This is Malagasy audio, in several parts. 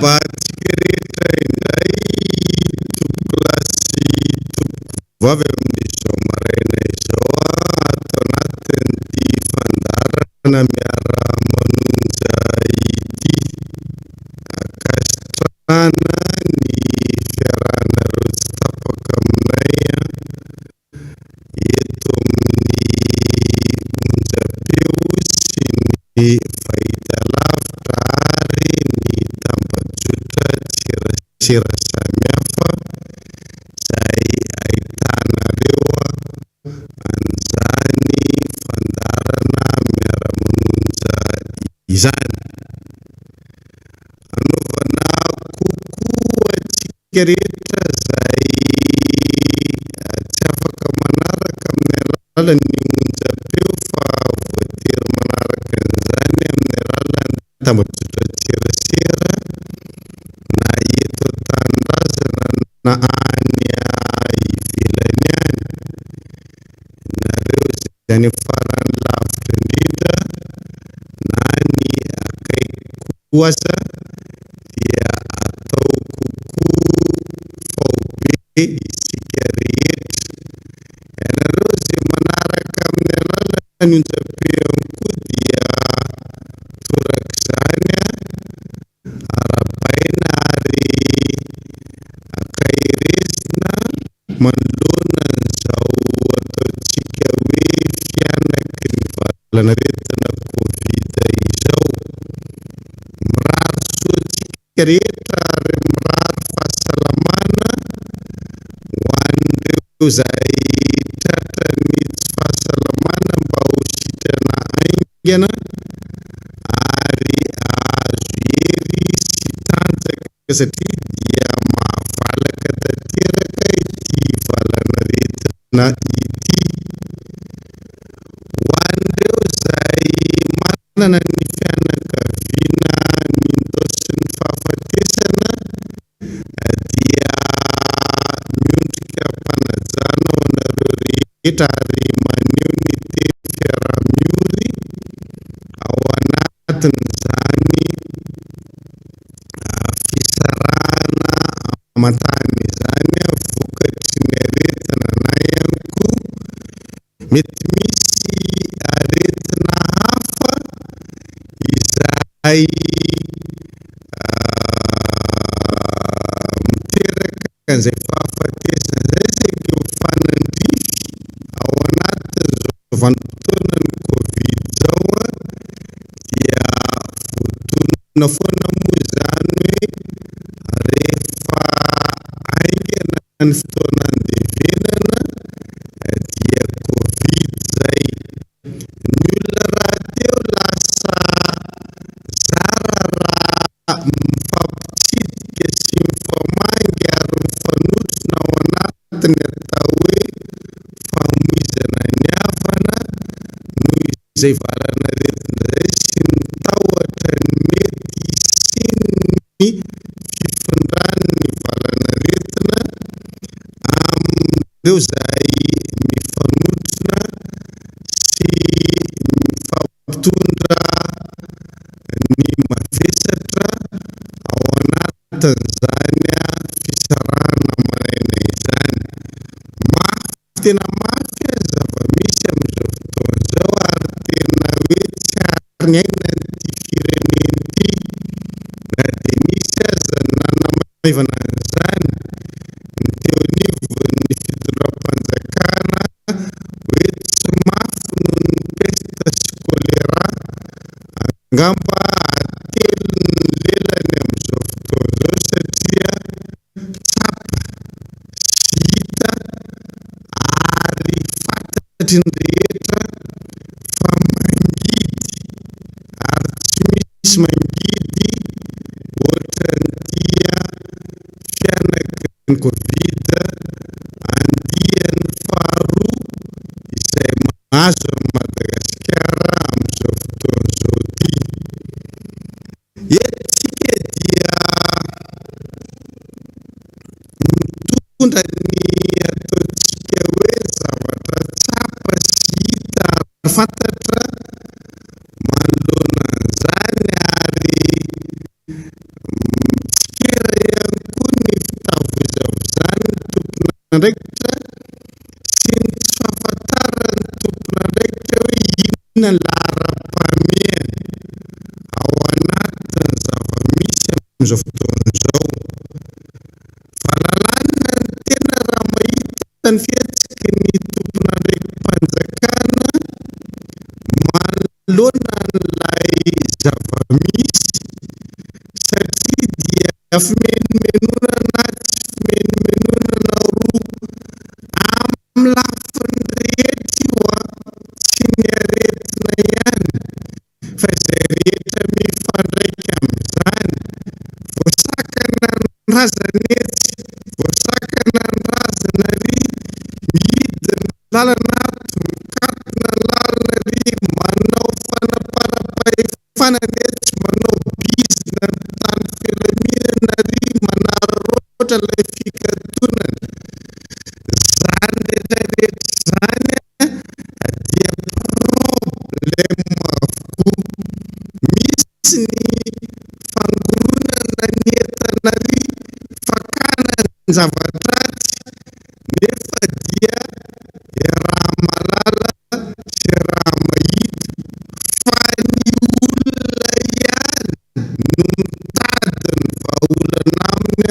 Miarahaba antsika rehetra indray tompokolahy sy tompokovavy amin'izao maraina izao ato anatin'ity fandaharana miara-manonja ity. Ankasitrahana ny fiarahanareo tsy tapaka aminay eto amin'ny onjam-peo sy ny fahitalavitra ary ny tambajotran-tserasera samihafa izay ahitanareo an'izany fandaharana miara-manonja izany. Anaovana kokoa antsika rehetra izay tsy afaka manaraka amin'ny alalan'ny onjam-peo fa voatery manaraka an'izany amin'ny alalan'ny tambajotran-tserasera na eto an-tanindrazana na any ivelany any. Nareo izay any amin'ny farany lavitra indrindra na ny akaiky kokoa aza dia atao kokoa faobe isika rehetra. Ianareo izay manaraka amin'ny alalan'ny onjam-peo ihany koa dia torak'izany arahabaina ary ankaherezina manoloana an'izao ataontsika hoe fihanaky ny valanaretina Covid izao. Mirary soa antsika rehetra ary mirary fahasalamana ho an'ireo izay tratran'ny tsy fahasalamana mba ho sitrana haingana ary hahazo hery sy tanjaka satria dia mahavalaka tanteraka ity valanaretina ity. Ho an'ireo izay manana ny fianakaviana nindaosin'ny fahafatesana dia miondrika am-panajana ho anareo rehetra ary maneho ny teny fiaraha-miory ao anatin'izany fisarahana aman-tany izany vokatry ny aretina na ihany koa mety misy aretina hafa izay miteraka an'izay fahafatesana izay saingy mifanandrify ao anatin'izao vanim-potoanan'ny Covid izao dia voatonona foana moa izany hoe rehefa haingana ny fotoana andevenana dia Covid izay. Ny olona rahateo lasa zara raha mifampitsidika sy mifamangy ary mifanotrona ao anatin'ny atao hoe famoizana ny havana noho izay valanaretina izay sy ny tahotra ny mety hisian'ny fifindran'ny valanaretina amin'ireo izay mifanotrona sy mifampitondra ny mavesatra ao anatin'izany fisarahana aman'aina izany. Mafy tena mafy ny zava-misy amin'izao fotoana izao ary tena hoe tsy ary niaina ity firenena ity na dia nisy aza ny nanamaivana an'izany ny teo anivon'ny fitondram-panjakana hoe tsy mafy noho ny pesta sy choléra angamba atelin'ny lelany amin'izao fotoana izao satria tsapa sy hita ary fantatry ny rehetra fa mangidy ary tsy misy mangidy ohatran'ity fihanaky ny Covid andiany faharoa izay mahazo an'i Madagasikara amin'izao fotoana izao ity. Eto isika dia mitondra ny ataontsika hoe zavatra tsapa sy hita ary fantatra manoloana an'izany ary. tompon'andraikitra sy ny tsy fahafantaran'ny tompon'andraikitra hoe inona ny laharam-pahamehana ao anatin'ny zava-misy amin'izao fotoana izao. Valalanina ny tena raha mahita ny fihetsiky ny tompon'andraiki-panjakana manoloana an'ilay zava-misy satria dia fimenomenonana na tsy fimenomenonana roa amin'ny lafiny rehetra io an, tsy ny aretina ihany fa izay rehetra mifandraika amin'izany. Voasakana ny razana etsy, voasakana ny razana ary, mihidy ny lalana ato, mikatona ny lalana ary, manao fanaparam-pahefana ny etsy, manao bizina ny mpitandro filaminana ary, manararaotra ilay fikatonana. Izany rehetra rehetra izany dia problème avokoa. Misy ny fangoronana ny entana ary fakana ny zava-dratsy nefa dia iaraha-mahalala sy iaraha-mahita fa ny olona ihany no mitady ny vahaolana aminy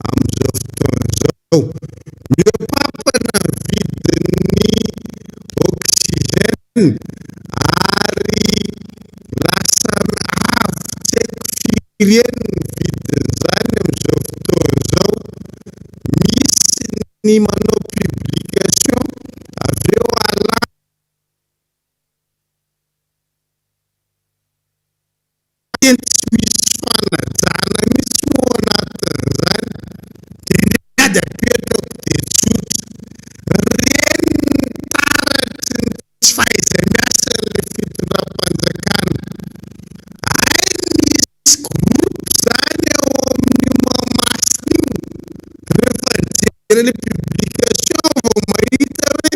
amin'izao fotoana izao. Mihoa-pampana ny vidin'ny oxygène ary lasa avo tsy haiko firy heny ny vidin'izany amin'izao fotoana izao. Misy ny manao publication avy eo alana. Teny tsy misy fanajana mihitsy moa ao anatin'izany. Dia ny ady apetrako dia tsotra. Reny ny taratry ny tsy fahaiza-miasan'ilay fitondram-panjakana. Hay misy groupe izany ao amin'io Mahamasina io. Rehefa nijery ilay publication vao mahita hoe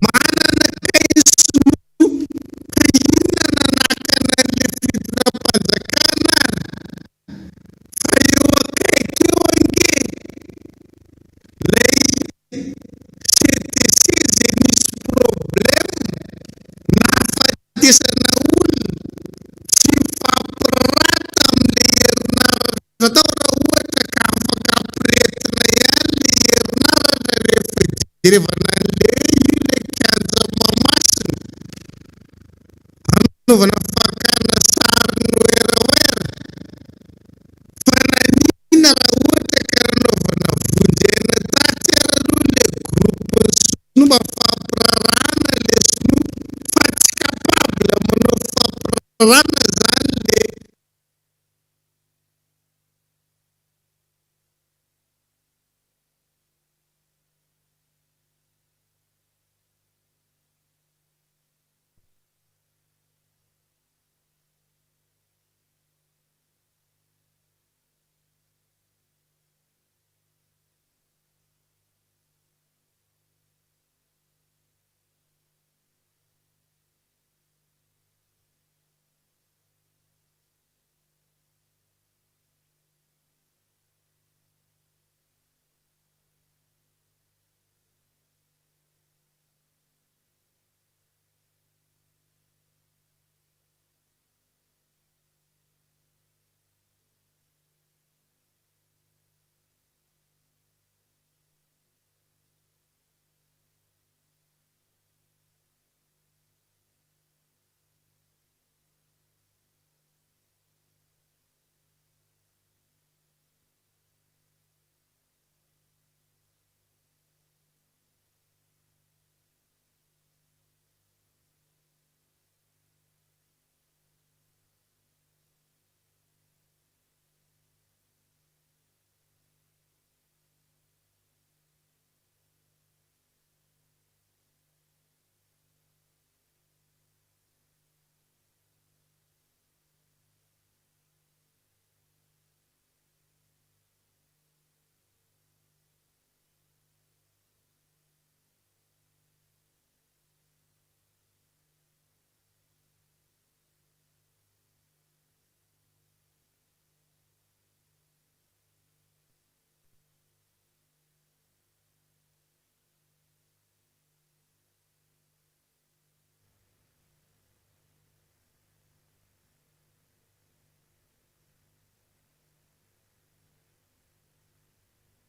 manana kay ny sinoa. Ka inona nanakana an'ilay fitondram-panjakana ary? Fa eo akaiky eo ange ilay CTC izay nisy problème nahafatesana olona, tsy mifampiraharaha tamin'ilay herinaratra tao raha ohatra ka afaka ampirehetina ihany ilay herinaratra rehefa jerevana an'ilay hoe io ilay kianja Mahamasina hanaovana fakana sary ny werawera fa naninona raha ohatra ka nanaovana vonjy aina tatsy ary aloha ilay groupe ny sinoa mba fampiraharahana ilay sinoa fa tsy capable manao fampiraharahana zany le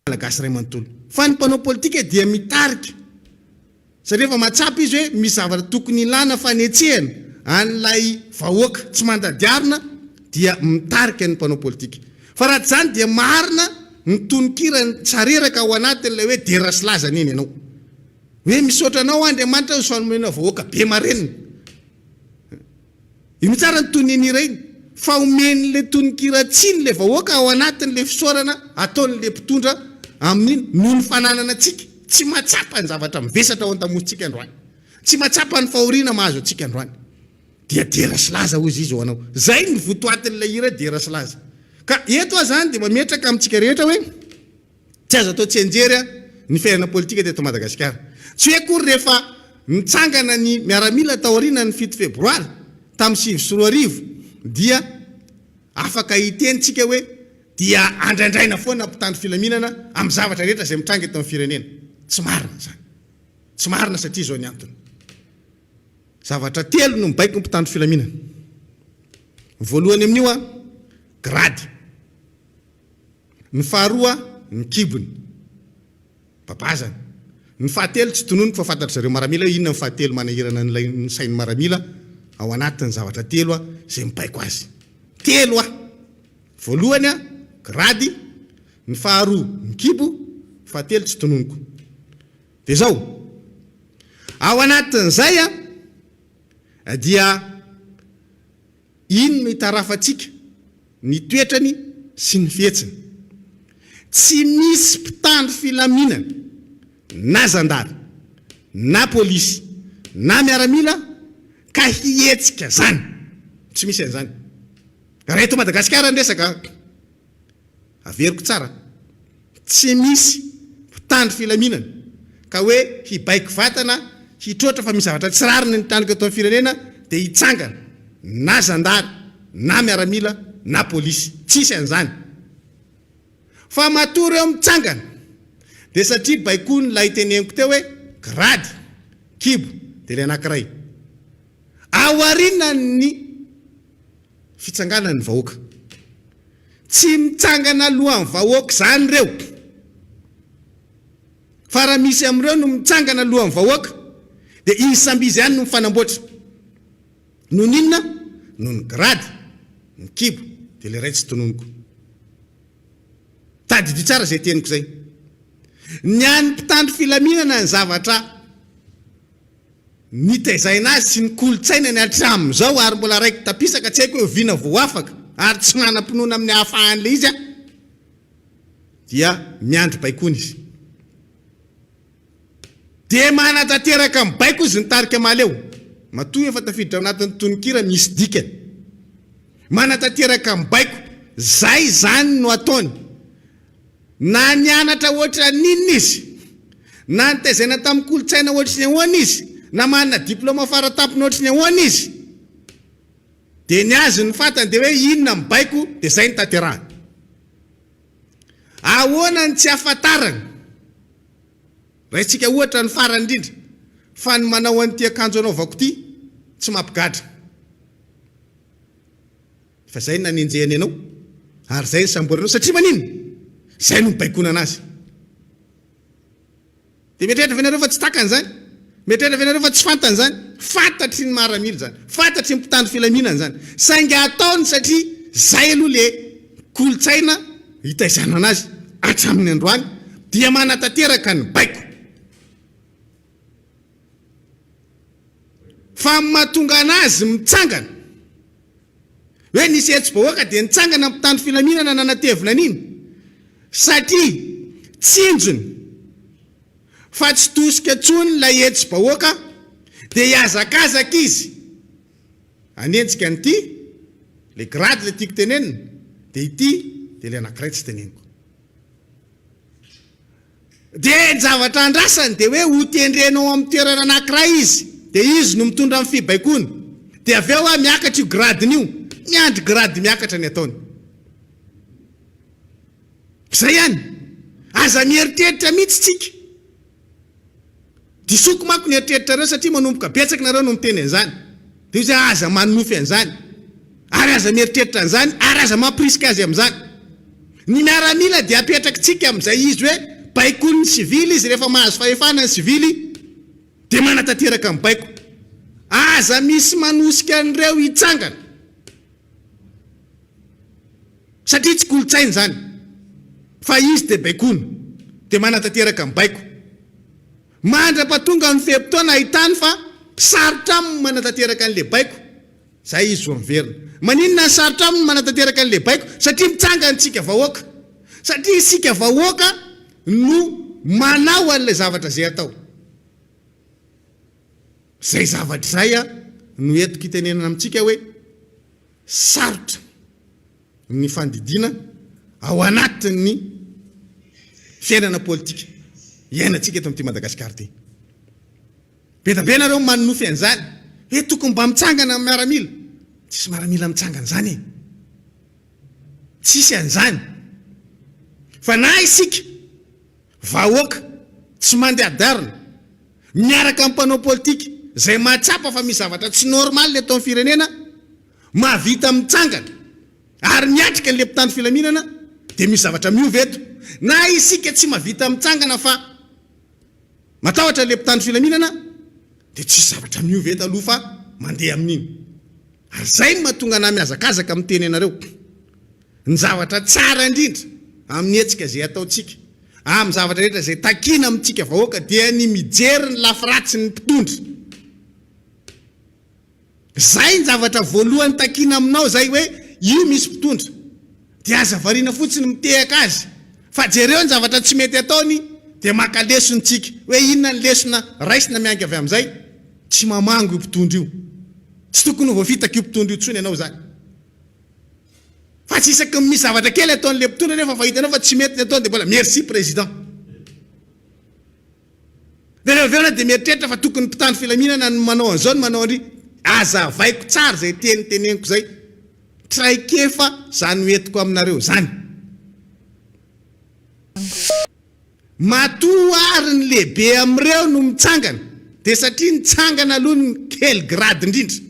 Malagasy iray manontolo. Fa ny mpanao politika dia mitarika satria efa mahatsapa izy hoe misy zavatra tokony ilana fanetsehana an'ilay vahoaka tsy mandadiarina dia mitarika ny mpanao politika. Fa raha tsy izany dia marina ny tononkira sareraka ao anatin'ilay hoe dera sy laza anie ny anao. Hoe misaotra anao Andriamanitra ny fanomena vahoaka be marenina. Ino tsara ny toniny hira iny? Fa omen'ilay tononkira tsiny ilay vahoaka ao anatin'ilay fisaorana ataon'ilay mpitondra amin'iny noho ny fananana antsika. Tsy mahatsapa ny zavatra mivesatra ao an-damosintsika androany. Tsy mahatsapa ny fahoriana mahazo antsika androany. Dia dera sy laza hozy izy ho anao. Zay ny votoatin'ilay hira dera sy laza. Ka eto aho zany dia mametraka amintsika rehetra hoe Tsy azo atao tsianjery ny fiainana politika teto Madagasikara. Tsy hoe akory rehefa nitsangana ny miaramila taorianan'ny fito febroary tamin'ny 2009 dia afaka hiteny tsika hoe dia andrandraina foana mpitandro filaminana amin'ny zavatra rehetra izay mitranga eto amin'ny firenena. Tsy marina izany. Tsy marina satria izao ny antony. Zavatra telo no mibaiko ny mpitandro filaminana. Ny voalohany amin'io, grady. Ny faharoa, ny kibony. Babazana. Ny fahatelo tsy tononiko fa fantatry zareo maramila hoe inona ny fahatelo manahirana an'ilay ny sain'ny maramila ao anatin'ny zavatra telo izay mibaiko azy. Telo a! Voalohany a, grady, ny faharoa ny kibo, ny fahatelo tsy tononiko. Dia izao, ao anatin'izay a, dia. Iny no itarafantsika ny toetrany sy ny fihetsiny. Tsy misy mpitandro filaminana na zandary na polisy na miaramila ka hihetsika zany. Tsy misy an'izany. Raha eto Madagasikara ny resaka an! Averiko tsara, tsy misy mpitandro filaminana ka hoe hibaiko vatana hitroatra fa misy zavatra tsy rariny mitranga eto amin'ny firenena dia hitsangana na zandary na miaramila na polisy. Tsisy an'izany. Fa matoa ireo mitsangana dia satria baikoin'ilay teneniko teo hoe grady, kibo, dia ilay anankiray. Aorianan'ny fitsanganan'ny vahoaka. Tsy mitsangana alohan'ny vahoaka izany ireo. Fa raha misy amin'ireo no mitsangana alohan'ny vahoaka dia izy samby izy ihany no mifanamboatra. Noho ny inona? Noho ny grady, ny kibo, dia ilay iray tsy tononiko. Tadidio tsara izay teniko izay. Ny an'ny mpitandro filaminana ny zavatra Nitezaina azy sy ny kolontsainany hatramin'izao ary mbola raiki-tapisaka tsy haiko hoe oviana vao afaka ary tsy manam-pinoana amin'ny ahafahan'ilay izy aho dia miandry baikoana izy. Dia manatanteraka ny baiko izy ny tarika Mahaleo. Matoa efa tafiditra ao anatin'ny tononkira misy dikany. Manatanteraka ny baiko. Zay izany no ataony. Na nianatra hoatran'inona izy, na nitezaina tamin'ny kolontsaina hoatry ny ahoana izy, na manana diplaoma faratampony hoatry ny ahoana izy, dia ny azy ny fantany dia hoe inona ny baiko dia izay no tanterahany. Ahoana no tsy ahafantarany? Raintsika ohatra ny farany indrindra fa ny manao an'ity akanjo anaovako ity tsy mampigadra. Fa zay no nanenjehany anao ary zay nisamborany anao satria maninona? Zay no nibaikoana anazy. Dia mieritreritra ve nareo fa tsy takany zany? Mieritreritra ve nareo fa tsy fantany zany? Fantatry ny maramila zany, fantatry ny mpitandro filaminana zany, saingy ataony satria zay aloha le kolontsaina hitaizana anazy hatramin'ny androany dia manatanteraka ny baiko. Fa ny mahatonga anazy mitsangana, hoe nisy hetsi-bahoaka dia nitsangana ny mpitandro filaminana nanatevina an'iny, satria tsinjony fa tsy tosika intsony ilay hetsi-bahoaka dia hihazakazaka izy hanenjika an'ity, ilay grade ilay tiako tenenina, dia ity dia ilay anankiray tsy teneniko. Dia ny zavatra andrasany dia hoe ho tendrena ao amin'ny toerana anankiray izy, dia izy no mitondra ny fibaikoana. Dia avy eo miakatra io grade-ny io. Miandry grade miakatra ny ataony. Izay ihany. Aza mieritreritra mihitsy tsika. Disoko manko ny eritreritrareo satria manomboka betsaka nareo no miteny an'izany. Dia izy hoe aza manonofy an'izany. Ary aza mieritreritra an'izany ary aza mampirisika azy amin'izany. Ny miaramila dia apetrakitsika amin'izay izy hoe baikoin'ny sivily izy rehefa mahazo fahefana ny sivily dia manatanteraka ny baiko. Aza misy manosika an'ireo hitsangana satria tsy kolontsaina izany fa izy dia baikoina dia manatanteraka ny baiko. Mandra-pahatonga ny fe-potoana ahitany fa sarotra aminy ny manatanteraka an'ilay baiko, izay izy vao miverina. Maninona no sarotra aminy ny manatanteraka an'ilay baiko? Satria mitsangana isika vahoaka. Satria isika vahoaka no manao an'ilay zavatra izay atao. Izay zavatra izay no entiko itenenana amintsika hoe sarotra. ny fandidiana ao anatin'ny fiainana politika iainantsika eto amin'ity Madagasikara ity. Be dia be nareo manonofy an'izany hoe tokony mba mitsangana ny miaramila. Tsisy miaramila mitsangana izany e. Tsisy an'izany. Fa na isika vahoaka tsy mandeha-darina miaraka amin'ny mpanao politika izay mahatsapa fa misy zavatra tsy normal eto amin'ny firenena, mahavita mitsangana ary miatrika an'ilay mpitandro filaminana dia misy zavatra miova eto. Na isika tsy mahavita mitsangana fa matahotra an'ilay mpitandro filaminana dia tsisy zavatra miova eto aloha fa mandeha amin'iny. Ary izay no mahatonga anah mihazakazaka miteny anareo. Ny zavatra tsara indrindra amin'ny hetsika izay ataontsika, amin'ny zavatra rehetra izay takiana amintsika vahoaka dia ny mijery ny lafy ratsin'ny mpitondra. Zay ny zavatra voalohany takiana aminao zay hoe io misy mpitondra dia aza variana fotsiny mitehaka azy fa jereo ny zavatra tsy mety ataony dia maka lesona tsika hoe inona ny lesona raisina miainga avy amin'izay, tsy mamango io mpitondra io, tsy tokony ho voafitaka io mpitondra io tsony ianao zany fa tsy isaky ny misy zavatra kely ataon'le mpitondra nefa fa hitanao fa tsy mety ny ataony dia mbola merci président. Dia rehefa avy eo ianao dia mieritreritra fa tokony mpitandro filaminana no manao an'izao no manao an'ry. Azavaiko tsara izay teny teneniko izay. Traikefa izany ho entiko aminareo izany. Matoa ary ny lehibe amin'ireo no mitsangana dia satria nitsangana aloha ny kely grade indrindra.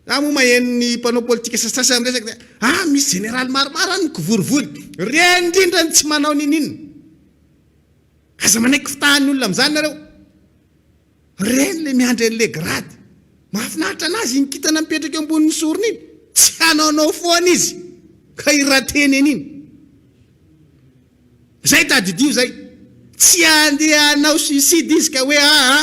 Za moa maheno ny mpanao politika sasasany miresaka dia ah misy jeneraly maromaro any mikivorivory. Ireny indrindra no tsy manao niniana. Aza manaiky fitahan'ny olona amin'izany nareo. Ireny le miandry an'le grade. Mahafinaritra anazy iny kintana mipetraka eo ambonin'ny sorony iny. Tsy hanaonao foana izy ka hi-rateny an'iny. Zay tadidio zay. Tsy handeha hanao suicide izy ka hoe aa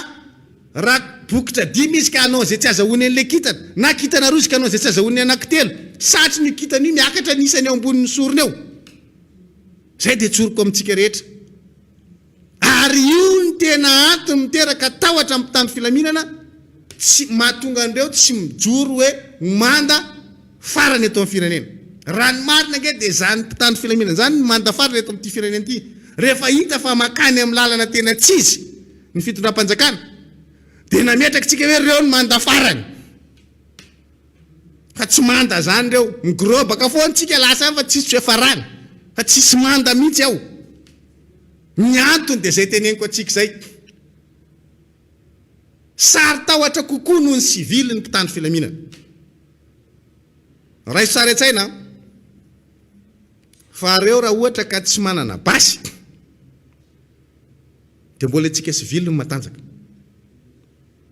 raha bokotra dimy izy ka hanao izay tsy azahoany an'ilay kintana, na kintana roa izy ka hanao izay tsy azahoany ny anankitelo. Satriny io kintana io miakatra ny isany eo ambonin'ny sorony eo. Zay dia tsoriko amintsika rehetra. Ary io no tena antony miteraka tahotra amin'ny mpitandro filaminana, tsy mahatonga an'ireo tsy mijoro hoe ho manda farany eto amin'ny firenena. Raha ny marina ange dia izany mpitandro filaminana izany no manda farany eto amin'ity firenena ity. Rehefa hita fa makany amin'ny lalana tena tsy izy ny fitondram-panjakana dia nametraka isika hoe ireo no manda farany. Fa tsy manda izany ireo. Migorobaka foana isika lasa any fa tsisy fiafarany. Fa tsisy manda mihitsy ao. Ny antony dia izay teneniko antsika izay. Saro-tahotra kokoa noho ny sivily ny mpitandro filaminana. Raiso sary an-tsaina fa reo raha ohatra ka tsy manana basy dia mbola antsika sivily no matanjaka.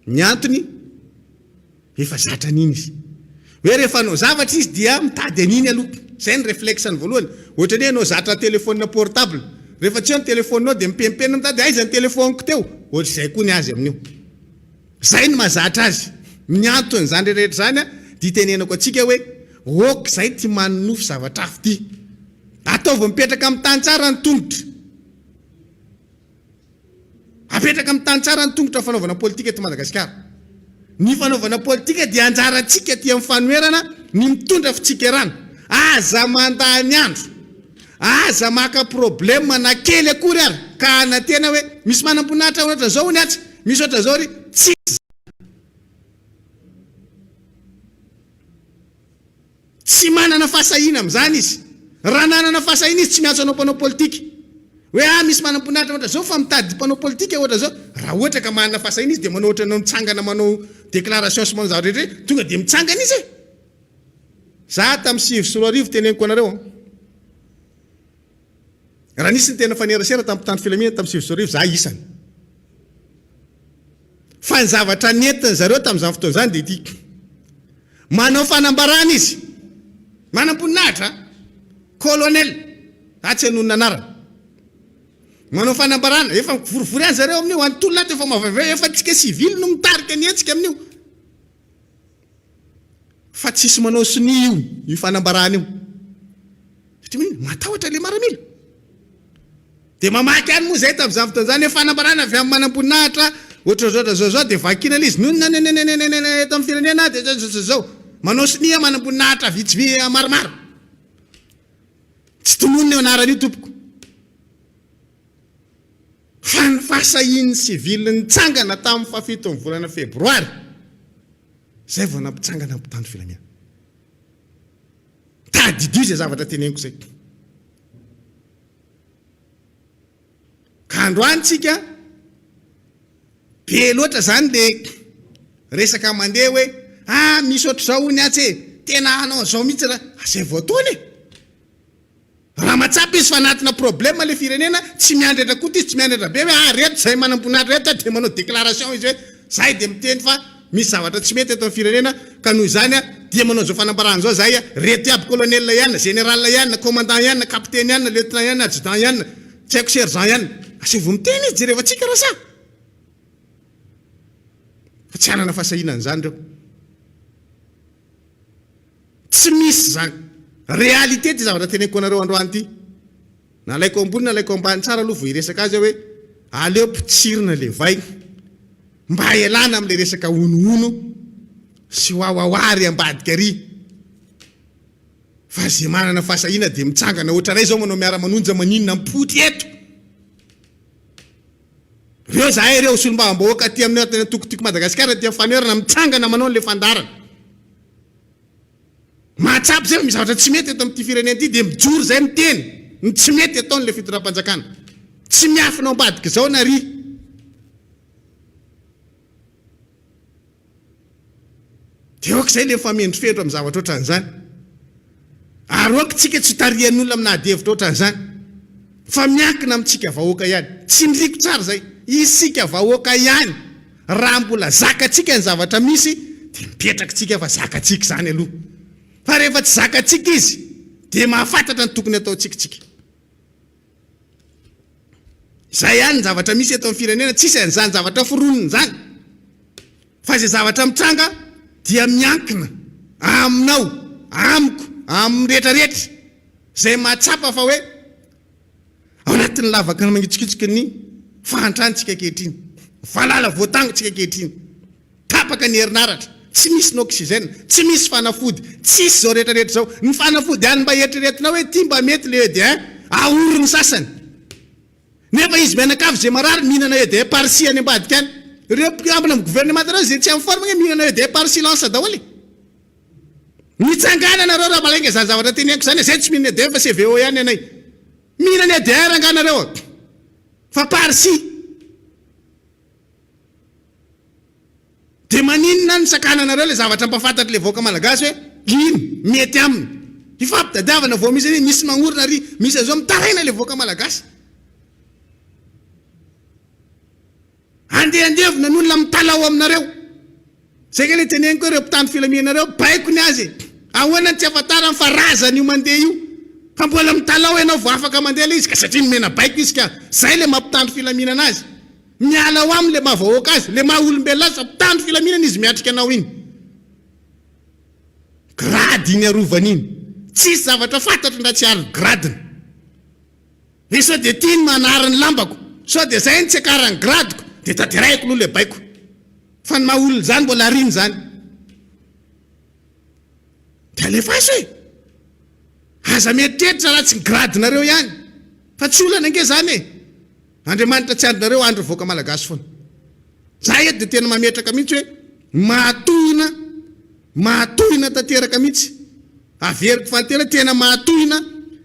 Ny antony, efa zatra an'iny izy. Hoe rehefa hanao zavatra izy dia mitady an'iny aloha. Izay ny réflexe-ny voalohany. Ohatran'ny hoe ianao zatra téléphone portable. Rehefa tsy eo ny téléphone-nao dia mipenipenina mitady aiza ny téléphone-ko teo. Ohatr'izay koa ny azy amin'io. Izay no mahazatra azy. Ny anton'izany rehetra izany dia itenenako antsika hoe ok izay ity manonofy zavatra hafa ity. Ataovy mipetraka amin'ny tany tsara ny tongotra. Apetraka amin'ny tany tsara ny tongotra fanaovana politika eto Madagasikara. Ny fanaovana politika dia anjarantsika aty amin'ny fanoherana ny mitondra fitsikerana. Aza mandany andro, aza maka problème na kely akory ary ka hanantena hoe misy manamboninahitra ohatran'izao hono atsy, misy ohatran'izao ary, tsisy izany. Tsy manana fahasahiana amin'izany izy. Raha nanana fahasahiana izy tsy miantso anao mpanao politika. Hoe ah misy manamboninahitra ohatra zao fa mitady mpanao politika ohatra zao. Raha ohatra ka manana fahasahiana izy dia manao ohatra anao mitsangana manao déclaration sy manao zavatra rehetra tonga dia mitsangana izy e. Za tamin'ny 2009 teneniko anareo an! Raha nisy ny tena fanerasera tamin'ny mpitandro filaminana tamin'ny 2009 za isany. Fa ny zavatra nentin zareo tamin'izany fotoana izany dia ity. Manao fanambarana izy. Manamboninahitra, colonel, za tsy hanonona anarana. Manao fanambarana, efa mivorivory any zareo amin'io, any Tolona ato efa mavaivay, efa tsika civil no mitarika ny hetsika amin'io. Fa tsisy manao sonia io, io fanambarana io. Satria maninona? Matahotra ilay maramila. Dia mamaky ihany moa izay tamin'izany fotoana izany hoe fanambarana avy amin'ny manamboninahitra ohatr'izao ohatr'izao izao dia vakiana ilay izy nonina nenenenenene eto amin'ny firenena dia izao izao izao. Manao sonia manamboninahitra vitsivitsy maromaro. Tsy tononina io anarana io tompoko. Fa ny fahasahian'ny sivily nitsangana tamin'ny fahafiton'ny volana febroary izay vao nampitsangana ny mpitandro filaminana. Tadidio izay zavatra teneniko izay. Ka androany tsika be loatra zany le resaka mandeha hoe ah misy ohatr'izao hono atsy e, tena hanao an'izao mihitsy raha, zay vao ataony e. Raha mahatsapa izy fa anatina problème le firenena, tsy miandry an-dRakoto izy, tsy miandry an-dRabe hoe ah reto zay manamboninahitra reto dia manao déclaration izy hoe zahay dia miteny fa misy zavatra tsy mety eto amin'ny firenena ka noho izany dia manao izao fanambarana izao zahay, reto iaby colonel ihany, général ihany, commandant ihany, capitaine ihany, lieutenant ihany, adjudant ihany, tsy haiko sergent ihany. Asaivo miteny izy jerevantsika raha sahy. Fa tsy hanana fahasahiana an'izany ireo. Tsy misy izany. Réalité ity zavatra teneniko anareo androany ity. Nalaiko ambony nalaiko ambany tsara aloha vao hiresaka azy aho hoe aleo potsirina le vay mba hialana amin'ilay resaka honohono sy wawawa ary ambadika ary. Fa ze manana fahasahiana dia mitsangana ohatranay zao manao miara-manonja maninona mipody eto. Reo zahay reo solombavambahoaka aty amin'ny antoko Tiako Madagasikara aty amin'ny fanoherana mitsangana manao an'ilay fandaharana. Mahatsapa izay fa misy zavatra tsy mety eto amin'ity firenena ity dia mijoro izay miteny ny tsy mety ataon'ilay fitondram-panjakana. Tsy miafina ao ambadik'izao na ry. Dia aoka izay ilay mifamendrofendro amin'ny zavatra ohatran'izany. Ary aoka tsika tsy hotarihan'ny olona amina ady hevitra ohatran'izany. Fa miankina amintsika vahoaka ihany. Tsindriako tsara izay. Isika vahoaka ihany. Raha mbola zakantsika ny zavatra misy dia mipetraka tsika fa zakantsika izany aloha. Fa rehefa tsy zakantsika izy dia mahafantatra ny tokony ataontsika tsika. Izay ihany ny zavatra misy eto amin'ny firenena, tsisy an'izany zavatra foronina izany. Fa izay zavatra mitranga dia miankina aminao, amiko, amin'ny rehetra rehetra izay mahatsapa fa hoe ao anatin'ny lavaka mangitsokitsoky ny fahantrana isika ankehitriny, valala voatango isika ankehitriny. Tapaka ny herinaratra, tsy misy ny oxygène, tsy misy fanafody, tsisy izao rehetra rehetra izao. Ny fanafody any mba eritreretinao hoe ity mba mety le EDIN, ahorin'ny sasany. Nefa izy mianakavy izay marary mihinana EDIN par ci any ambadika any. Ireo mpikambana amin'ny gouvernemanta ireo izay tsy en forme ange mihinana EDIN par silence daholo e. Mitsangàna nareo raha malainga izany zavatra teneniko izany e, zay tsy mihinana EDIN fa CVO ihany ny anay. Mihinana EDIN rangaha nareo a! Fa par ci. Dia maninona no sakananareo ilay zavatra ampafantatry ilay vahoaka malagasy hoe iny mety aminy. Hifampitadiavana vao misy an'iny, misy magnorona ary misy an'izao, mitaraina ilay vahoaka malagasy. Andehandevona ny olona mitalaho aminareo. Zay nga le teneniko hoe reo mpitandro filaminana reo baiko ny azy e! Ahoana no tsy afantarany fa razana io mandeha io? Fa mbola mitalaho ianao vao afaka mandeha le izy ka satria nomena baiko izy ka! Zay le maha mpitandro filaminana azy. Miala ao aminy le maha vahoaka azy, le maha olombelona azy fa mpitandro filaminana izy miatrika anao iny. Grady iny arovany iny. Tsisy zavatra fantatro ndra tsy ary gradiny. Hoe sao dia tia ny manary ny lambako, sao dia zay no tsy akaran'ny gradiko, dia tanterahiko aloha ilay baiko. Fa ny maha olona izany mbola ariana izany. Dia alefaso e! Aza mieritreritra raha tsy ny gradinareo ihany. Fa tsy olana ange izany e! Andriamanitra tsy andrinareo andry vahoaka malagasy foana. Za eto dia tena mametraka mihitsy hoe mahatohina, mahatohina tanteraka mihitsy. Averiko fahatelo, tena mahatohina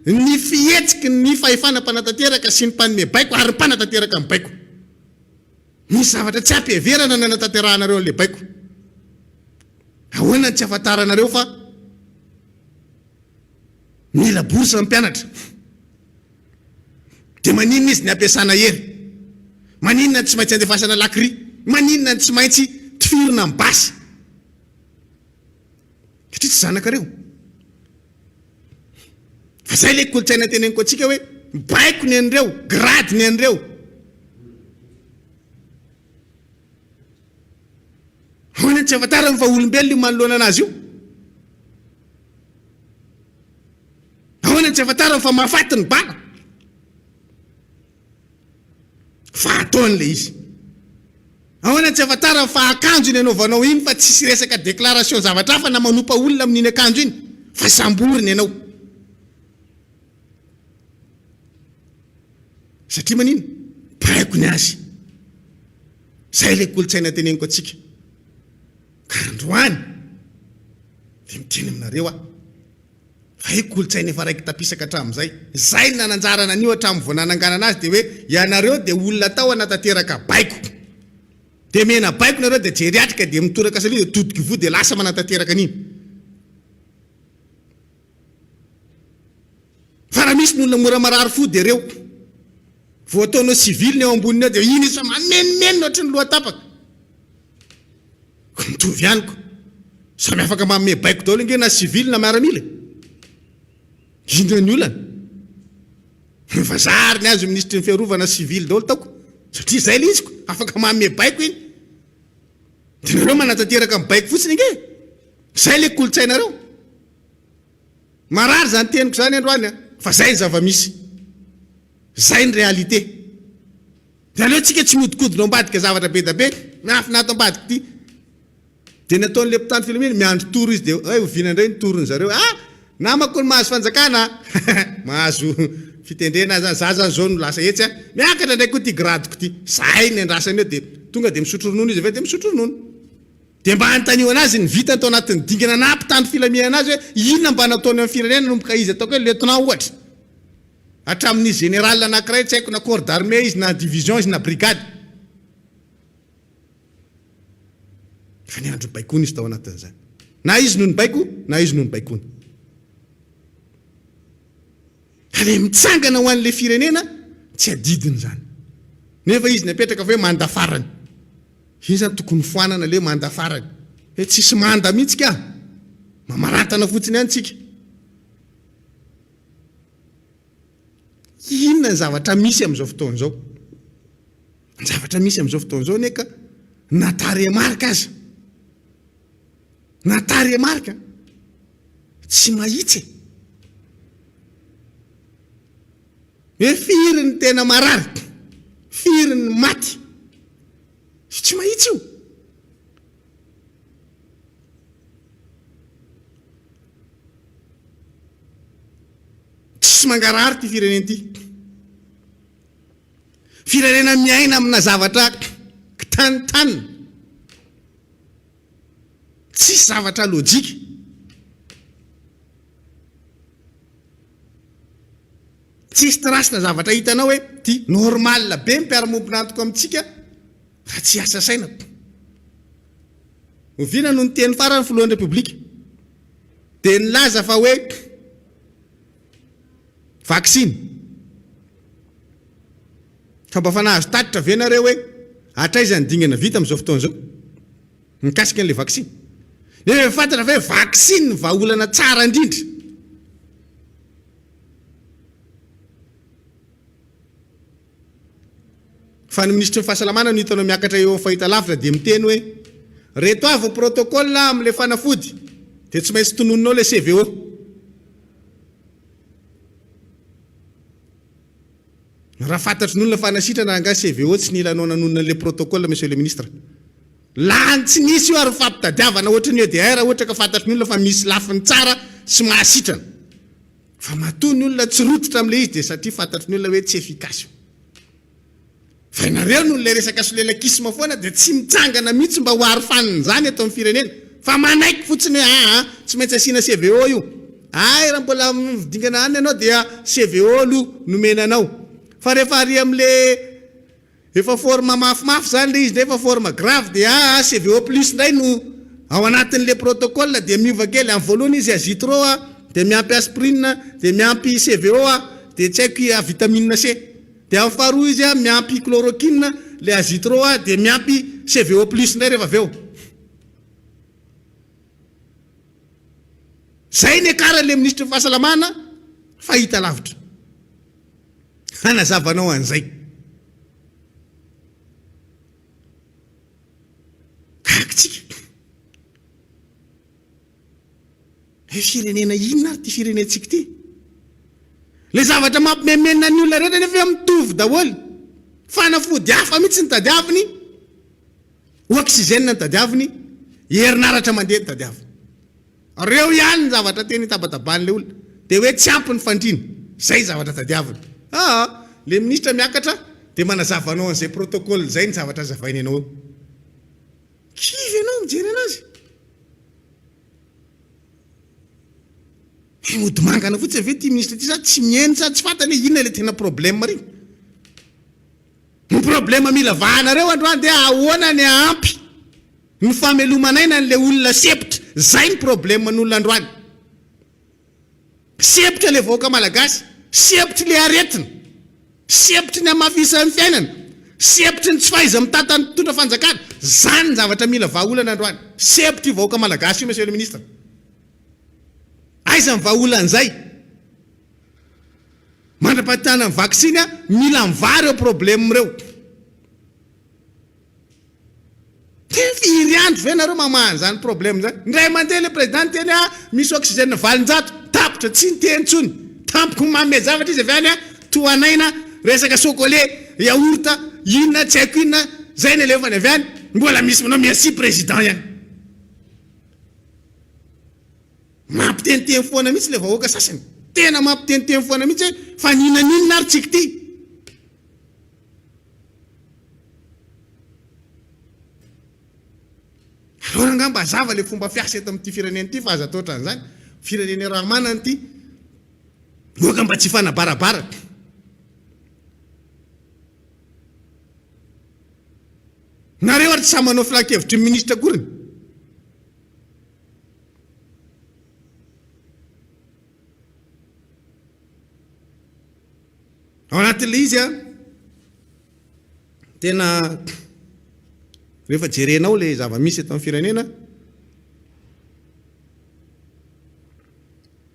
ny fihetsiky ny fahefana mpanatanteraka sy ny mpanome baiko ary ny mpanatanteraka ny baiko. Misy zavatra tsy ampiheverana ny anatanterahanareo an'ilay baiko. Ahoana no tsy ahafantaranareo fa. Mila bourse ny mpianatra. Dia maninona izy ny ampiasana hery? Maninona ny tsy maintsy andefasana lakry? Maninona ny tsy maintsy tifirina amin'ny basy? Satria tsy zanakareo. Fa zay le kolontsaina teneniko antsika hoe mibaiko ny an'ireo, grade ny an'ireo. Ahoana ny tsy ahafantarany fa olombelona io manoloana anazy io? Ahoana ny tsy ahafantarany fa mahafaty ny bala? Fa ataony ilay izy. Ahoana ny tsy ahafantarany fa akanjo iny anaovanao iny fa tsisy resaka déclaration zavatra hafa na manompa olona amin'iny akanjo iny fa samboriny ianao. Satria manino? Baiko ny azy. Zay ilay kolontsaina teneniko antsika. Ka androany dia miteny aminareo aho fa io kolontsaina efa raiki-tapisaka hatramin'izay, izay no nananjarana an'io hatramin'ny vao nananganana azy dia hoe ianareo dia olona tao hanatanteraka baiko. Dia mena baiko nareo dia jeriatrika dia mitoraka salut dia todika ivoho dia lasa manatanteraka an'iny. Fa raha misy ny olona mora marary fo dia reo. Vao ataonao civil ny eo amboniny eo dia iny izy fa mamenomenona ohatry ny loha tapaka. Ko mitovy ihany ko. Samy afaka manome baiko daholo ange na civil na miaramila e. Inona ny olana? Ny vazaha ary ny azy minisitry ny fiarovana civil daholo tao ko. Satria izay ilay izy ko. Afaka manome baiko iny. Dia nareo manatanteraka ny baiko fotsiny ange e. Izay ilay kolontsainareo. Marary izany teniko izany androany an, fa izay ny zava-misy. Izay ny réalité. Dia aleo tsika tsy mihodinkodina ao ambadika zavatra be da be, miafina ato ambadika ity. Dia ny ataon'ilay mpitandro filaminana, miandry tour izy dia hay oviana indray ny tour-ny zareo. Ah! Namako ny mahazo fanjakana a! Mahazo fitendrena aza, za zany zao no lasa etsy a! Miakatra indray koa ity grade-ko ity. Zay ny andrasany eo dia tonga dia misotro ronono izy avy eo dia misotro ronono. Dia mba anontanio anazy ny vitany tao anatin'ny dingana naha mpitandro filaminana azy hoe inona mba nataony amin'ny firenena nanomboka izy ataoko hoe lieutenant ohatra hatramin'ny général anakiray tsy haiko na corps d'armée izy na division izy na brigade fa ny andro nibaikoana izy tao anatin'izany na izy no nibaiko na izy no nibaikoana fa le mitsangana ho an'le firenena tsy adidiny izany nefa izy napetraka fa hoe manda farany Iny zany tokony foanana le manda farany. Hoe tsisy manda mihitsy ka. Mamarantana fotsiny ihany tsika. Inona ny zavatra misy amin'izao fotoana izao? Ny zavatra misy amin'izao fotoana izao anie ka na tarehimarika aza. Na tarehimarika tsy mahitsy e. Hoe firy ny tena marary? Firy ny maty? Tsy mahitsy io. Tsisy mangarahara ity firenena ity. Firenena miaina amina zavatra kitantanina. Tsisy zavatra lojika. Tsisy trace na zavatra hitanao hoe ty normal be ny mpiara-mombon'antoka amintsika raha tsy hiasa saina. Oviana no niteny farany filohan'ny repoblika? Dia nilaza fa hoe vaksiny. Fa mba fa nahazo tatitra ve nareo hoe hatraiza ny dingana vita amin'izao fotoana izao mikasika an'ilay vaksiny? Nefa efa fantatra fa hoe vaksiny ny vahaolana tsara indrindra. Fa ny minisitry ny fahasalamana no hitanao miakatra eo amin'ny fahitalavitra dia miteny hoe reto avy ny protocole amin'ilay fanafody dia tsy maintsy tononinao ilay CVO. Raha fantatry ny olona fa hanasitrana angaha CVO tsy nila anao nanonona an'ilay protocole monsieur le ministre. Lany tsy nisy io ary mifampitadiavana ohatry ny EDR ohatra ka fantatry ny olona fa misy lafiny tsara sy mahasitrana. Fa matoa ny olona tsy rototra amin'ilay izy dia satria fantatry ny olona hoe tsy efficace io. Fa ianareo noho ilay resaka solelakisme foana dia tsy mitsangana mihitsy mba ho arofanin'izany eto amin'ny firenena fa manaiky fotsiny hoe aa tsy maintsy asiana CVO io. Hay raha mbola dingana any ianao dia CVO aloha nomena anao. Fa rehefa ary amin'ilay Efa forme mafimafy zany le izy nefa forme grave dia aa CVO plus ndray no ao anatin'le protocole dia miova kely, amin'ny voalohany izy azithro a, Dia miampy aspirine, dia miampy CVO a, dia tsy haiko i vitamine C. Dia amin'ny faharoa izy a, miampy chloroquine, le azithro a, dia miampy CVO plus indray rehefa avy eo. Zay ny akaran'le minisitry ny fahasalamana fa hita lavitra. Hanazavanao an'izay. Gaga tsika. Hoe firenena inona ary ity firenentsika ity? Le zavatra mampimenomenona ny olona rehetra nefa hoe mitovy daholo. Fanafody hafa mihitsy ny tadiaviny, oxygène ny tadiaviny, herinaratra mandeha ny tadiaviny. Reo ihany ny zavatra tena itabataban'le olona. Dia hoe tsy ampy ny fandriana. Zay zavatra tadiaviny. Aa, le ministra miakatra dia manazava anao an'izay protocole izay ny zavatra azavainy anao eo. Kivy ianao mijery anazy. Hay mody mangana fotsiny ve ity ministra ity sa tsy mihaino sa tsy fantany hoe inona ilay tena problème ry. Ny problème mila vahanareo androany dia ahoana ny ahampy ny fameloman'aina an'ilay olona sempotra. Zay ny problème n'olona androany. Sempotra ilay vahoaka malagasy, sempotry ilay aretina, sempotry ny hamafisan'ny fiainana, sempotry ny tsy fahaiza-mitantan'ny mpitondra fanjakana. Zany ny zavatra mila vahaolana androany. Sempotra io vahoaka malagasy io Monsieur le Ministre. Aiza ny vahaolan'izay? Mandra-pahitana ny vaksiny, mila mivaha ireo problème ireo. Firy andro ve nareo mamaha an'izany problème izany? Indray mandeha le président niteny ah misy oxygène 800, tapitra, tsy niteny intsony. Tampoka manome zavatra izy avy any ah, tohan'aina, resaka chocolet, yaourt, inona tsy haiko inona, zay ny alefany avy any, mbola misy manao merci président ihany. Mampiteniteny foana mihitsy le vahoaka sasany. Tena mampiteniteny foana mihitsy hoe fa n'inona n'inona ary tsika ity. Aleo rangaha mba hazava le fomba fiasa eto amin'ity firenena ity fa aza atao ohatran'izany. Firenena iaraha-manana ity. Aoka mba tsy hifanabarabara. Nareo ary tsy sahy manao filan-kevitry ny minisitra akoriny. Ao anatin'ilay izy an, tena rehefa jerenao ilay zava-misy eto amin'ny firenena,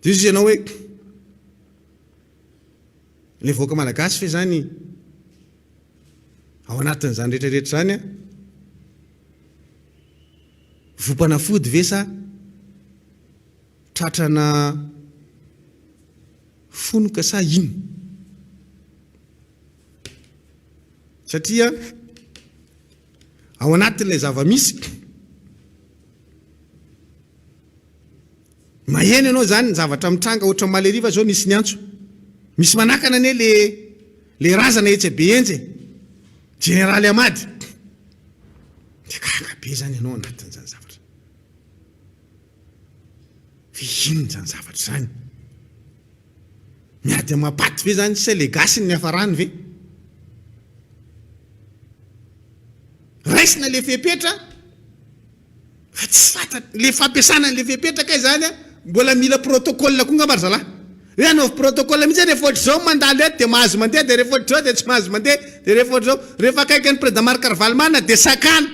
dia izy ianao hoe ilay vahoaka malagasy ve izany ao anatin'izany rehetrarehetra izany an, voam-panafody ve sa tratrana Fonoka sa inn? Satria ao anatin'ilay zava-misy, maheno ianao izany ny zavatra mitranga ohatran'ny Maleriva izao nisy niantso. Misy manakana anie le le razana etsy Behenjy e! Jeneraly Amady. Dia gaga be izany ianao anatin'izany zavatra. Fa inona izany zavatra izany? Miady amam-paty ve izany sa ilay gasy no niafarany ve? Raisina ilay fepetra fa tsy fantatra, ilay fampiasana an'ilay fepetra kay izany an, mbola mila protocole koa angamba ry zalahy. Hoe anaovy protocole mihitsy hoe rehefa ohatr'izao mandalo eto dia mahazo mandeha, dia rehefa ohatr'izao dia tsy mahazo mandeha, dia rehefa ohatr'izao, rehefa akaiky an'i Président Marc Ravalomanana dia sakana.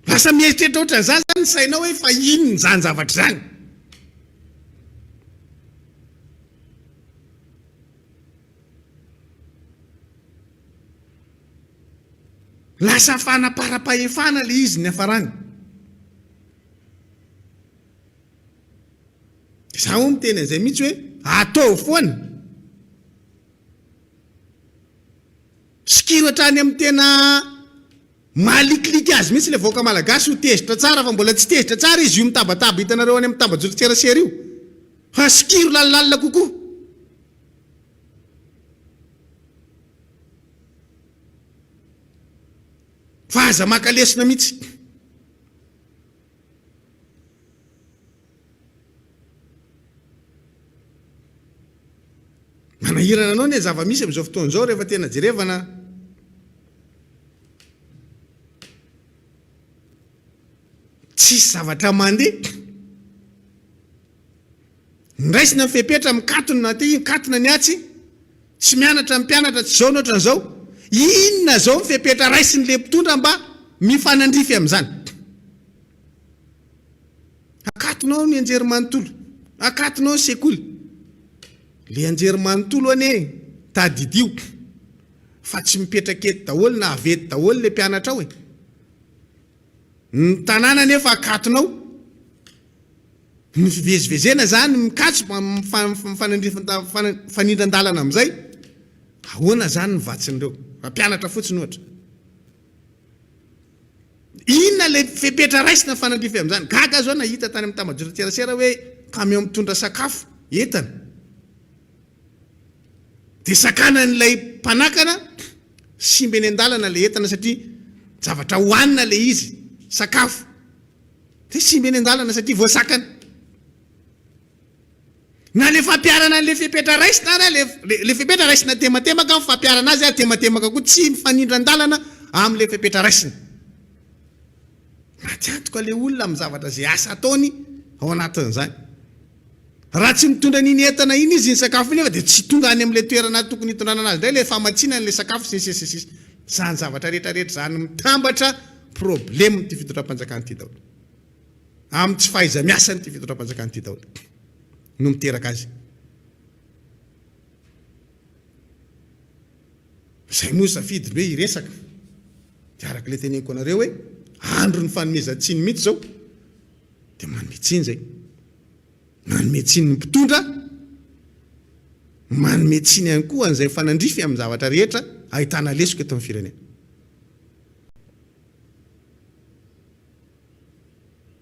Lasa mieritreritra ohatran'izany zany ny sainao hoe fa inona izany zavatra izany? Lasa fanaparam-pahefana ilay izy ny hafarany. Izaho miteny an'izay mihitsy hoe ataovy foana. Sokiro hatrany amin'ny tena mahalikiliky azy mihitsy ilay vahoaka malagasy ho tezitra tsara fa mbola tsy tezitra tsara izy io mitabataba hitanareo any amin'ny tambajotran-tserasera io fa sokiro lalindalina kokoa. Fa aza maka lesona mihitsy. Manahirana anao anie zava-misy amin'izao fotoana izao rehefa tena jerevana. Tsisy zavatra mandeha. Nraisina ny fepetra mikatona aty, mikatona ny atsy, tsy mianatra ny mpianatra, tsy izao ny ohatran'izao. Inona izao ny fepetra raisin'ilay mpitondra mba mifanandrify amin'izany? Akatona ao ny anjerimanontolo, akatona ao ny sekoly. Ilay anjerimanontolo anie tadidio fa tsy mipetraka eto daholo na avy eto daholo ilay mpianatra ao e. Ny tanàna anefa akatona ao. Ny fivezivezena izany mikatso mifanindran-dalana amin'izay, ahoana izany ny vatsin'ireo? Raha mpianatra fotsiny ohatra. Inona ilay fepetra raisina mifanandrify amin'izany? Gaga aho izao nahita tany amin'ny tambajotran-tserasera hoe camion mitondra sakafo, entana. Dia sakanan'ilay mpanakana, simba eny an-dalana ilay entana satria zavatra hohanina ilay izy, sakafo. Dia simba eny an-dalana satria voasakana. Na le fampiharana an'le fepetra raisina ary le le fepetra raisina tematemaka ny fampiharana azy ary tematemaka koa tsy mifanindran-dalana amin'le fepetra raisina. Maty antoka le olona amin'ny zavatra izay asa ataony ao anatin'izany. Raha tsy mitondra an'iny entana iny izy, iny sakafo iny nefa dia tsy tonga any amin'ilay toerana tokony hitondrana anazy indray ilay famatsiana an'ilay sakafo sy ny sisa sy ny sisa. Izany zavatra rehetra rehetra izany mitambatra problème ity fitondram-panjakana ity daholo. Amin'ny tsy fahaiza-miasan'ity fitondram-panjakana ity daholo no miteraka azy. Izay moa safidy ny hoe hiresaka. Dia araka ilay teneniko anareo hoe andron'ny fanomezan-tsiny mihitsy izao. Dia manome tsiny izay. Manome tsiny ny mpitondra, manome tsiny ihany koa an'izay mifanandrify amin'ny zavatra rehetra ahitana lesoka eto amin'ny firenena.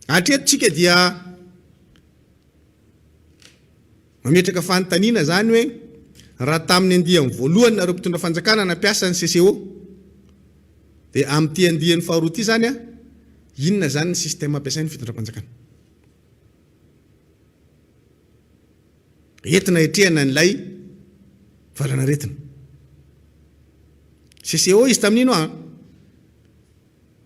Hatreto tsika dia mametraka fanontaniana izany hoe raha tamin'ny andiany voalohany nareo mpitondra fanjakana nampiasa ny CCO dia amin'ity andiany faharoa ity izany inona izany ny système ampiasain'ny fitondram-panjakana? Entina hiatrehana an'ilay valanaretina. CCO izy tamin'iny hoa an!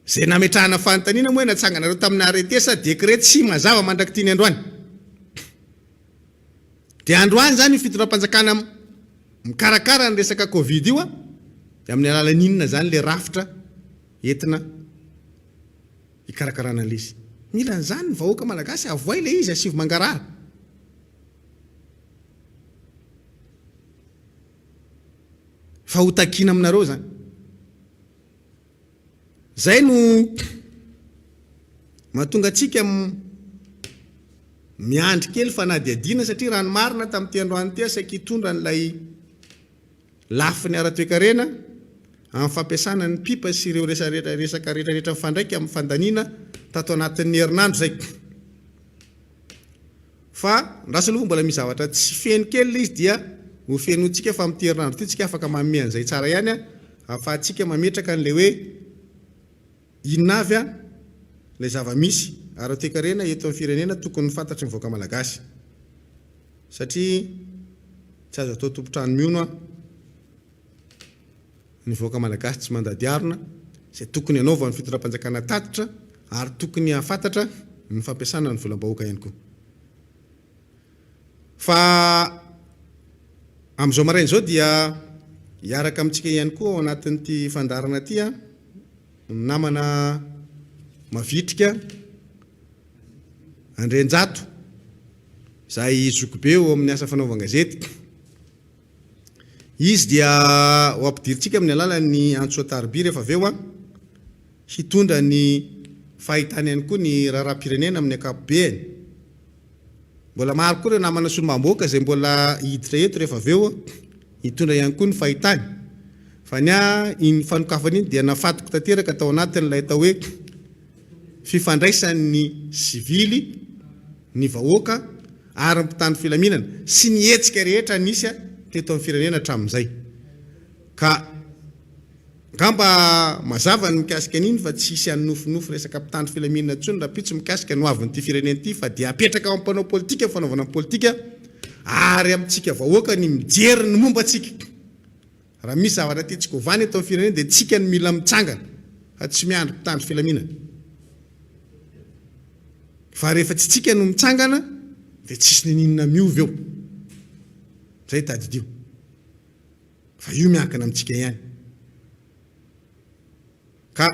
Izay nametrahana fanontaniana moa hoe natsanganareo tamin'ny arrêté sa décret tsy mazava mandrak'ity ny androany. Dia androany izany io fitondram-panjakana mikarakara ny resaka covid io an, dia amin'ny alalan'ny inona izany ilay rafitra entina hikarakarana an'ilay izy. Mila an'izany ny vahoaka malagasy, avoay ilay izy, asivo mangarahara. Fa ho takiana aminareo izany. Izay no mahatonga antsika miandry kely fanadihadiana satria raha ny marina tamin'ity androany ity aho saika hitondra an'ilay lafiny ara-toekarena amin'ny fampiasana ny pipa sy ireo resaka rehetrarehetra mifandraika amin'ny fandaniana tato anatin'ny herinandro izay. Fa andraso aloha fa mbola misy zavatra tsy feno kely ilay izy dia ho fenointsika fa amin'ity herinandro ity tsika afaka manome an'izay tsara ihany ahafahantsika mametraka an'ilay hoe inona avy ilay zava-misy ara-toekarena eto amin'ny firenena tokony ho fantatry ny vahoaka malagasy satria tsy azo atao tompon-trano mihono ny vahoaka malagasy tsy mandady harona izay tokony hanaovan'ny fitondram-panjakana tatitra ary tokony hahafantatra ny fampiasana ny volam-bahoaka ihany koa. Fa amin'izao maraina izao dia hiaraka amintsika ihany koa ao anatin'ity fandaharana ity ny namana mavitrika Andrianjato izay zokibe eo amin'ny asa fanaovan-gazety. Izy dia ho ampidirintsika amin'ny alalan'ny antso an-tariby rehefa avy eo hitondra ny fahitany ihany koa ny raharaham-pirenena amin'ny ankapobeany. Mbola maro koa ireo namana solombavambahoaka izay mbola hiditra eto rehefa avy eo hitondra ihany koa ny fahitany. Fa ny ahy iny fanokafana iny dia nafatoko tanteraka tao anatin'ilay atao hoe fifandraisan'ny sivily, ny vahoaka ary ny mpitandro filaminana sy ny hetsika rehetra nisy teto amin'ny firenena hatramin'izay. Ka angamba mazava ny mikasika an'iny fa tsy hisy hanofinofy resaka mpitandro filaminana intsony rahampitso mikasika ny hoavin'ity firenena ity fa dia apetraka ao amin'ny mpanao politika ny fanaovana ny politika ary amintsika vahoaka ny mijery ny momba antsika. Raha misy zavatra tiantsika ovana eto amin'ny firenena dia tsika no mila mitsangana fa tsy miandry mpitandro filaminana. Fa rehefa tsy tsika no mitsangana dia tsisy niniana miova eo. Zay tadidio. Fa io miankina amintsika ihany. Ka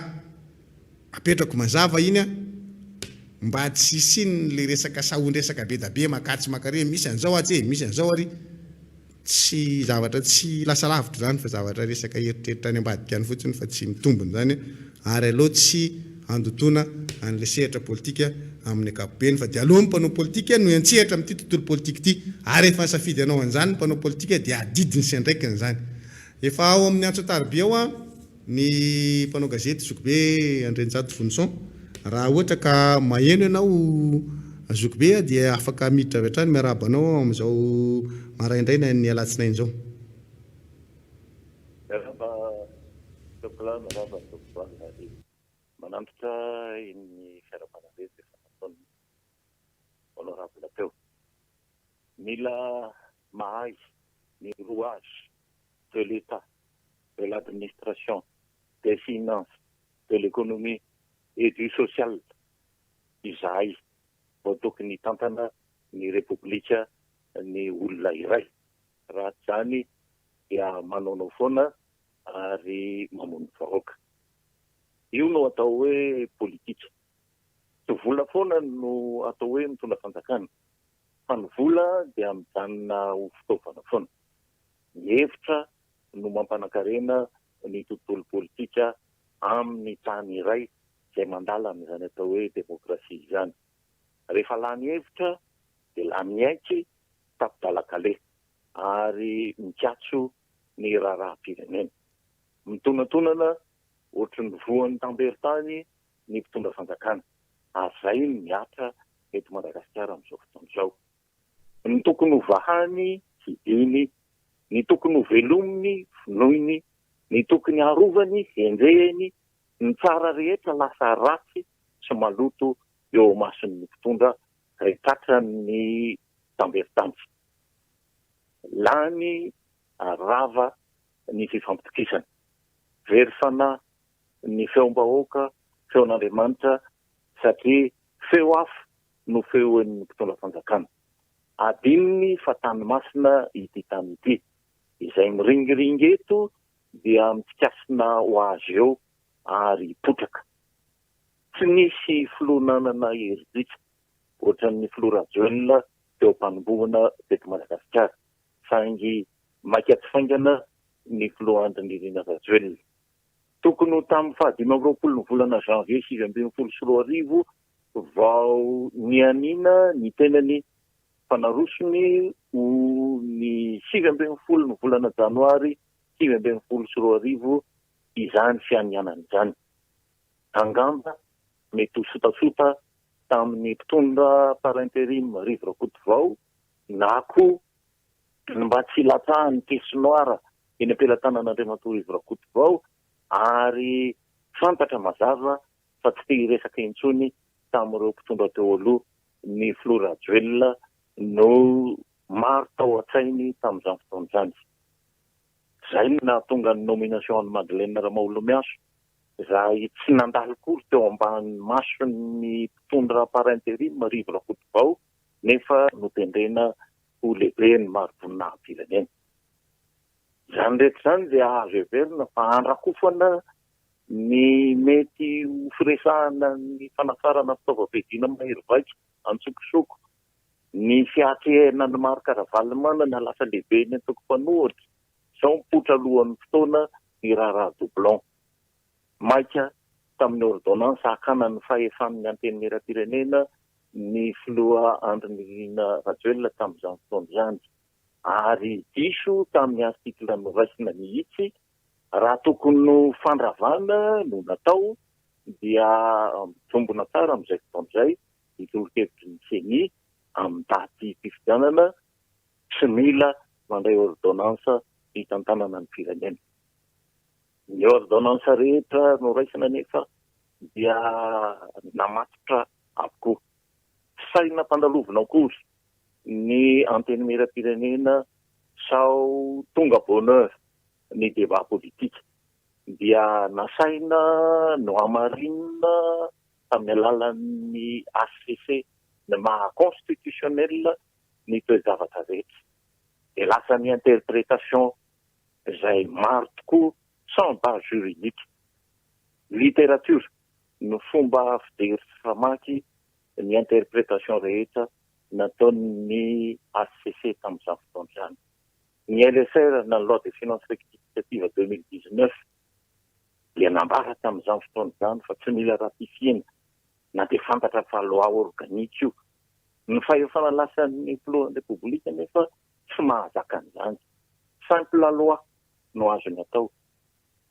apetrako mazava iny an, mba tsy hisian'ny le resaka sahon-dresaka be da be makatsy makare misy an'izao atsy e, misy an'izao ary. Tsy zavatra tsy lasa lavitra izany fa zavatra resaka eritreritra any ambadika any fotsiny fa tsy mitombina izany ary aleo tsy handotoana an'ilay sehatra politika amin'ny ankapobeny fa dia aleo ny mpanao politika no hiantsehatra amin'ity tontolo politika ity ary efa nisafidy hanao an'izany ny mpanao politika dia adidiny sy andraikiny izany. Efa ao amin'ny antso an-tariby ao an! Ny mpanao gazety zokibe Andrianjato Vonison, raha ohatra ka maheno ianao zokibe dia afaka miditra avy hatrany miarahaba anao aho amin'izao maraindraina ny alatsinainy izao. Miarahaba Tompokolahy, miarahaba Tompokovavy ary manantitra iny fiarahabana rehetra efa nataon'ny Honorable teo. Mila mahay ny rouage de l'Etat de l'administration, des finances, de l'économie et du social izahay vao tokony hitantana ny Repoblika ny olona iray. Raha tsy izany dia manaonao foana ary mamono vahoaka. Io no atao hoe politika. Tsy vola foana no atao hoe mitondra fanjakana fa ny vola dia mijanona ho fitaovana foana. Ny hevitra no mampanankarena ny tontolo politika amin'ny tany iray izay mandala an'izany atao hoe demokrasia izany. Rehefa lany hevitra dia lany aiky, tapi-dalan-kaleha ary mikatso ny raharaham-pirenena. Mitonantonana ohatry ny voan'ny tamberin-tany ny mpitondra fanjakana ary izay no mihatra eto Madagasikara amin'izao fotoana izao. Ny tokony ho vahany, hidiany, ny tokony ho velominy, vonoiny, ny tokony harovany, henjehiny, ny tsara rehetra lasa ratsy sy maloto eo imason'ny mpitondra izay tratran'ny tamberin-tany. Lany ary rava ny fifampitokisana. Very fanahy ny feom-bahoaka, feon'Andriamanitra satria feo hafa no feon'ny mpitondra fanjakana. Adinony fa tany masina ity tany ity. Izay miringiringy eto dia mitsikasina ho azy eo ary hipotraka. Tsy nisy filoha nanana herijika ohatran'ny filoha Rajoelina teo am-panombohana teto Madagasikara, saingy maika tsy faingana ny filoha Andry Nirina Rajoelina. Tokony ho tamin'ny faha 25 ny volana janvier 2019 vao nianiana ny tenany fa narosony ho ny 19 ny volana janoary 2019 izany fianianana izany. Angamba mety ho sotasota tamin'ny mpitondra par interim Rivo Rakotovao na koa ny mba tsy hilatsahan'ny caisse noire eny am-pelatanan'Andriamatoa Rivo Rakotovao ary fantatra mazava fa tsy te hiresaka intsony tamin'ireo mpitondra teo aloha ny filoha Rajoelina no maro tao an-tsainy tamin'izany fotoana izany. Izay no nahatonga ny nomination an'i Madeleine Ramaholimihaso izay tsy nandalo akory teo ambany mason'ny mpitondra par interim Rivo Rakotovao nefa notendrena ho lehiben'ny mari-boninahim-pirenena. Izany rehetra izany dia azo heverina fa handrakofana ny mety ho firesahana ny fanafarana fitaovam-piadiana mahery vaika antsokosoko, ny fiatrehana an'i Marc Ravalomanana lasa lehiben'ny antoko mpanohitra, izao mipoitra alohan'ny fotoana ny raharaha doublon. Maika tamin'ny ordonnance hakana ny fahefan'ny Antenimierampirenena ny filoha Andry Nirina Rajoelina tamin'izany fotoana izany ary diso tamin'ny article noraisina mihitsy Raha tokony ho fandravana no natao dia mitombina tsara amin'izay fotoana izay ny tolo-kevitry ny Ceni amin'ny datim-pifidianana, tsy mila mandray ordonnance hitantanana ny firenena. Ny ordonnance rehetra noraisina anefa dia namatotra avokoa. Tsy sahy nampandalovina akory ny Antenimierampirenena sao tonga bonheur ny débat politique dia nasaina nohamarinina tamin'ny alalan'ny hcc. ny maha constitutionnel ny toe-javatra rehetra. Dia lasa ny interprétation izay maro tokoa sans base juridique. Littérature no fomba fijery sy famaky ny interprétation rehetra nataon'ny HCC tamin'izany fotoana izany. Ny LFR na loi de finances rectificative 2019 dia nambara tamin'izany fotoana izany fa tsy mila ratifiena na dia fantatra fa loi organique io. Ny fahefana lasan'ny filohan'ny Repoblika nefa tsy mahazaka an'izany. Simple loi no azony atao.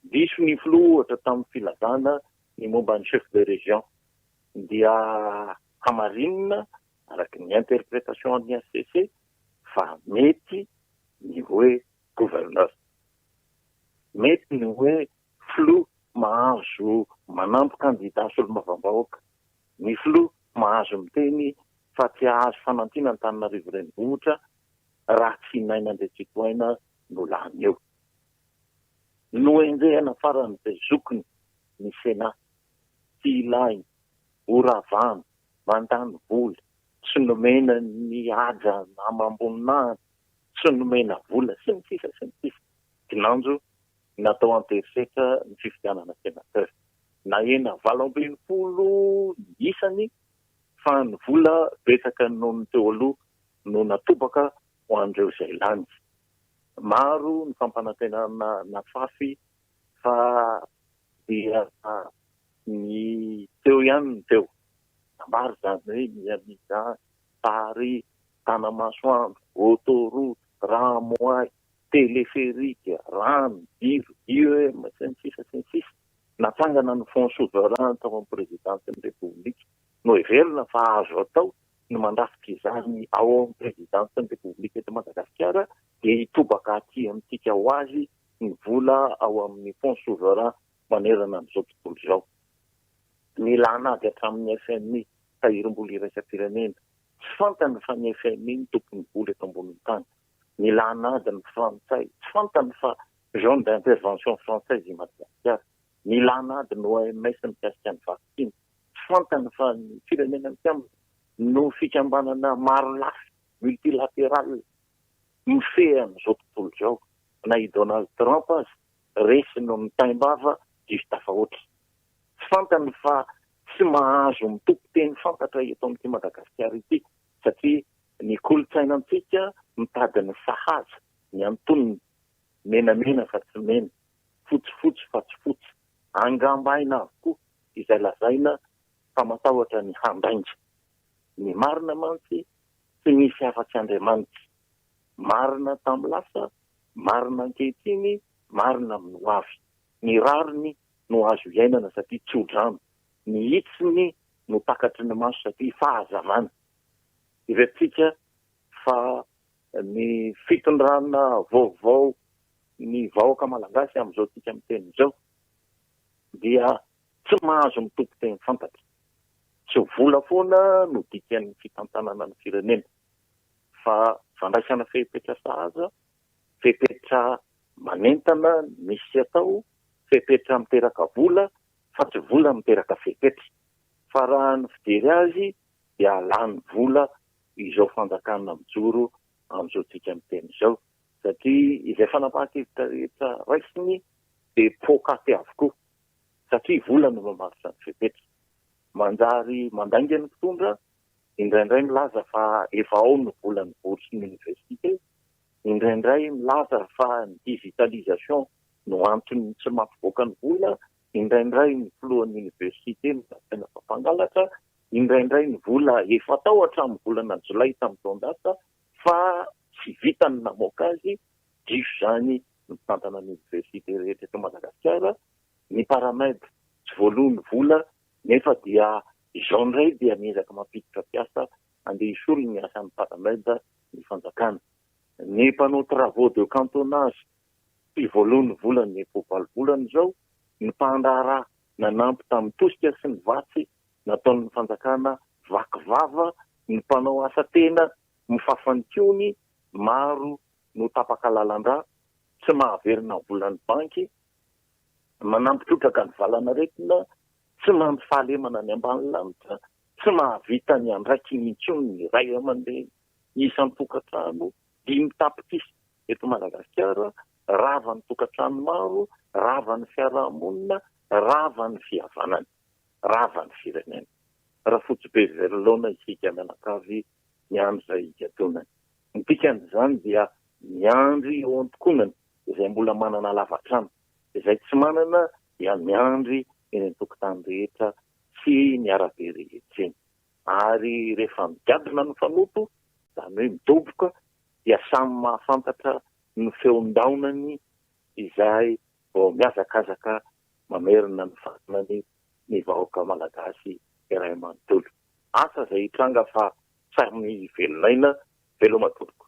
Diso ny filoha ohatra tamin'ny filazana ny momba ny chef de région dia hamarinina araka ny interprétation an'ny HCC fa mety ny hoe gouverneur. Mety ny hoe filoha mahazo manampy kandida solombavambahoaka. Ny filoha mahazo miteny fa tsy hahazo fanampiana Antananarivo renivohitra raha tsy Naina Andriantsitohaina no lany eo. Nohenjehina faran'izay zokiny ny Sénat. Tsy ilaina, horavana, mandany vola, tsy nomena ny haja amam-boninahitra, tsy nomena vola, sy ny sisa sy ny sisa. Kinanjo natao an-terisetra ny fifidianana sénateur. Nahena 18 ny isany fa ny vola betsaka noho ny teo aloha no natobaka ho an'ireo izay lany. Maro ny fampanantenana nafafy fa dia ny teo ihany no teo. Nambara izany hoe Miamida, Paris, Tanamasoandro, autoroute, Ramoay, téléphérique, rano, jiro, IEM, sy ny sisa sy ny sisa. Natsangana ny fonds souverain tao amin'ny présidence-n'ny Repoblika. Noheverina fa azo atao ny mandrafitra izany ao amin'ny présidence-n'ny Repoblika eto Madagasikara dia hitobaka aty amintsika ho azy ny vola ao amin'ny fonds souverain manerana an'izao tontolo izao. Nilana ady hatramin'ny FMI, tahirim-bola iraisam-pirenena. Tsy fantany fa ny FMI no tompon'ny vola eto ambonin'ny tany. Nilana ady ny frantsay. Tsy fantany fa zone d'intervention française i Madagasikara. Nilana ady ny OMS mikasika ny vaksiny. Tsy fantany fa ny firenena mikambana no fikambanana marolafy, multilatéral, mifehy an'izao tontolo izao. Na i Donald Trump aza resy noho ny taim-bava diso tafahoatra. Tsy fantany fa tsy mahazo mitompo teny fantatra eto amin'ity Madagasikara ity satria ny kolontsainantsika mitady ny sahaza, ny antonony, menamena fa tsy mena, fotsifotsy fa tsy fotsy. Angambaina avokoa izay lazaina fa matahotra ny handainga. Ny marina mantsy tsy misy afa-tsy Andriamanitra. Marina tamin'ny lasa, marina ankehitriny, marina amin'ny ho avy. Ny rariny no azo iainana satria tso-drano. Ny hitsiny no takatry ny maso satria fahazavana. Heveritsika fa ny fitondrana vaovao ny vahoaka malagasy amin'izao tsika miteny izao dia tsy mahazo mitompo teny fantatra. Tsy vola foana no dikan'ny fitantanana ny firenena fa fandraisana fepetra sahaza, fepetra manentana misy atao, fepetra miteraka vola fa tsy vola miteraka fepetra. Fa raha ny fijery azy dia lany vola izao fanjakana mijoro amin'izao tsika miteny izao satria izay fanapahan-kevitra rehetra raisiny dia poakaty avokoa satria vola no mamaritra ny fepetra. Manjary mandainga ny mpitondra, indraindray milaza fa efa ao ny volan'ny bourse ny université, indraindray milaza fa ny digitalisation no antony tsy mampivoaka ny vola, indraindray ny filohan'ny université no lazaina fa mpangalatra, indraindray ny vola efa tao hatramin'ny volana jolay tamin'ny taon-dasa fa tsy vita ny namoaka azy, diso izany ny mpitantana ny université rehetra eto Madagasikara, ny paramed tsy voaloa ny vola nefa dia izao indray dia miezaka mampiditra mpiasa andeha hisolo ny asan'ny paramed ny fanjakana. Ny mpanao travaux de cantonnage tsy voaloa ny volany efa ho valo volana izao, ny mpandraharaha nanampy tamin'ny tosika sy ny vatsy nataon'ny fanjakana vaky vava, ny mpanao asa tena mifafa ny kihony, maro no tapaka lalan-drà, tsy mahaverina ny volan'ny banky, manampy trotraka ny valanaretina, tsy mandry fahalemana ny ambany lanitra, Tsy mahavita ny andraikiny intsony ny ray aman-dreny isan-tokantrano dimy tapitrisa eto Madagasikara, rava ny tokantrano maro, rava ny fiarahamonina, rava ny fihavanana, rava ny firenena. Rafotsibe very laona isika mianakavy miandry izay higadonany. Ny dikan'izany dia miandry eo an-tokonana izay mbola manana lavatrano, izay tsy manana dia miandry eny an-tokotany rehetra sy ny arabe rehetra eny. Ary rehefa migadona ny fanoto, izany hoe midoboka, dia samy mahafantatra ny feon-daonany izay vao mihazakazaka mamerina ny fananany ny vahoaka malagasy iray manontolo. Asa izay hitranga fa samy velon'aina, veloma tompoko.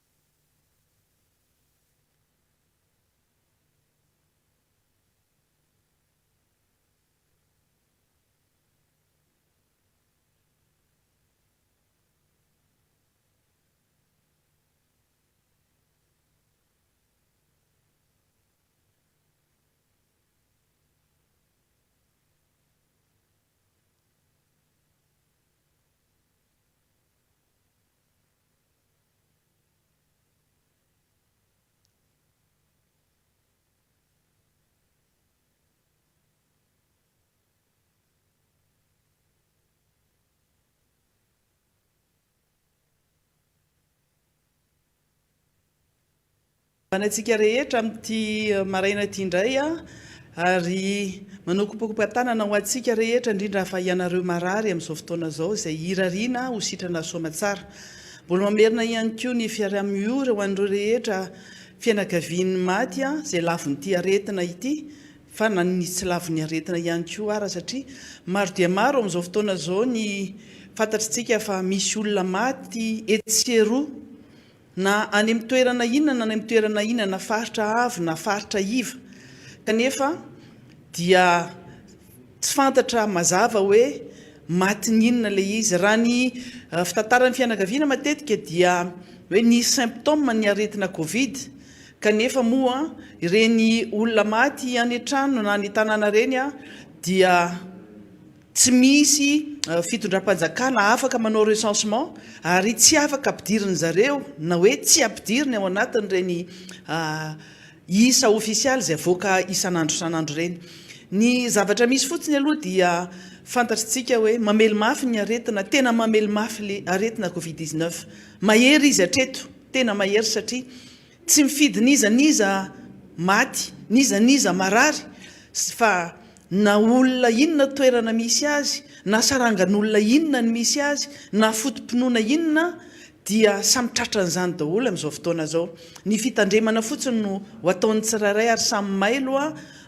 Antsika rehetra amin'ity maraina ity indray ary manao kopakopa-tanana ho antsika rehetra indrindra fa ianareo marary amin'izao fotoana izao izay irariana ho sitrana soamatsara. Mbola mamerina ihany koa ny fiaraha-miory ho an'ireo rehetra fianakavian'ny maty izay lavon'ity aretina ity fa na ny tsy lavon'ny aretina ihany koa ara satria maro dia maro amin'izao fotoana izao ny fantatr'tsika fa misy olona maty etsy sy eroa Na any amin'ny toerana inona na any amin'ny toerana inona, na faritra avo na faritra iva, kanefa dia tsy fantatra mazava hoe matin'ny inona ilay izy. Raha ny fitantaran'ny fianakaviana matetika dia hoe nisy symptômes ny aretina covid, kanefa moa ireny olona maty any an-trano na any an-tanàna ireny dia Tsy misy fitondram-panjakana afaka manao recensement ary tsy afaka ampidirin zareo na hoe tsy ampidiriny ao anatin'ireny isa ofisialy izay avoaka isan'andro isan'andro ireny. Ny zavatra misy fotsiny aloha dia fantatritsika hoe mamely mafy ny aretina, tena mamely mafy le aretina covid 19. Mahery izy hatreto, tena mahery satria Tsy mifidy n'iza n'iza maty, n'iza n'iza marary fa na olona inona toerana misy azy, na sarangan'olona inona ny misy azy, na foto-pinoana inona dia samy tratran'izany daholo amin'izao fotoana izao. Ny fitandremana fotsiny no ho ataon'ny tsirairay ary samy mailo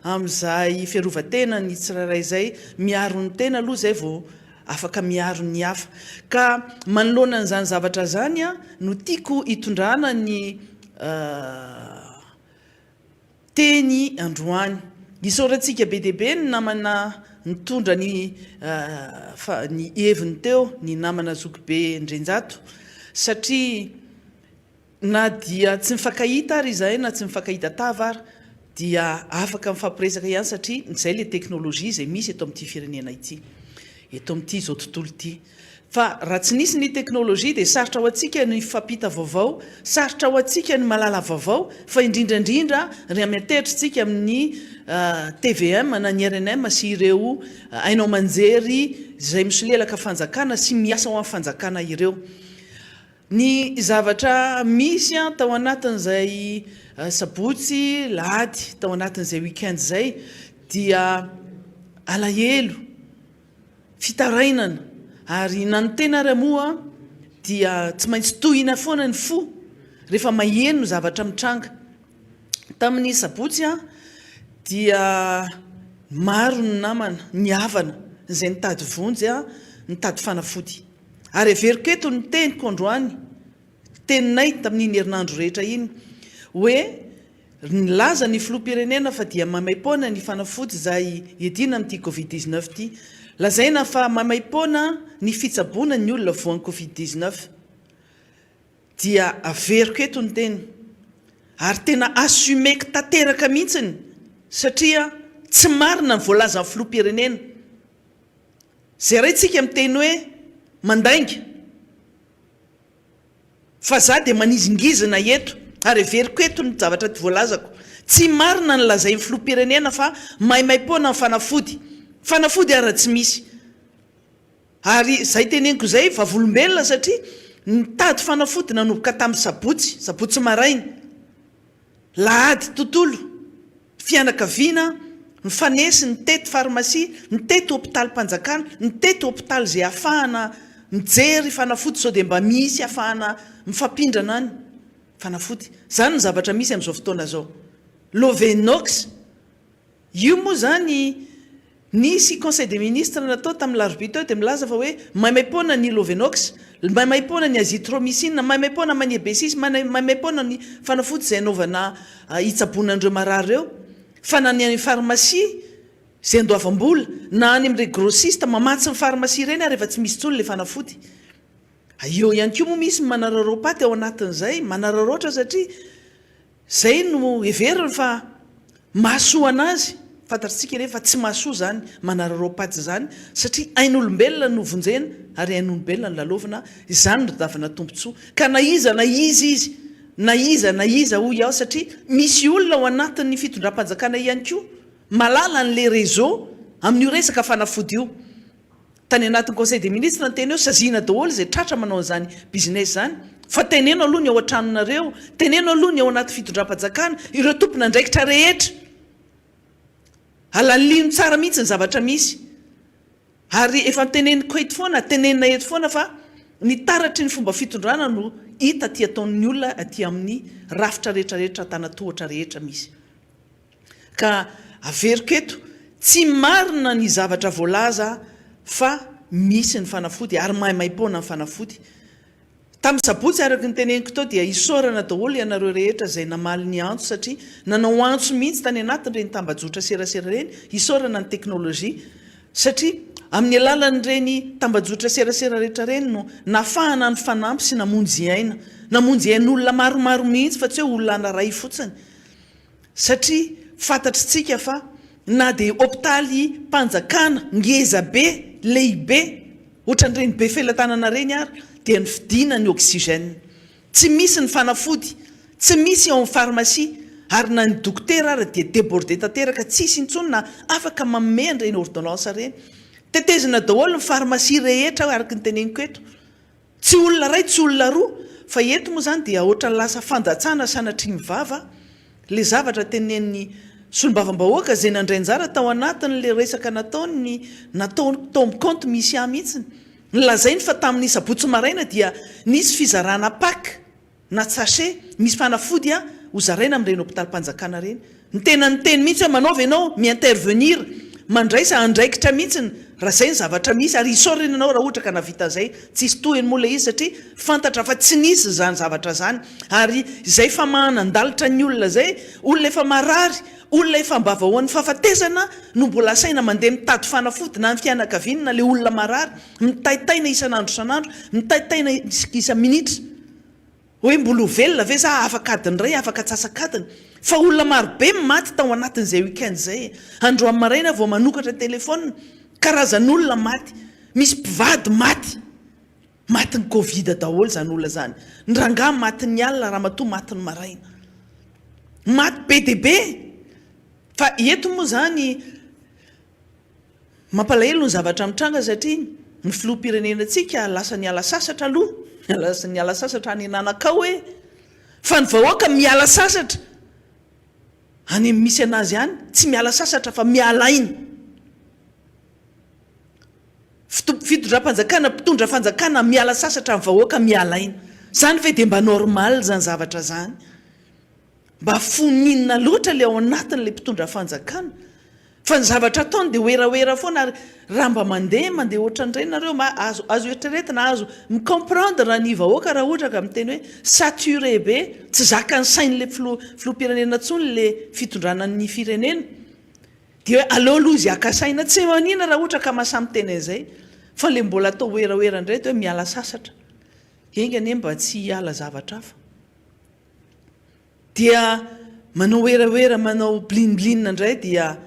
amin'izay fiarovan-tena ny tsirairay izay, miaro ny tena aloha izay vao afaka miaro ny hafa. Ka manoloana an'izany zavatra izany no tiako hitondrana ny teny androany. Isaorantsika be dia be ny namana nitondra ny ny heviny teo, ny namana zokibe Ndrenjato, satria Na dia tsy mifankahita ary izahay na tsy mifankahita tava ary dia afaka mifampiresaka ihany satria izay ilay teknolojia izay misy eto amin'ity firenena ity, eto amin'ity izao tontolo ity. Fa raha tsy nisy ny teknolojia dia sarotra ho antsika ny mifampita vaovao, sarotra ho antsika ny mahalala vaovao fa indrindra indrindra raha miantehitra isika amin'ny tvm na ny rnm sy ireo haino aman-jery izay misolelaka fanjakana sy miasa ho an'ny fanjakana ireo. Ny zavatra misy tao anatin'izay sabotsy, lahady, tao anatin'izay week-end izay dia alahelo, fitarainana ary na ny tena ary moa dia tsy maintsy tohina foana ny fo rehefa maheno ny zavatra mitranga. Tamin'ny sabotsy dia maro ny namana, ny havana izay nitady vonjy, nitady fanafody. Ary averiko eto ny teniko androany, teninay tamin'iny herinandro rehetra iny, hoe nilaza ny filoham-pirenena fa dia maimaim-poana ny fanafody izay iadiana amin'ity covid 19 ity. Lazaina fa maimaim-poana ny fitsaboana ny olona voan'ny covid 19. Dia averiko eto ny teny, ary tena assumer-ko tanteraka mihitsiny, satria tsy marina ny voalazan'ny filoham-pirenena. Zay ray tsika miteny hoe. Mandainga. Fa za dia manizingizina eto ary heveriko eto ny zavatra voalazako. Tsy marina ny lazain'ny filoham-pirenena fa maimaimpoana ny fanafody. Fanafody ara tsy misy. Ary izay teneniko izay vavolombelona satria nitady fanafody nanomboka tamin'ny sabotsy, sabotsy maraina, lahady tontolo, fianakaviana nifanesy nitety farmasia, nitety hopitalim-panjakana, nitety hopitaly izay ahafahana mijery fanafody sao dia mba misy ahafahana mifampindrana any fanafody. Izany ny zavatra misy amin'izao fotoana izao. Lovenox. Io moa izany nisy conseil des ministres natao tamin'ny larobia teo dia milaza fa hoe maimaimpoana ny Lovenox, maimaimpoana ny azithromycine, maimaimpoana mania B6, maimaimpoana ny fanafody izay anaovana hitsaboana an'ireo marary ireo fa na ny any pharmacie izay andoavam-bola na any amin'ireny grossiste mamatsy ny pharmacie ireny ary efa tsy misy intsony ilay fanafody. Eo ihany koa moa misy ny manararaopaty ao anatin'izay, manararaotra satria Izay no heveriny fa mahasoa anazy, fantatritsika anefa fa tsy mahasoa izany manararaom-paty izany satria ain'olombelona no vonjena ary ain'olombelona no lalaovina, izany no tadiavina tombontsoa. Ka na iza na iza izy, na iza na iza hoy aho satria misy olona ao anatin'ny fitondram-panjakana ihany koa malala an'ilay réseau amin'io resaka fanafody io. Tany anatin'ny conseil des ministres niteny hoe saziana daholo izay tratra manao an'izany business izany fa teneno aloha ny ao an-tranonareo, teneno aloha ny ao anaty fitondram-panjakana, ireo tompon'andraikitra rehetra. Alalino tsara mihitsy ny zavatra misy. Ary efa noteneniko eto foana, tenenina eto foana fa ny taratry ny fomba fitondrana no hita aty ataon'ny olona aty amin'ny rafitra rehetra rehetra, antanatohatra rehetra misy. Ka averiko eto, tsy marina ny zavatra voalaza fa misy ny fanafody ary maimaimpoana ny fanafody. Tamin'ny sabotsy araka ny teneniko teo dia isaorana daholo ianareo rehetra izay namaly ny antso satria nanao antso mihitsy tany anatin'ireny tambajotra serasera ireny, isaorana ny teknolojia satria amin'ny alalan'ireny tambajotra serasera rehetra ireny no nafahana nifanampy sy namonjy aina, namonjy ain'olona maromaro mihitsy fa tsy hoe olona anaray fotsiny. Satria fantatritsika fa na dia hopitaly mpanjakana ngeza be, lehibe, ohatran'ireny Befelatanana ireny ary dia nividiana ny oxygène. Tsy misy ny fanafody, tsy misy ao amin'ny pharmacie ary na ny dokotera ara dia débordé tanteraka, tsisy intsony na afaka manome an'ireny ordonnance ireny. Tetezina daholo ny pharmacie rehetra araka ny teneniko eto. Tsy olona iray tsy olona roa fa eto moa izany dia ohatran'ny lasa fandatsana sanatria ny vava ilay zavatra tenenin'ny solombavambahoaka izay nandray anjara tao anatin'ilay resaka nataony natao tao amin'ny kaonty misy ahy mihitsy. Nolazainy fa tamin'ny sabotsy maraina dia nisy fizarana pack na sachet misy fanafody ho zaraina amin'ireny hopitalim-panjakana ireny. Ny tena niteny mihitsy hoe manaova ianao, mi-intervenir, mandraisa andraikitra mihitsy raha izay ny zavatra misy ary isaorana ianao raha ohatra ka nahavita an'izay. Tsisy tohiny moa ilay izy satria fantatra fa tsy nisy izany zavatra izany ary izay famahanan-dalitra ny olona izay, olona efa marary, olona efa ambavahoan'ny fahafatesana no mbola asaina mandeha mitady fanafody na ny fianakaviany na ilay olona marary, mitaitaina isan'andro isan'andro, mitaitaina isa-minitra. Hoe mbola ho velona ve za afaka adiny iray, afaka atsasak'adiny? Fa olona marobe maty tao anatin'izay week-end izay e! Androany maraina aho vao manokatra telephone, karazan'olona maty, misy mpivady maty, matin'ny covid daholo izany olona izany, ny rangahy matin'ny alina, ramatoa matin'ny maraina. Maty be dia be! Fa eto moa izany. Mampalahelo ny zavatra mitranga satria ny filoham-pirenenantsika lasa niala sasatra aloha, lasa niala sasatra any Ananakao e! Fa ny vahoaka miala sasatra any amin'ny misy anazy any, tsy miala sasatra fa miala aina. Fitondram-panjakana, mpitondra fanjakana miala sasatra ny vahoaka miala aina. Zany ve dia mba normal zany zavatra zany? Mba foninina loatra ilay ao anatin'ilay mpitondra fanjakana fa ny zavatra ataony dia werawera foana ary raha mba mandeha mandeha ohatran'ireny nareo mba azo azo eritreretina azo mi-comprendre ny vahoaka raha ohatra ka miteny hoe saturé be tsy zakan'ny sain'ilay filoha filoham-pirenena intsony ilay fitondrana ny firenena dia hoe aleo aloha izy haka saina tsy manina raha ohatra ka mahasahy miteny an'izay fa ilay mbola atao werawera indray dia hoe miala sasatra enga anie mba tsy hiala zavatra hafa. Dia manao werawera manao blin blin indray dia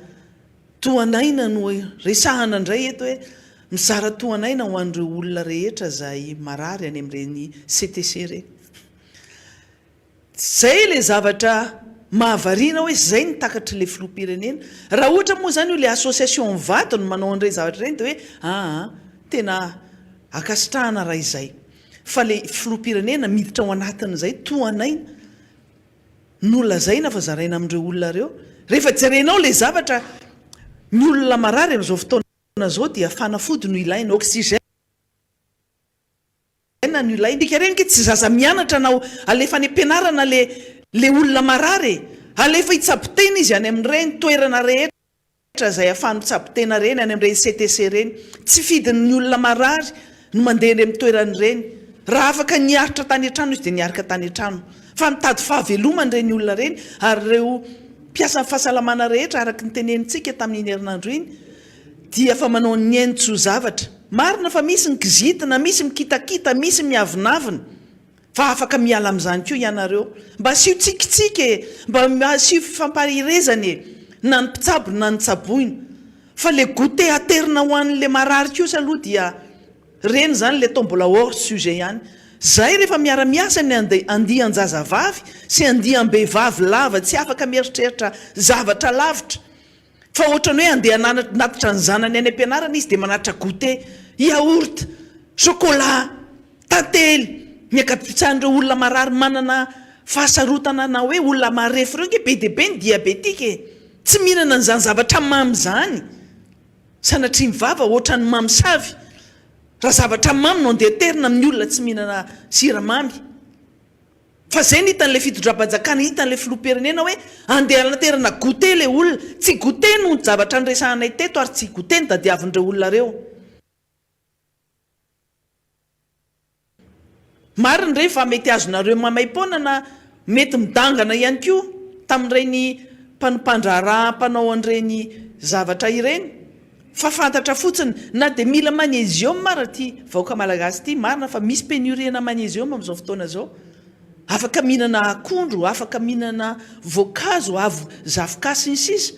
tohan'aina no resahana indray eto hoe. Mizara tohan'aina ho an'ireo olona rehetra izay marary any amin'ireny CTC ireny. Izay ilay zavatra mahavariana hoe izay no takatr'ilay filoham-pirenena. Raha ohatra moa izany io ilay association mivady no manao an'ireny zavatra ireny dia hoe aa tena ankasitrahana raha izay. Fa ilay filoham-pirenena miditra ao anatin'izay tohan'aina no lazaina fa zaraina amin'ireo olona ireo. Rehefa jerenao ilay zavatra, ny olona marary amin'izao fotoana izao dia fanafody no ilaina, oxygène no ilaina. Dika ireny ange tsy zaza mianatra na alefa any am-pianarana le le olona marary e! Alefa hitsabo tena izy any amin'ireny toerana rehetra. Rehetra izay ahafahany mitsabo tena ireny any amin'ireny CTC ireny. Tsy fidin'ny olona marary no mandeha eny amin'ny toerana ireny. Raha afaka niaritra tany an-trano izy dia niarka tany an-trano. Fa mitady fahavelomana ireny olona ireny ary ireo mpiasan'ny fahasalamana rehetra araka ny tenenintsika tamin'iny herinandro iny dia efa manao ny ainy tsy ho zavatra. Marina fa misy ny kizitina, misy mikitakita, misy miavonavona. Fa afaka miala amin'izany koa ianareo. Mba asio tsikitsiky e! Mba asio fifampaherezana e! Na ny mpitsabo na ny tsaboina. Fa le goûter aterina ho an'le marary kosa aloha dia reny izany le atao mbola hors sujet ihany. Zay rehefa miara-miasa ny andian-jazavavy sy andiam-behivavy lava tsy afaka mieritreritra zavatra lavitra. Fa ohatrany hoe andeha hanatitra ny zanany any am-pianarana izy dia manatitra goûter, yaourt, chocolat, tantely. Ny ankabetsahan'ireo olona marary manana fahasarotana na hoe olona marefo ireo ange be dia be ny diabetika e! Tsy mihinana an'izany zavatra mamy izany. Sanatria ny vava ohatran'ny mamosavy. Raha zavatra mamy no andeha aterina amin'ny olona tsy mihinana siramamy. Fa zay no hitan'ilay fitondram-panjakana, hitan'ilay filoham-pirenena hoe andeha hanaterana goûter ilay olona. Tsy goûter no zavatra niresahanay teto ary tsy goûter no tadiavin'ireo olona ireo. Marina re fa mety azonareo maimaim-poana na mety midangana ihany koa tamin'ireny mpandraharaha mpanao an'ireny zavatra ireny. Fa fantatra fotsiny, na dia mila magnésium ara ity vahoaka malagasy ity, marina fa misy pénurie-na magnésium amin'izao fotoana izao. Afaka mihinana akondro, afaka mihinana voankazo, avo, zavoka sy ny sisa.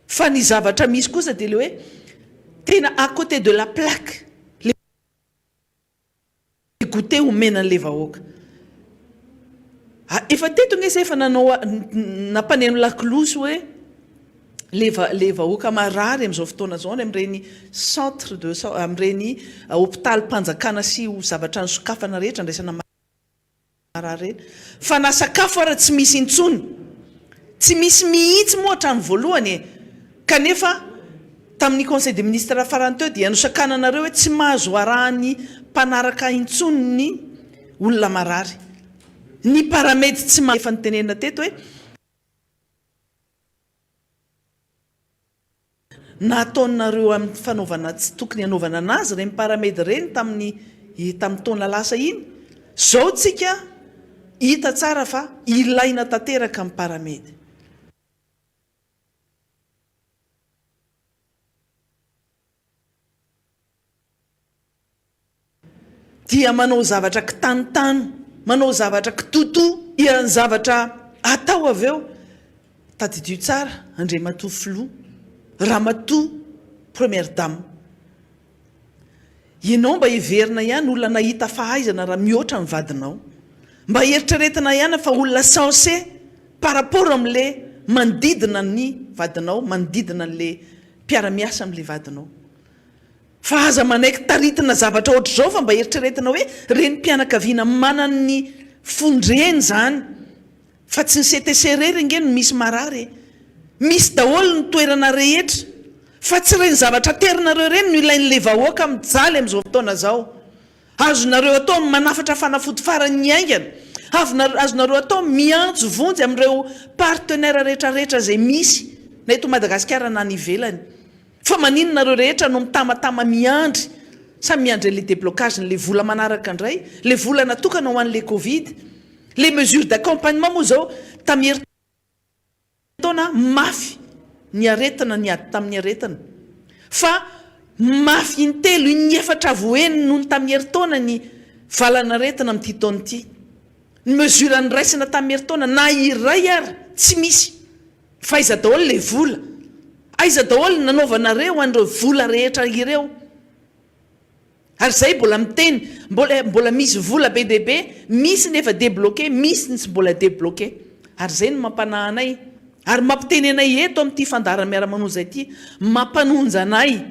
Fa ny zavatra misy kosa dia ilay hoe tena à côté de la plaque. Goûter omena an'ilay vahoaka. Efa teto nge zay efa nanao nampaneno lakolosy hoe le le vahoaka marary amin'izao fotoana izao any amin'ireny centre de amin'ireny hopitalim-panjakana sy zavatra nisokafana rehetra andraisana marary ireny fa na sakafo ara tsy misy intsony, tsy misy mihitsy moa hatramin'ny voalohany e! Kanefa tamin'ny conseil des ministres farany teo dia nosakananareo hoe tsy mahazo arahan'ny mpanaraka intsony ny olona marary. Ny paramed tsy efa notenenina teto hoe. Nataonareo amin'ny fanaovana tsy tokony hanaovana anazy ireny paramed ireny tamin'ny tamin'ny taona lasa iny, zao tsika hita tsara fa ilaina tanteraka ny paramed. Dia manao zavatra kitanotano, manao zavatra kitotoa. Dia ny zavatra atao avy eo, tadidio tsara Andriamatoa Filoha, Ramatoa Première Dame, ianao mba heverina ihany olona nahita fahaizana raha mihoatra ny vadinao. Mba eritreretina ihany fa olona sensé par rapport amin'le manodidina ny vadinao, manodidina an'le mpiara-miasa amin'le vadinao. Fa aza manaiky taritina zavatra ohatr'izao fa mba eritreretina hoe renim-pianakaviana manana ny fon-dreny izany fa tsy ny CTC irery ange no misy marary e! Misy daholo ny toerana rehetra fa tsy ireny zavatra aterinareo ireny no ilain'ilay vahoaka mijaly amin'izao fotoana izao. Azonareo atao ny manafatra fanafody farany haingana. Azonareo atao miantso vonjy amin'ireo partenaires rehetrarehetra izay misy na eto Madagasikara na any ivelany. Fa maninona nareo rehetra no mitamatama miandry sa miandry an'le déblocage n'le vola manaraka indray, le vola natokana ho an'le covid, le mesure d'accompagnement moa zao tamin'ny herintaona mafy ny aretina niady tamin'ny aretina fa mafy intelo inefatra avo heny noho ny tamin'ny herintaona ny valan'aretina amin'ity taona ity, ny mesure noraisina tamin'ny herintaona na iray ary tsy misy. Fa aiza daholo le vola? Aiza daholo ny nanaovanareo an'ireo vola rehetra ireo? Ary zay mbola miteny, mbola mbola misy vola be dia be, misy ny efa debloquer, misy ny tsy mbola debloquer. Ary zay no mampanahy anay, ary mampiteny anay eto amin'ity fandaharana miara-manonja ity, mampanonja anay,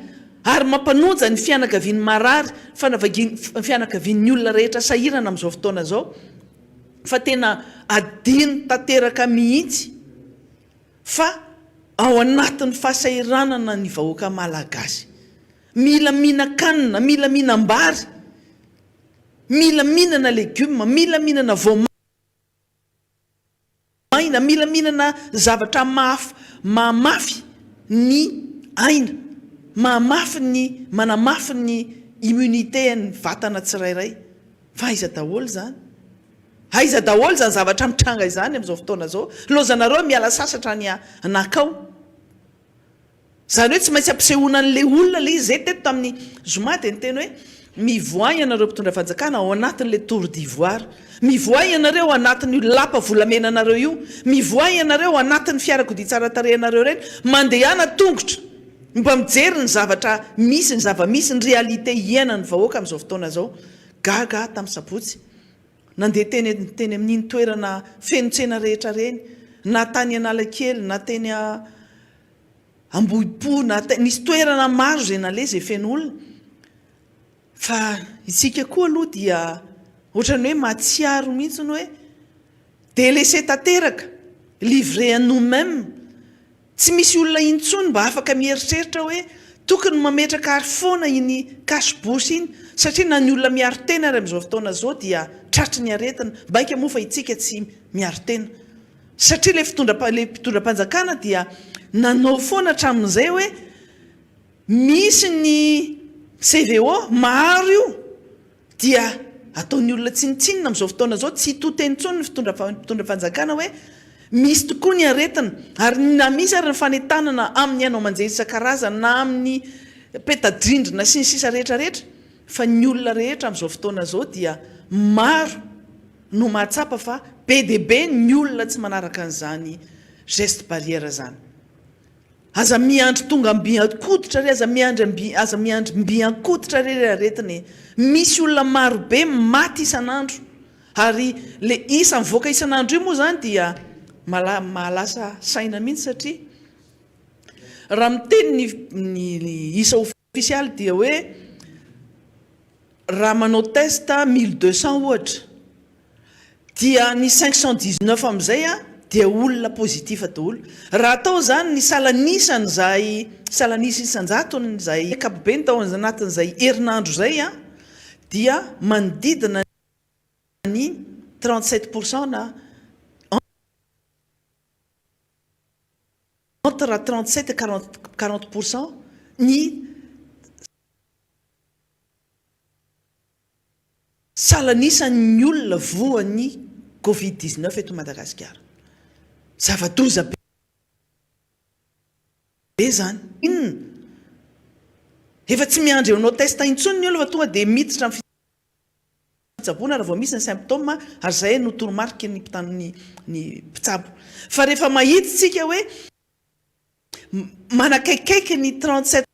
ary mampanonja ny fianakavian'ny marary, fanavagian fianakavian'ny olona rehetra sahirana amin'izao fotoana izao, fa tena adino tanteraka mihitsy fa ao anatin'ny fahasahiranana ny vahoaka malagasy. Mila mihinan-kanina, mila mihinam-bary, mila mihinana legioma, mila mihinana voamaina, mila mihinana zavatra mahamafy ny aina, mahamafy ny, manamafy ny immunité an'ny vatana tsirairay. Fa aiza daholo izany? Aiza daholo izany zavatra mitranga izany amin'izao fotoana izao? Lozanareo miala sasatra any anakao. Izany hoe tsy maintsy ampisehoana an'ilay olona ilay izy. Izay teto tamin'ny zoma dia niteny hoe mivoaha ianareo mpitondra fanjakana ao anatin'ilay tour d'ivoire. Mivoaha ianareo ao anatin'io lapa volamenanareo io. Mivoaha ianareo ao anatin'ny fiarakodia tsara tarehinareo ireny. Mandehana tongotra mba mijery ny zavatra misy, ny zava-misy, ny réalité iainan'ny vahoaka amin'izao fotoana izao. Gaga aho tamin'ny sabotsy. Nandeha teny teny amin'iny toerana feno tsena rehetra ireny, na tany Analakely na teny Ambohipo na nisy toerana maro izay naleha izay feno olona. Fa isika koa aloha dia ohatran'ny hoe mahatsiaro mihitsy ny hoe délaissé tanteraka, livré à nous mêmes. Tsy misy olona intsony mba afaka mieritreritra hoe tokony mametraka ary foana iny cache bouche iny satria na ny olona miaro tena ary amin'izao fotoana izao dia tratry ny aretina, mainka moa fa itsika tsy miaro tena. Satria ilay fitondra ilay mpitondram-panjakana dia nanao foana hatramin'izay hoe misy ny CVO maro io dia ataon'ny olona tsinontsinona amin'izao fotoana izao, tsy to teny intsony ny fitondra mpitondram-panjakana hoe misy tokoa ny aretina ary na misy ary ny fanentanana amin'ny haino aman-jery isan-karazany na amin'ny peta-drindrina sy ny sisa rehetra rehetra fa ny olona rehetra amin'izao fotoana izao dia maro no mahatsapa fa be dia be ny olona tsy manaraka an'izany geste barrière izany. Aza miandry tonga mby an-koditra re, aza miandry mby, aza miandry mby an-koditra re ry aretina e. Misy olona maro be maty isan'andro. Ary le isa mivoaka isan'andro io moa izany dia mala, mahalasa saina mihitsy satria raha miteny ny, ny isa ofisialy dia hoe Raha manao test 1200 ohatra dia ny 519 amin'izay dia olona positif daholo. Raha atao izany ny salanisan'izay salanisa isan-jatony izay ankapobeny tao anatin'izay herinandro izay dia manodidina ny 37 pour cent na entre 37 et 40 pour cent ny Salan'isan'ny olona voan'ny Covid 19 eto Madagasikara. Zava-doza be izany. Inona? Efa tsy miandry hanao test intsony ny olona fa tonga dia miditra amin'ny fitsaboana raha vao misy ny symptômes ary izay no toromariky ny ny mpitsabo. Fa rehefa mahita isika hoe manakaikaiky ny 37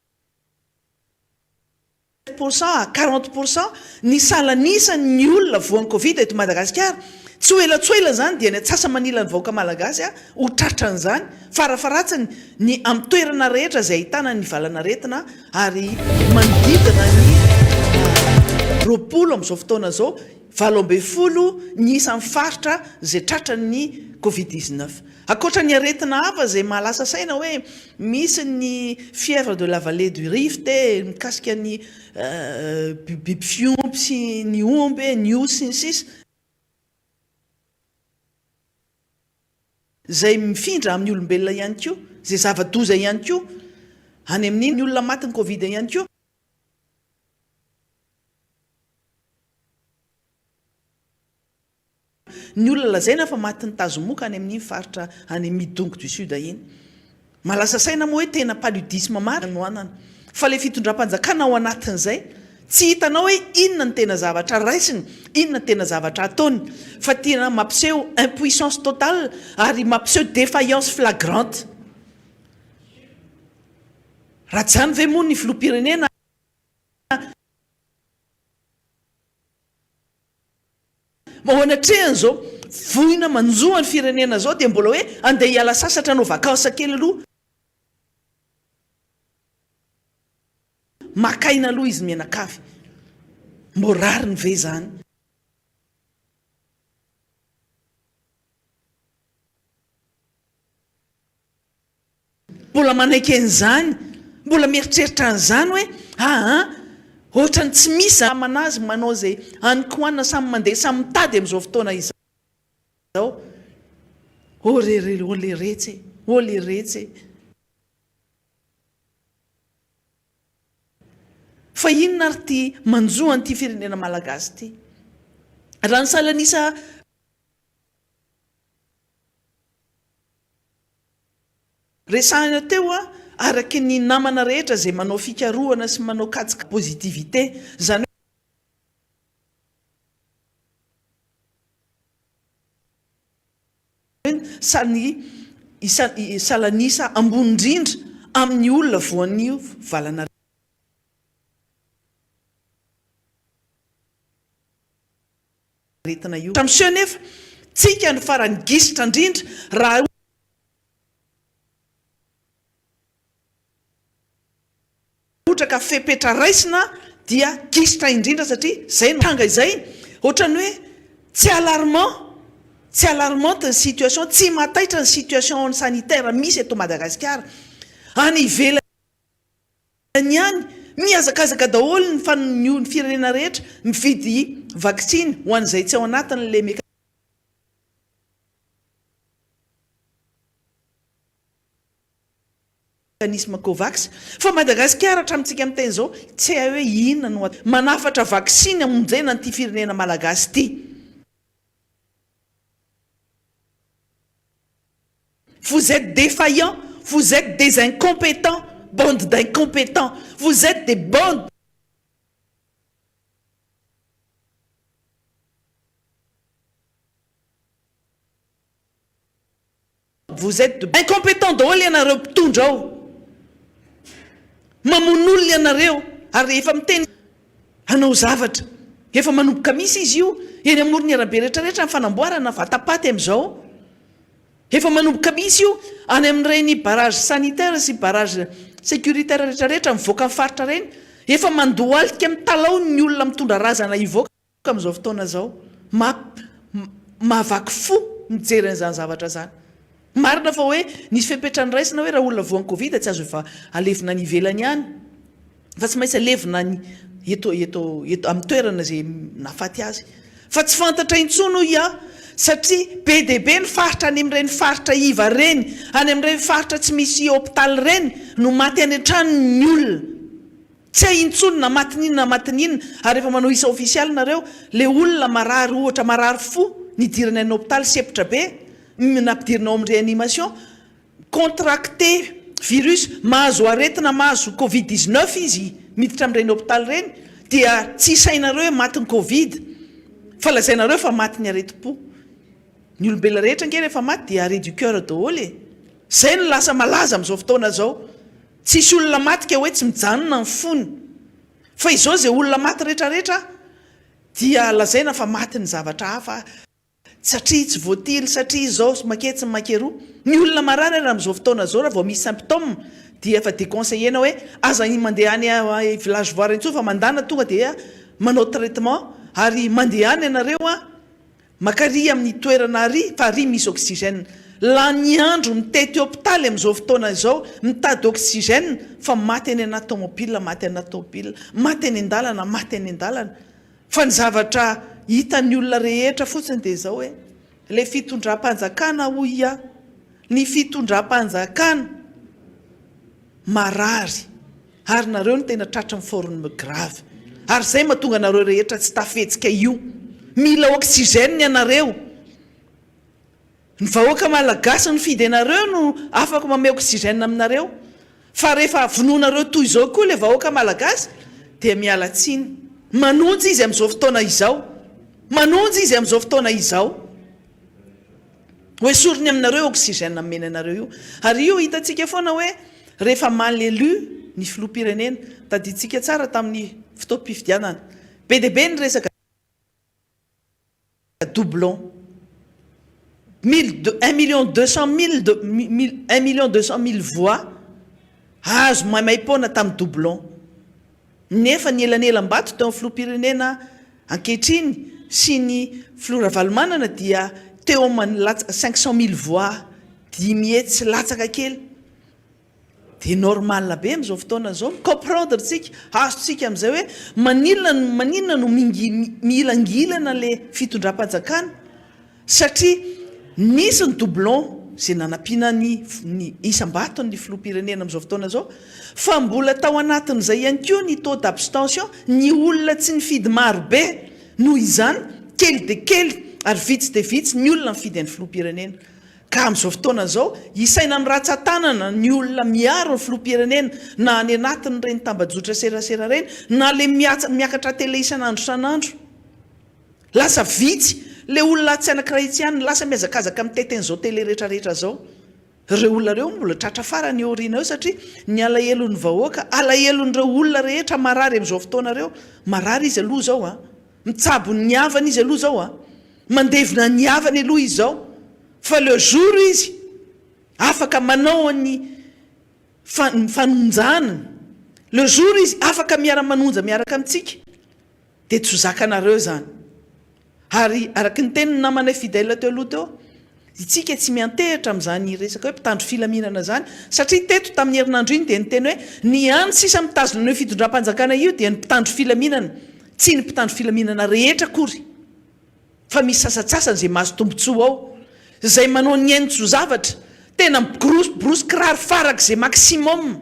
pour cent à 40 pour cent ny salan'isan'ny olona voan'ny Covid eto Madagasikara. Tsy ho ela tsy ho ela izany dia ny atsasa-manilan'ny vahoaka malagasy ho tratran'izany, farafaharatsiny ny amin'ny toerana rehetra izay ahitana ny valan'aretina ary manodidina ny 20 amin'izao fotoana izao, 18 ny isan'ny faritra izay tratran'ny Covid 19. Ankoatra ny aretina hafa izay mahalasa saina hoe misy ny fièvre de la vallée du Rift e, mikasika ny biby fiompy sy ny omby e, ny osy sy ny sisa, izay mifindra amin'ny olombelona ihany koa, izay zava-doza ihany koa any amin'ny olona matin'ny covid ihany koa. Ny olona lazaina fa matin'ny tazomoka any amin'iny faritra any Midongy du Sud iny. Mahalasa saina moa hoe tena paludisme marina no anana. Fa ilay fitondram-panjakana ao anatin'izay, tsy hitanao hoe inona no tena zavatra raisiny, inona no tena zavatra ataony. Fa tena mampiseho impuissance totale ary mampiseho défaillance flagrante. Raha tsy izany ve moa ny filoham-pirenena. Ao anatrehan'izao voina manjo an'ny firenena izao dia mbola hoe andeha hiala sasatra hanao vacances kely aloha. Maka aina aloha izy mianakavy. Mbô rariny ve izany? Mbola manaiky an'izany, mbola mieritreritra an'izany hoe aa ohatran'ny tsy misy namana azy manao izay any-ko-any samy mandeha samy mitady amin'izao fotoana izao. Ô re re ô leretsy e! Ô leretsy e! Fa inona ary ity manjo an'ity firenena malagasy ity? Raha ny salan'isa Resahina teo araky ny namana rehetra izay manao fikarohana sy manao kajy positivité, izany hoe sa ny isa salan'isa ambony indrindra amin'ny olona voan'io valan'aretina io. Miseho anefa, tsika no farany gisitra indrindra raha. Ohatra ka fepetra raisina dia gisitra indrindra satria izay no tranga izay, ohatran'ny hoe tsy alarmant, tsy alarmante ny situation, tsy mahataitra ny situation sanitaire misy eto Madagasikara. Any ivelany any mihazakazaka daholo ny fan- ny firenena rehetra mividy vaksiny ho an'izay tsy ao anatin'ilay Mécanisme Covax. Fa Madagasikara hatramintsika miteny izao tsy hay hoe inona no atao. Manafatra vaksiny hamonjena an'ity firenena malagasy ity. Vous êtes défaillants, vous êtes des incompétents, bande d'incompétents, vous êtes des bandes. Vous êtes de incompétent daholo ianareo mpitondra ao. Mamono olona ianareo ary rehefa miteny hanao zavatra. Efa manomboka misy izy io eny amoron'ny arabe rehetra rehetra ny fanamboarana vatapaty amin'izao. Efa manomboka misy io any amin'ireny barrage sanitaire sy barrage sécuritaire rehetra rehetra mivoaka ny faritra ireny. Efa mandohalika mitalaho ny olona mitondra razana hivoaka. Amin'izao fotoana izao. Mahavaky fo mijery an'izany zavatra izany. Marina fa hoe nisy fepetra noraisina hoe raha olona voan'ny covid tsy azo efa alevina any ivelany any fa tsy maintsy alevina any eto eto eto amin'ny toerana izay nahafaty azy. Fa tsy fantatra intsony hoy aho satria be dia be ny faritra any amin'ireny faritra iva ireny, any amin'ireny faritra tsy misy hopitaly ireny no maty any an-tranony ny olona. Tsy hay intsony na maty n'inona na maty n'inona ary rehefa manao isa ofisialy nareo le olona marary ohatra marary fo nidirany any hopitaly sepotra be nampidirina ao amin'ny réanimation contracté virus mahazo aretina mahazo covid 19 izy miditra amin'ireny hopitaly ireny dia tsy isainareo hoe matin'ny covid fa lazainareo fa matin'ny aretim-po ny olombelona rehetra ange rehefa maty dia arrêt du coeur daholo e zay no lasa malaza amin'izao fotoana izao Tsisy olona maty ka hoe tsy mijanona ny fony. Fa izao izay olona maty retraretra dia lazaina fa maty ny zavatra hafa satria tsy voatily satria izao sy maketsy ny makeroa. Ny olona marary ary amin'izao fotoana izao raha vao misy symptômes dia efa deconseiller-na hoe aza mandeha any village voir intsony fa mandana tonga dia manao traitement ary mandeha any ianareo an! Maka ary amin'ny toerana ary fa ary misy oxygène. Lany andro mitety hopitaly amin'izao fotoana izao mitady oxygène fa maty any anaty tomobile, maty anaty tobile, maty any an-dalana, maty any an-dalana. Fa ny zavatra hitan'ny olona rehetra fotsiny dia izao hoe ilay fitondram-panjakana hoy aho, ny fitondram-panjakana marary. Ary nareo no tena tratry ny forme grave. Ary zay mahatonga anareo rehetra tsy tafihetsika io. Mila oxygène ianareo. Ny vahoaka malagasy nifidy anareo no afaka manome oxygène aminareo. Fa rehefa vonoinareo toy izao koa ilay vahoaka malagasy dia miala tsiny. Manonja izy amin'izao fotoana izao. Manonja izy amin'izao fotoana izao. Ho esoriny aminareo io oxygène nomeny anareo io. Ary io hitantsika foana hoe rehefa mal élu ny filoham-pirenena, tadidintsika tsara tamin'ny fotoam-pifidianana, be dia be ny resaka. doublon. Mille un million 200 000 de 1 200 000 voix azo maimaim-poana tamin'ny doublon. Nefa ny elanelam-bato teo amin'ny filoham-pirenena ankehitriny sy ny filoha Ravalomanana dia teo amin'ny latsa 500 000 voix, 500 latsaka kely. Dia normal be amin'izao fotoana izao, mi-comprendre tsika, azontsika amin'izay hoe maninona maninona no mingi mihilangilana le fitondram-panjakana, satria nisy ny doublon izay nanampiana ny ny isam-baton'ny filoham-pirenena amin'izao fotoana izao, fa mbola tao anatin'izay ihany koa ny taux d'abstention, ny olona tsy nifidy maro be, noho izany kely dia kely ary vitsy dia vitsy ny olona nifidy an'ny filoham-pirenena. Ka amin'izao fotoana izao, isaina amin'ny ratsan-tanana ny olona miaro ny filoham-pirenena, na any anatin'ireny tambajotra serasera ireny, na ilay miakatra tele isan'andro isan'andro. Lasa vitsy ilay olona atsy anankiray itsy ihany, lasa mihazakazaka mitety an'izao tele rehetrarehetra izao. Ireo olona ireo mbola tratra farany eo aoriana eo satria ny alahelon'ny vahoaka, alahelon'ireo olona rehetra marary amin'izao fotoana ireo, marary izy aloha izao an! Mitsabo ny havany izy aloha izao an! Mandevina ny havany aloha izy izao fa le jour izy afaka manao ny fanonjanany, le jour izy afaka miara-manonja miaraka amintsika dia tsy ho zakanareo izany. Ary araky ny tenin'ny namanay Fidèle teo aloha teo, isika tsy miantehitra amin'izany resaka hoe mpitandro filaminana izany satria teto tamin'ny herinandro iny dia niteny hoe ny hany sisa mitazona an'io fitondram-panjakana io dia ny mpitandro filaminana, tsy ny mpitandro filaminana rehetra akory. Fa misy sasantsasany izay mahazo tombontsoa ao, izay manao ny ainy tsy ho zavatra, tena miborosy borosy kiraro farak'izay maximum,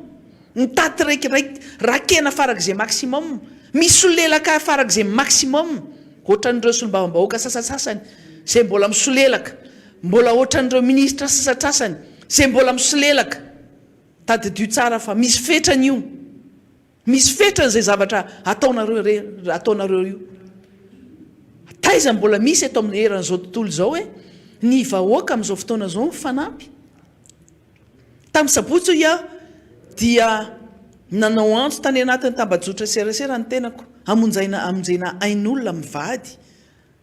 mitaty raikiraiky rakena farak'izay maximum, misolelaka farak'izay maximum, ohatran'ireo solombavambahoaka sasantsasany izay mbola misolelaka, mbola ohatran'ireo minisitra sasantsasany izay mbola misolelaka. Tadidio tsara fa misy fetrany io. Misy fetrany izay zavatra ataonareo re ataonareo io. Taiza mbola misy eto amin'ny eran'izao tontolo izao hoe ny vahoaka amin'izao fotoana izao mifanampy. Tamin'ny sabotsy hoy aho dia nanao antso tany anatin'ny tambajotra serasera ny tenako hamonjaina hamonjena ain'olona mivady.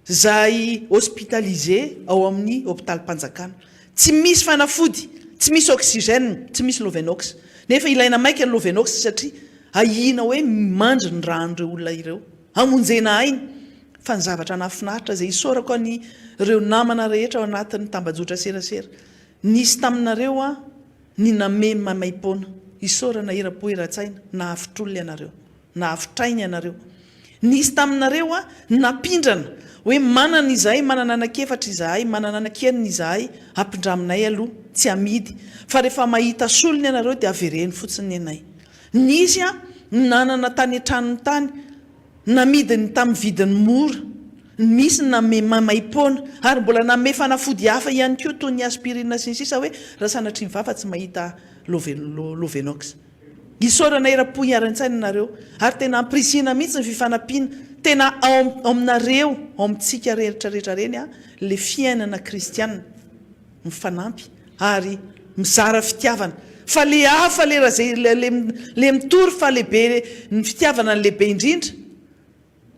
Zahay hospitalisé ao amin'ny hopitalim-panjakana. Tsy misy fanafody, tsy misy oxygène, tsy misy lovenox. Nefa ilaina maika ny lovenox satria ahiana hoe mandry ny ràn'ireo olona ireo. Hamonjena aina. Fa ny zavatra nahafinaritra izay isaorako an'ireo namana rehetra ao anatin'ny tambajotra serasera. Nisy taminareo aho ny nameno maimaimpoana. Isaorana eram-po eran-tsaina. Nahafitr'olona ianareo. Nahavotra aina ianareo. Nisy taminareo aho nampindrana hoe manana izahay, manana anankiefatra izahay, manana anankienina izahay, ampindraminay aloha, tsy amidy, fa rehefa mahita solony ianareo dia avereno fotsiny ny anay. Nisy aho nanana tany an-tranony tany, namidiny tamin'ny vidiny mora, misy ny nanome maimaimpoana, ary mbola nanome fanafody hafa ihany koa toy ny aspirine sy ny sisa hoe raha sanatria ny vava tsy mahita lovenox. Isaorana eram-po hiaran-tsaina nareo ary tena ampirisihina mihitsy ny fifanampiana tena ao aminareo ao amintsika rehetra rehetra reny a le fiainana kristiana mifanampy ary mizara fitiavana fa le hafa le raha zay le le mitory fa le be ny fitiavana ny lehibe indrindra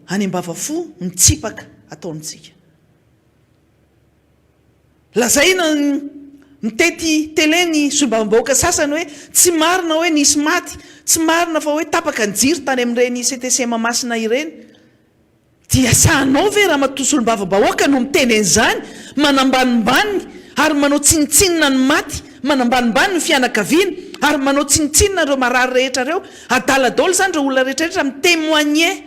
any ambavafo mitsipaka ataontsika. Lazaina mitety télé ny solombavambahoaka sasany hoe tsy marina hoe nisy maty, tsy marina fa hoe tapaka ny jiro tany amin'ireny CTC Mahamasina ireny. Dia sahanao ve ramatoa solombavambahoaka no miteny an'izany, manambanimbany ary manao tsinontsinona ny maty, manambanimbany ny fianakaviana ary manao tsinontsinona ireo marary rehetra ireo. Adala daholo izany ireo olona rehetra rehetra mi-témoigner.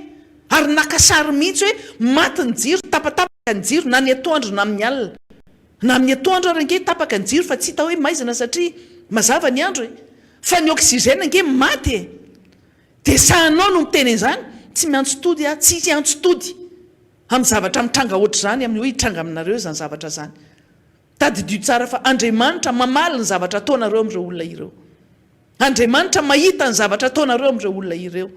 Ary naka sary mihitsy hoe maty ny jiro, tapatapaka ny jiro na ny atoandro na amin'ny alina. Na amin'ny atoandro ary ange tapaka ny jiro fa tsy hita hoe maizina satria mazava ny andro e! Fa ny oxygène ange maty e! Dia sahanao no miteny an'izany? Tsy miantso tody aho, tsy hisy antso tody amin'ny zavatra mitranga ohatr'izany amin'ny hoe hitranga aminareo izany zavatra izany. Tadidio tsara fa Andriamanitra mamaly ny zavatra ataonareo amin'ireo olona ireo. Andriamanitra mahita ny zavatra ataonareo amin'ireo olona ireo.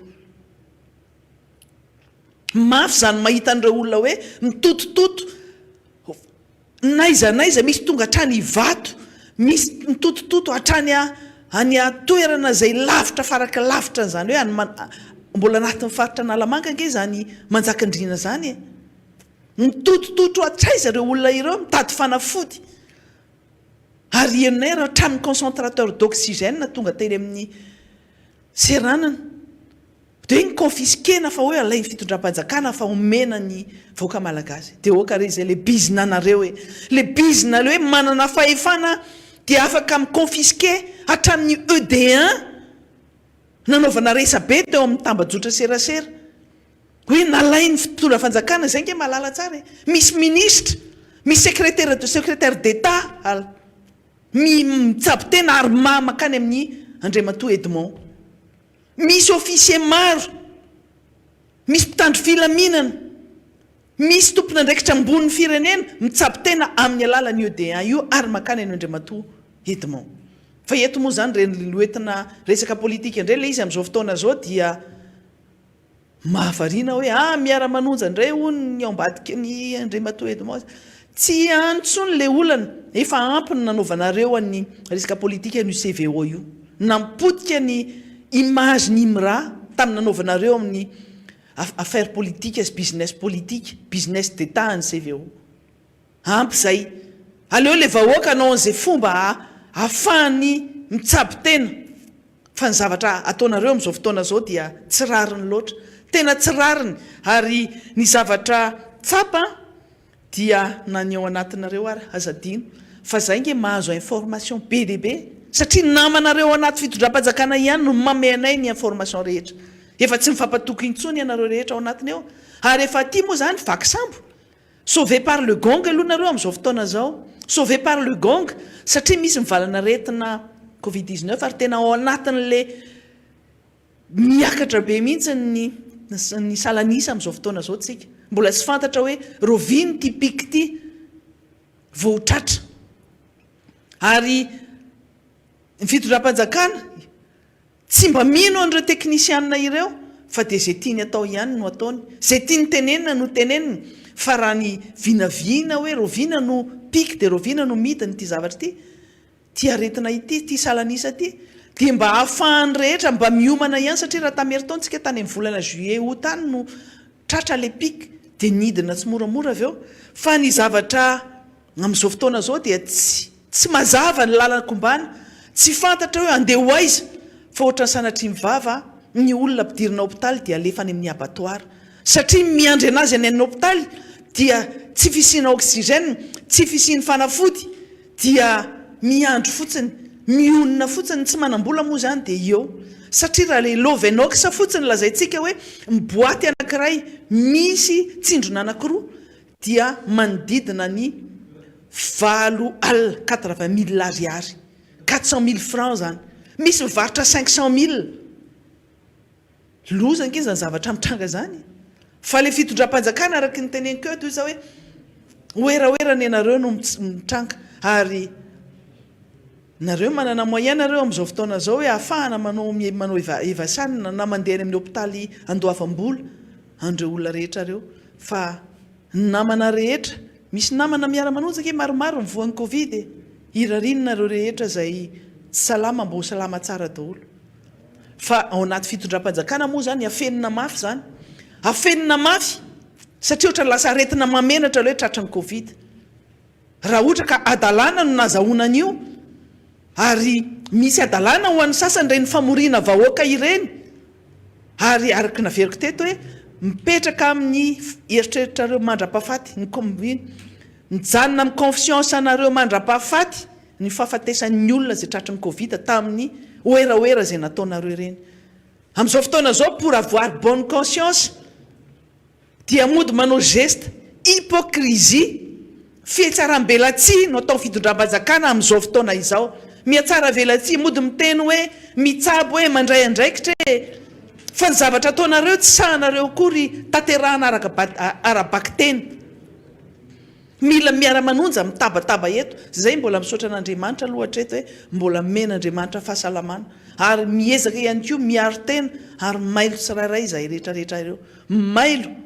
Mafy izany mahita an'ireo olona hoe mitotototo n'aiza n'aiza, misy tonga hatrany Ivato, misy mitotototo hatrany any toerana izay lavitra faraky lavitra an'izany hoe any mbola anatin'ny faritra Analamanga ange izany Manjakandriana izany e! Mitotototro hatraiza ireo olona ireo mitady fanafody. Ary henonay ary hatramin'ny concentrateur d'oxygène tonga teny amin'ny seranana. Dia hoe ni-confisquer-na fa hoe alain'ny fitondram-panjakana fa omena ny vahoaka malagasy. Dia ok re izay le bizina nareo e. Le bizina le hoe manana fahefana dia afaka mi-confisquer hatramin'ny ED1 nanaovana resabe teo amin'ny tambajotra serasera. Hoe nalain'ny fitondra fanjakana, izay ange mahalala tsara e. Misy ministra, misy secrétaire de secrétaire d'Etat al. Mi mitsabo tena ary ma mankany amin'ny Andriamatoa Edmond. Misy officier maro, misy mpitandro filaminana, misy tompon'andraikitra ambonin'ny firenena mitsabo tena amin'ny alalan'io ED1 io ary mankany an'io Andriamatoa Edmond. Fa eto moa izany ireny loentina resaka politika indray ilay izy amin'izao fotoana izao dia Mahavariana hoe ah miara manonja indray hono ny ao ambadiky ny Andriamatoa Edmond. Tsy any intsony ilay olana, efa ampy ny nanaovanareo an'ny resaka politika an'io CVO io. Nampotika ny image ny IMRA tamin'ny nanaovanareo amin'ny affaire politika sy business politika, business d'Etat an'ny CVO. Ampy izay. Aleo ilay vahoaka hanao an'izay fomba ahafahany mitsabo tena. Fa ny zavatra ataonareo amin'izao fotoana izao dia tsy rariny loatra. Tena tsy rariny. Ary ny zavatra tsapa dia na ny ao anatinareo ary aza adino fa zay nge mahazo information be dia be satria namanareo ao anaty fitondram-panjakana ihany no manome anay ny information rehetra. Efa tsy mifampatoky intsony ianareo rehetra ao anatiny ao. Ary efa aty moa izany vaky sambo. Sauvé par le gong aloha nareo amin'izao fotoana izao. Sauvé par le gong satria misy ny valan'aretina covid 19 ary tena ao anatin'le miakatra be mihitsy ny ny salan'isa amin'izao fotoana izao tsika. Mbola tsy fantatra hoe raoviana ity pic ity vao ho tratra. Ary ny fitondram-panjakana Tsy mba mino an'ireo teknisianina ireo fa dia izay tiany atao ihany no ataony, izay tiany tenenina no teneniny fa raha ny vinavina hoe raoviana no pic dia raoviana no midina ity zavatra ity, ity aretina ity, ity salan'isa ity dia mba ahafahan'ny rehetra mba miomana ihany satria raha tamin'ny herintaona tsika tany amin'ny volana juillet août tany no tratra ilay pic dia nidina tsimoramora avy eo fa ny zavatra Amin'izao fotoana izao dia tsy tsy mazava ny lalan-kombana, tsy fantatra hoe handeha ho aiza fa ohatran'ny sanatria ny vava ny olona ampidirina hopitaly dia alefa any amin'ny abattoir satria ny miandry anazy any amin'ny hopitaly dia tsy fisiana oxygène, tsy fisian'ny fanafody dia miandry fotsiny, mionona fotsiny, ny tsy manam-bola moa izany dia eo satria raha ilay Lovenox fotsiny lazaintsika hoe ny boaty anankiray misy tsindrona anankiroa dia manodidina ny 80 000, 80 000 ariary, 400 000 francs izany. Misy mivarotra 500 000. Loza ange izany zavatra mitranga izany. Fa ilay fitondram-panjakana araka ny teneniko eo toy izao hoe hoerahoerana ianareo no mitranga ary nareo manana moyen nareo amin'izao fotoana izao hoe ahafahana manao manao evasanina na mandeha any amin'ny hopitaly andoavam-bola an'ireo olona rehetra ireo fa ny namana rehetra, misy namana miara-manonja ange maromaro ny voan'ny covid e! Irariana nareo rehetra izay tsy salama mba ho salama tsara daholo. Fa ao anaty fitondram-panjakana moa izany afenina mafy izany. Afenina mafy satria ohatran'ny lasa aretina mahamenatra ilay hoe tratran'ny covid. Raha ohatra ka hadalana no nazahoana an'io ary misy hadalana ho an'ny sasany ireny famoriana vahoaka ireny ary araka ny naveriko teto hoe mipetraka amin'ny eritreritrareo mandra-pahafaty ny mijanona amin'ny confiance anareo mandra-pahafaty ny fahafatesan'ny olona izay tratry ny covid tamin'ny hoerahoera izay nataonareo ireny. Amin'izao fotoana izao pour avoir bonne conscience Dia mody manao geste hypocrisie, fihetsaram-belatsihy no atao fitondram-panjakana amin'izao fotoana izao. Mihatsara velatsihy, mody miteny hoe mitsabo hoe mandray andraikitra e! Fa ny zavatra ataonareo tsy sahanareo akory tanterahana araka ara-bakiteny. Mila miara-manonja mitabataba eto. Zay mbola misaotra an'Andriamanitra aloha hatreto hoe mbola omen'Andriamanitra fahasalamana. Ary miezaka ihany koa miaro tena ary mailo tsirairay izahay rehetra rehetra ireo. Mailo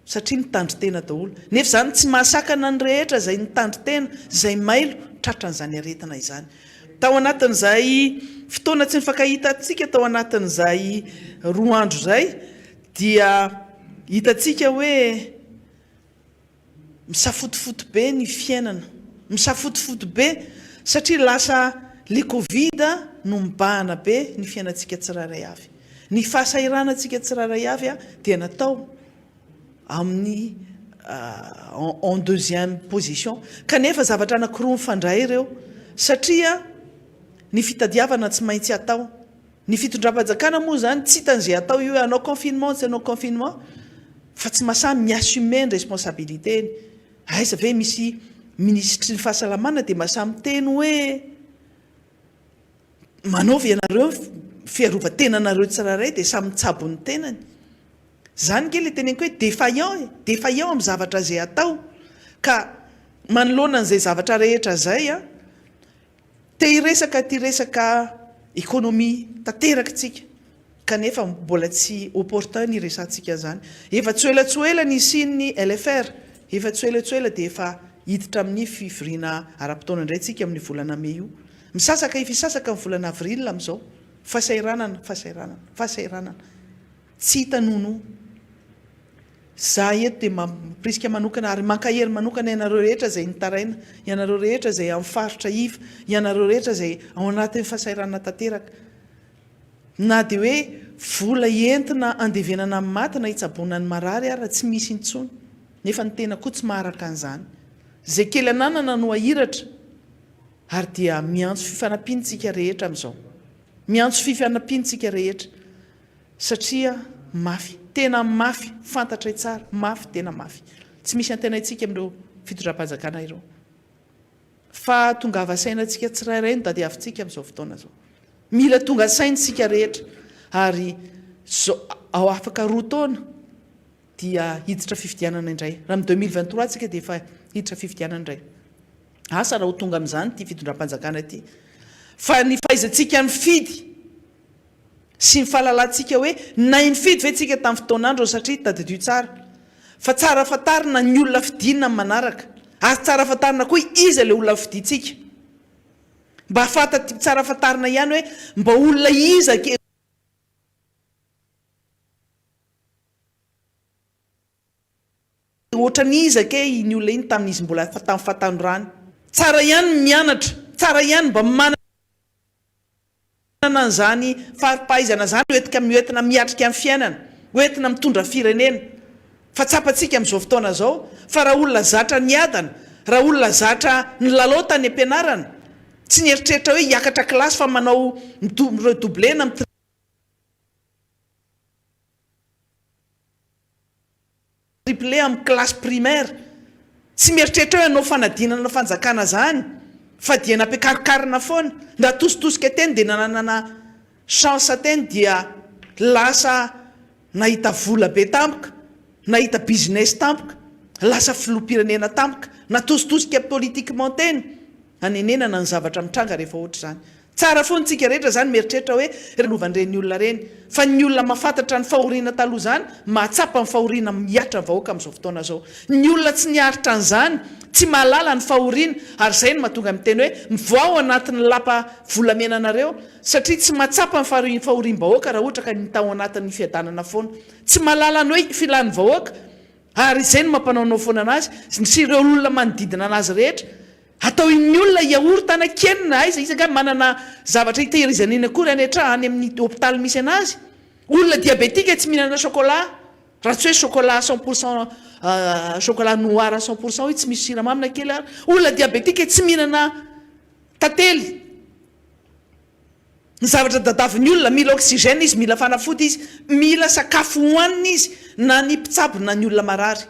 satria mitandrin-tena daholo. Nefa izany tsy mahasakana ny rehetra izay nitandrin-tena, izay mailo, tratran'izany aretina izany. Tao anatin'izay fotoana tsy nifankahitantsika tao anatin'izay roa andro izay dia hitantsika hoe. Misafotofoto be ny fiainana. Misafotofoto be satria lasa le covid no mibahana be ny fiainantsika tsirairay avy. Ny fahasahiranantsika tsirairay avy dia natao amin'ny en deuxième position. Kanefa zavatra anankiroa mifandray ireo satria ny fitadiavana tsy maintsy atao. Ny fitondram-panjakana moa izany tsy hitany izay atao io hoe hanao confinement tsy hanao confinement fa tsy mahasahy mi-assumer ny responsabilité-ny. Aiza ve misy minisitry ny fahasalamana dia mahasahy miteny hoe manaova ianareo fiarovan-tenanareo tsirairay dia samy mitsabo ny tenany. Izany nge ilay teneniko hoe défaillant e, défaillant amin'ny zavatra izay atao. Ka manoloana an'izay zavatra rehetra izay an, Te hiresaka ity resaka économie tanteraka tsika kanefa mbola tsy opportun ny hiresahantsika an'izany. Efa tsy ho ela tsy ho ela ny hisian'ny LFR, efa tsy ho ela tsy ho ela dia efa hiditra amin'ny fivoriana ara-potoana indray tsika amin'ny volana mey io. Misasaka efa hisasaka ny volana avril amin'izao. Fahasahiranana, fahasahiranana, fahasahiranana. Tsy hita nonoa. Za eto dia mampirisika manokana ary mankahery manokana ianareo rehetra izay nitaraina, ianareo rehetra izay amin'ny faritra iva, ianareo rehetra izay ao anatin'ny fahasahiranana tanteraka. Na dia hoe vola entina andevenana ny maty na hitsaboana ny marary ara tsy misy intsony, nefa ny tena koa tsy maharaka an'izany. Izay kely ananana no ahiratra ary dia miantso fifanampiana isika rehetra amin'izao. Miantso fifanampiana isika rehetra. Satria mafy, tena mafy, fantatray tsara, mafy, tena mafy. Tsy misy antenaintsika amin'ireo fitondram-panjakana ireo. Fa tongava saina antsika tsirairay no tadiavintsika amin'izao fotoana izao. Mila tonga saina isika rehetra ary zao, ao afaka roa taona dia hiditra fifidianana indray. Raha amin'ny 2023 tsika dia efa hiditra fifidianana indray. Asa raha ho tonga amin'izany ity fitondram-panjakana ity. Fa ny fahaizantsika mifidy sy ny fahalalantsika hoe nahay nifidy ve tsika tamin'ny fotoan'androny satria tadidio tsara fa tsara fantarina ny olona fidiana amin'ny manaraka ary tsara fantarina koa iza ilay olona fidintsika mba fanta tsara fantarina ihany hoe mba olona iza ke Ohatran'iza kay iny olona iny tamin'izy mbola tamin'ny fahatanorany? Tsara ihany ny mianatra, tsara ihany mba manana an'izany fari-pahaizana izany hoentika hoentina miatrika ny fiainana, hoentina mitondra firenena. Fa tsapantsika amin'izao fotoana izao fa raha olona zatra niadana, raha olona zatra nilalao tany am-pianarana, tsy nieritreritra hoe hiakatra kilasy fa manao mi-redoubler na mi-. Triplé amin'ny classe primaire. Tsy mieritreritra hoe hanao fanadinana fanjakana zany fa dia nampiakarikarina foana. Natositosika teny dia nanana chance teny dia lasa nahita vola be tampoka, nahita business tampoka, lasa filoham-pirenena tampoka. Natositosika politiquement teny. Hanenenana ny zavatra mitranga rehefa ohatr'izany. Tsara foana tsika rehetra zany mieritreritra hoe lovan'ireny olona ireny fa ny olona mahafantatra ny fahoriana taloha zany mahatsapa ny fahoriana mihatra ny vahoaka amin'izao fotoana izao. Ny olona tsy niaritra an'izany tsy mahalala ny fahoriana ary izay no mahatonga miteny hoe mivoaha ao anatin'ny lapa volamena nareo satria tsy mahatsapa ny fahoriam-bahoaka raha ohatra ka ny tao anatin'ny fiadanana foana. Tsy mahalala ny hoe filan'ny vahoaka ary izay no mampanaonao foana anazy sy ireo olona manodidina anazy rehetra. Atao in'ny olona yaourt ana kenina aiza izy angaha manana zavatra hitehirizana iny akory any atra any amin'ny hopitaly misy anazy? Olona diabetika tsy mihinana chocolat raha tsy hoe chocolat 100% chocolat noir 100% hoe tsy misy siramamy na kely ary. Olona diabetika tsy mihinana tantely. Ny zavatra dadavin'ny olona, mila oxygène izy, mila fanafody izy, mila sakafo hohanina izy na ny mpitsabo na ny olona marary.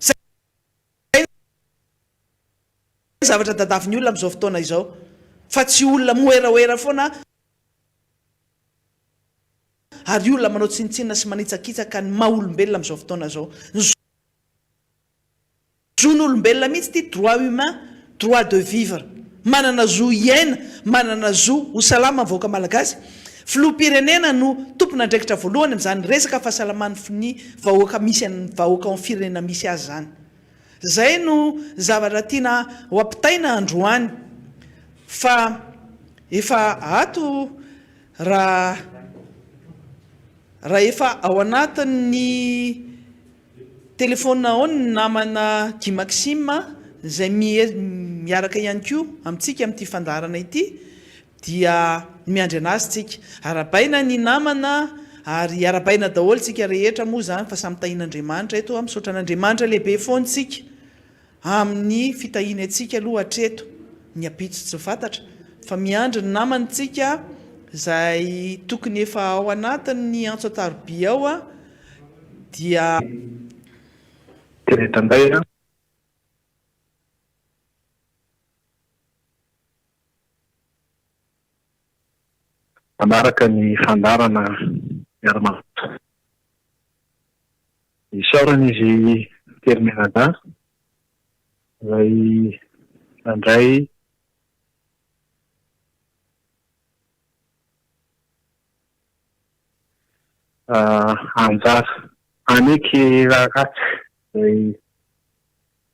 Izay ny zavatra tadavin'ny olona amin'izao fotoana izao fa tsy olona moeraoera foana ary olona manao tsinontsinona sy manitsakitsaka ny maha olombelona amin'izao fotoana izao. Ny zon'olombelona mihitsy ity, droit humain, droit de vivre. Manana zo hiaina, manana zo ho salama ny vahoaka malagasy. Filoham-pirenena no tompon'andraikitra voalohany amin'izany resaka fahasalaman'ny vahoaka misy an'ny vahoaka ao amin'ny firenena misy azy izany. Izay no zavatra tiana ho ampitaina androany fa efa ato raha raha efa ao anatin'ny. Telefaonina ao ny namana Guy Maxime izay miaraka ihany koa amintsika amin'ity fandaharana ity dia miandry an'azy tsika. Arahabaina ny namana ary arahabaina daholo tsika rehetra moa izany fa samy tahian'Andriamanitra eto. Misaotra an'Andriamanitra lehibe foana tsika amin'ny fitahiany antsika aloha hatreto. Ny ampitso tsy fantatra fa miandry ny namana tsika izay tokony efa ao anatin'ny antso an-tarobia ao dia. Teny Tandaina. Manaraka ny fandaharana miara-manoto. Isaorana izy telo mianadahy izay nandray. Anjara haneky raha ratsy izay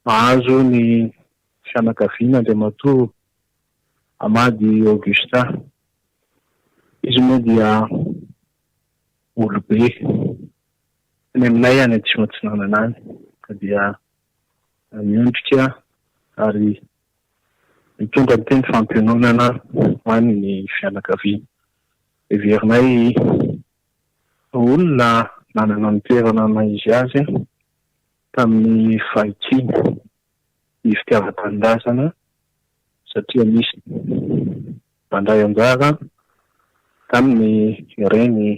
mahazo ny fianakaviana Andriamatoa Amady Augustin. Izy moa dia olobe any aminay any Atsimo Atsinanana any ka dia miondrika ary mitondra ny teny fampiononana ho an'ny fianakaviana. Heverinay ho olona nanana ny toerana naha izy azy tamin'ny fahitsiana ny fitiavan-tanindrazana satria nisy nandray anjara tamin'ny ireny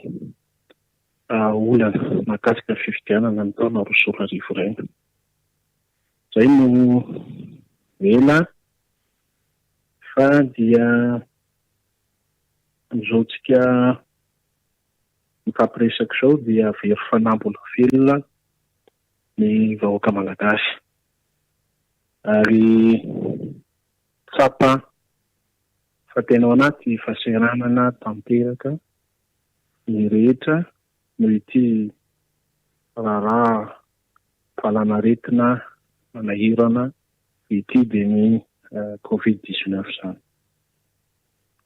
olana mahakasika ny fifidianana ny taona 2002 ireny. Izay no ela fa dia amin'izao tsika mifampiresaka izao dia very fanahy mbola velona ny vahoaka malagasy ary tsapa fa tena ao anaty fahasahiranana tanteraka ny rehetra noho ity raharaha valanaretina manahirana ity dia ny covid 19 izany.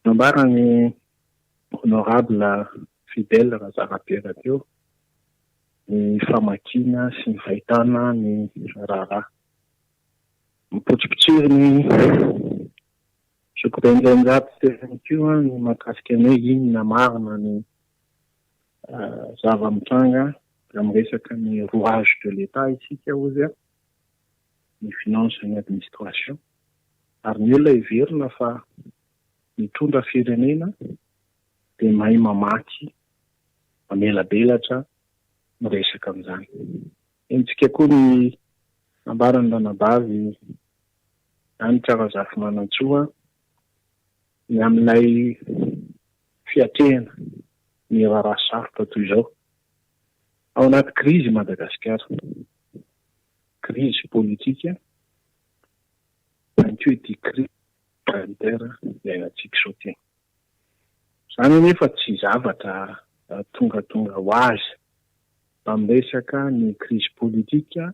Nambaran'ny Honorable Fidèle Razarapiera teo ny famakiana sy ny fahitana ny raharaha. Mipotsipotsiry ny zokibe Ndrianjato teo ihany koa ny mahakasika ny hoe inona marina ny zava-mitranga raha miresaka ny rouage de l'Etat isika hozy ny finance ny administration ary ny olona heverina fa mitondra firenena dia mahay mamaky, mamelabelatra, miresaka an'izany. Henontsika koa ny nambaran'ny ranabavy Hanitra Razafimanantsoa ny amin'ilay fiatrehana ny raharaha sarotra toy izao. Ao anaty krizy i Madagasikara, krizy politika, ihany koa ity krizy sanitaire iainantsika izao ity. Izany anefa tsy zavatra tongatonga ho azy fa miresaka ny krizy politika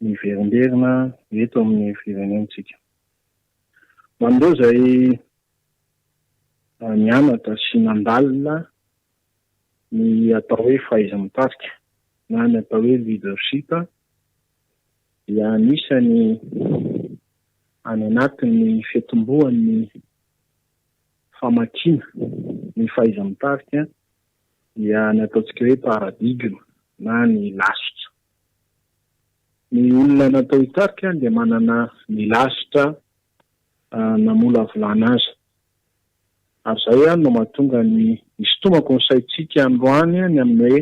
miverimberina eto amin'ny firenentsika. Ho an'ireo izay nianatra sy nandalina ny atao hoe fahaiza-mitarika na ny atao hoe leadership dia anisany any anatin'ny fiatombohan'ny famakiana ny fahaiza-mitarika dia ny ataontsika hoe paradigme na ny lasitra. Ny olona natao hitarika dia manana ny lasitra namolavolana azy. Ary izay no mahatonga ny hisintomako ny saintsika androany ny amin'ny hoe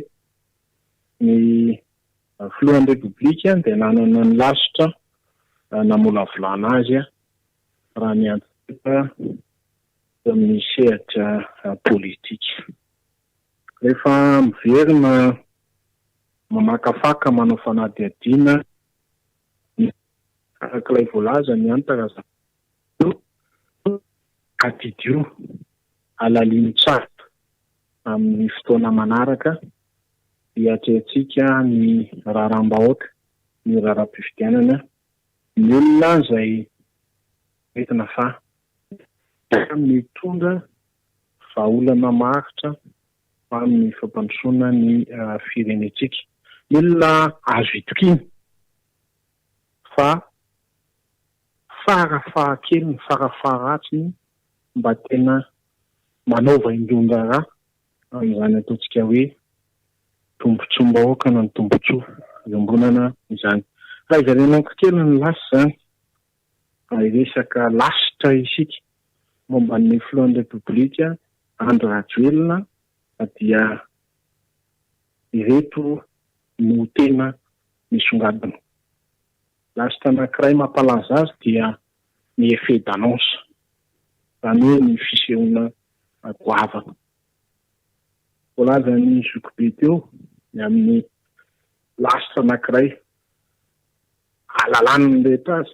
ny Filohan'ny Repoblika dia nanana ny lasitra namolavolana azy raha niantefa teo amin'ny sehatra politika. Rehefa miverina mamakafaka manao fanadihadiana ny araka ilay voalaza ny Hanitra Razanakoto, tadidio, alalino tsara amin'ny fotoana manaraka hiatrehantsika ny raharaham-bahoaka, ny raharaham-pifidianana, ny olona izay entina fa mitondra vahaolana maharitra ho amin'ny fampandrosoana ny firenentsika. Ny olona azo itokiana fa fara fahakeliny, fara faharatsiny mba tena manaova indron-draharaha amin'izany ataontsika hoe tombontsoam-bahoaka na ny tombontsoa iombonana izany. Raha hiverenako kely ny lasa izany, raha hiresaka lasitra isika momba ny filohan'ny Repoblika Andry Rajoelina dia ireto no tena misongadina. Lasitra anankiray mampalaza azy dia ny effet d'annonce, izany hoe ny fisehoana goavana. Voalazan'i zokibe teo ny amin'ny lasitra anankiray ahalalan'ny rehetra azy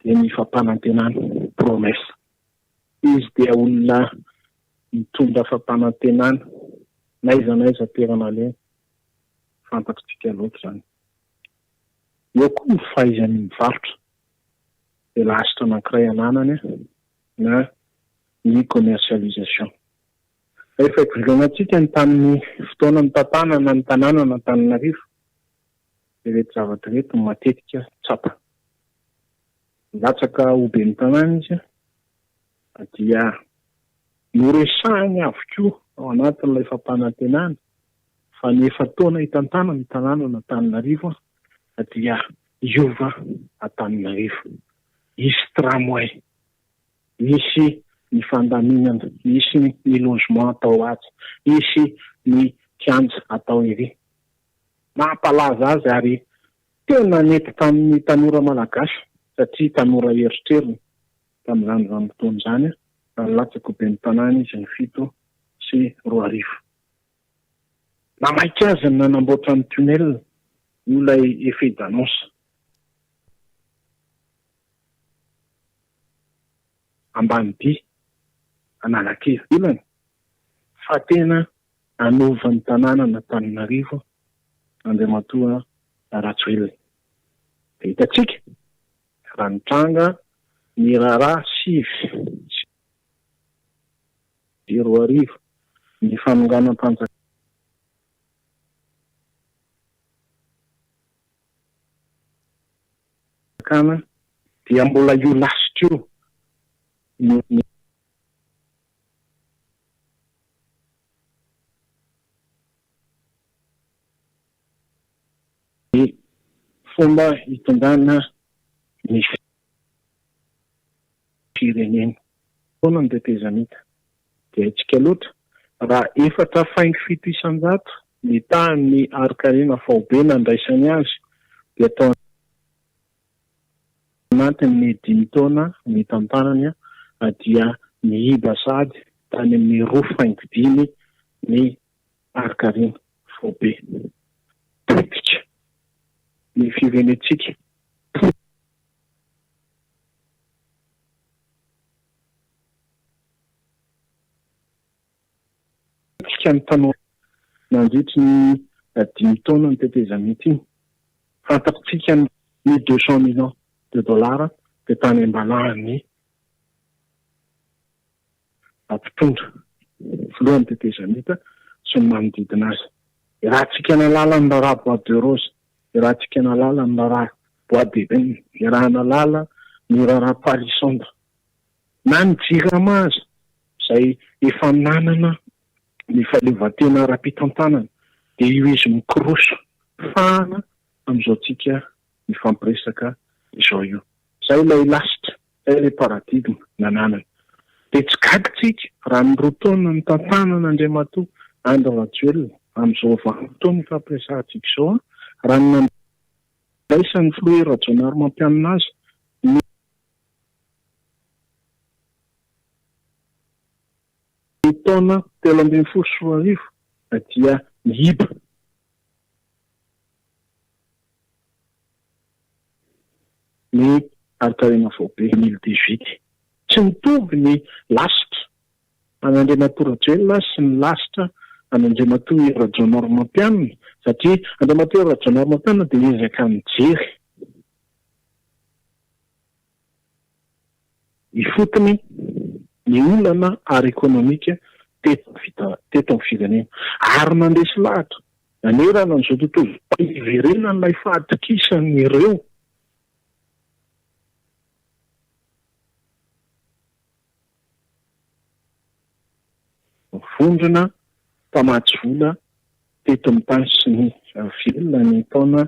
dia ny fampanantenana, promesse. Izy dia olona mitondra fampanantenana n'aiza n'aiza toerana alehany, fantatr'tsika loatra izany. Eo koa ny fahaizany mivarotra, dia lasitra anankiray ananany na ny commercialisation. Rehefa hiverenantsika ny tamin'ny fotoana nitantanana ny tanànan'Antananarivo, ireto zavatra ireto no matetika tsapa. Nilatsaka ho ben'ny tanàna izy dia noresahiny avokoa ao anatin'ilay fampanantenana fa ny efa-taona hitantanana ny tanànan'Antananarivo dia hiova Antananarivo. Hisy tramway. Hisy ny fandaminana, hisy ny logement atao atsy, hisy ny kianja atao ery. Nampalaza azy ary tena nety tamin'ny tanora malagasy satria tanora eritreriny tamin'izany vanim-potoana izany raha nilatsaka ho ben'ny tanàna izy ny 2007. Namaika azy ny nanamboatra ny tunnel, io ilay effet d'annonce. Ambanidia, Analakely. Olana fa tena hanova ny tanànan'Antananarivo Andriamatoa Rajoelina. Dia hitantsika raha nitranga ny raharaha 2009, ny fanonganam-panjakana. Fanjakana dia mbola io lasitra io no ny fomba hitondrana ny firenena. Foana ny tetezamita dia haintsika loatra raha 4.7% ny tahan'ny harin-karena faobe nandraisany azy dia tao anatin'ny dimy taona nitantanany dia niiba sahady tany amin'ny 2.5 ny harin-karena faobe. Potika ny firenentsika. Potika ny tanora nandritry ny dimy taona ny tetezamita iny. Fantatritsika ny 200 millions de dollars dia tany am-balahan'ny mpitondra, filohan'ny tetezamita sy ny manodidina azy. Iarahantsika nahalala ny raharaha bois de rose, iarahantsika nahalala ny raharaha bois d'ébène, iaraha-nahalala ny raharaha palissandre. Na ny Jirama aza izay efa nanana ny fahaleovantena ara-pitantanana dia io izy mikoroso fahana amin'izao tsika mifampiresaka izao io. Izay ilay lasitra, izay ilay paradigme nananany. Dia tsy gaga tsika raha ny roa taona nitantanana Andriamatoa Andry Rajoelina amin'izao vanim-potoana ifampiresahantsika izao raha ny nandraisan'ny Filoha Hery Rajaonarimampianina azy ny Ny taona 2013 dia miiba. Ny harin-karena faobe 2018. Tsy mitovy ny lasitra an'Andriamatoa Rajoelina sy ny lasitra an'Andriamatoa Hery Rajaonarimampianina satria Andriamatoa Hery Rajaonarimampianina dia niezaka nijery. Ifotony ny olana ara-ekonomika teto teto amin'ny firenena ary nandresy lahatra. Nanerana an'izao tontolo izao hiverenan'ilay fahatokisan'ireo. Vondrona mpamatsy vola teto amin'ny tany sy ny velona ny taona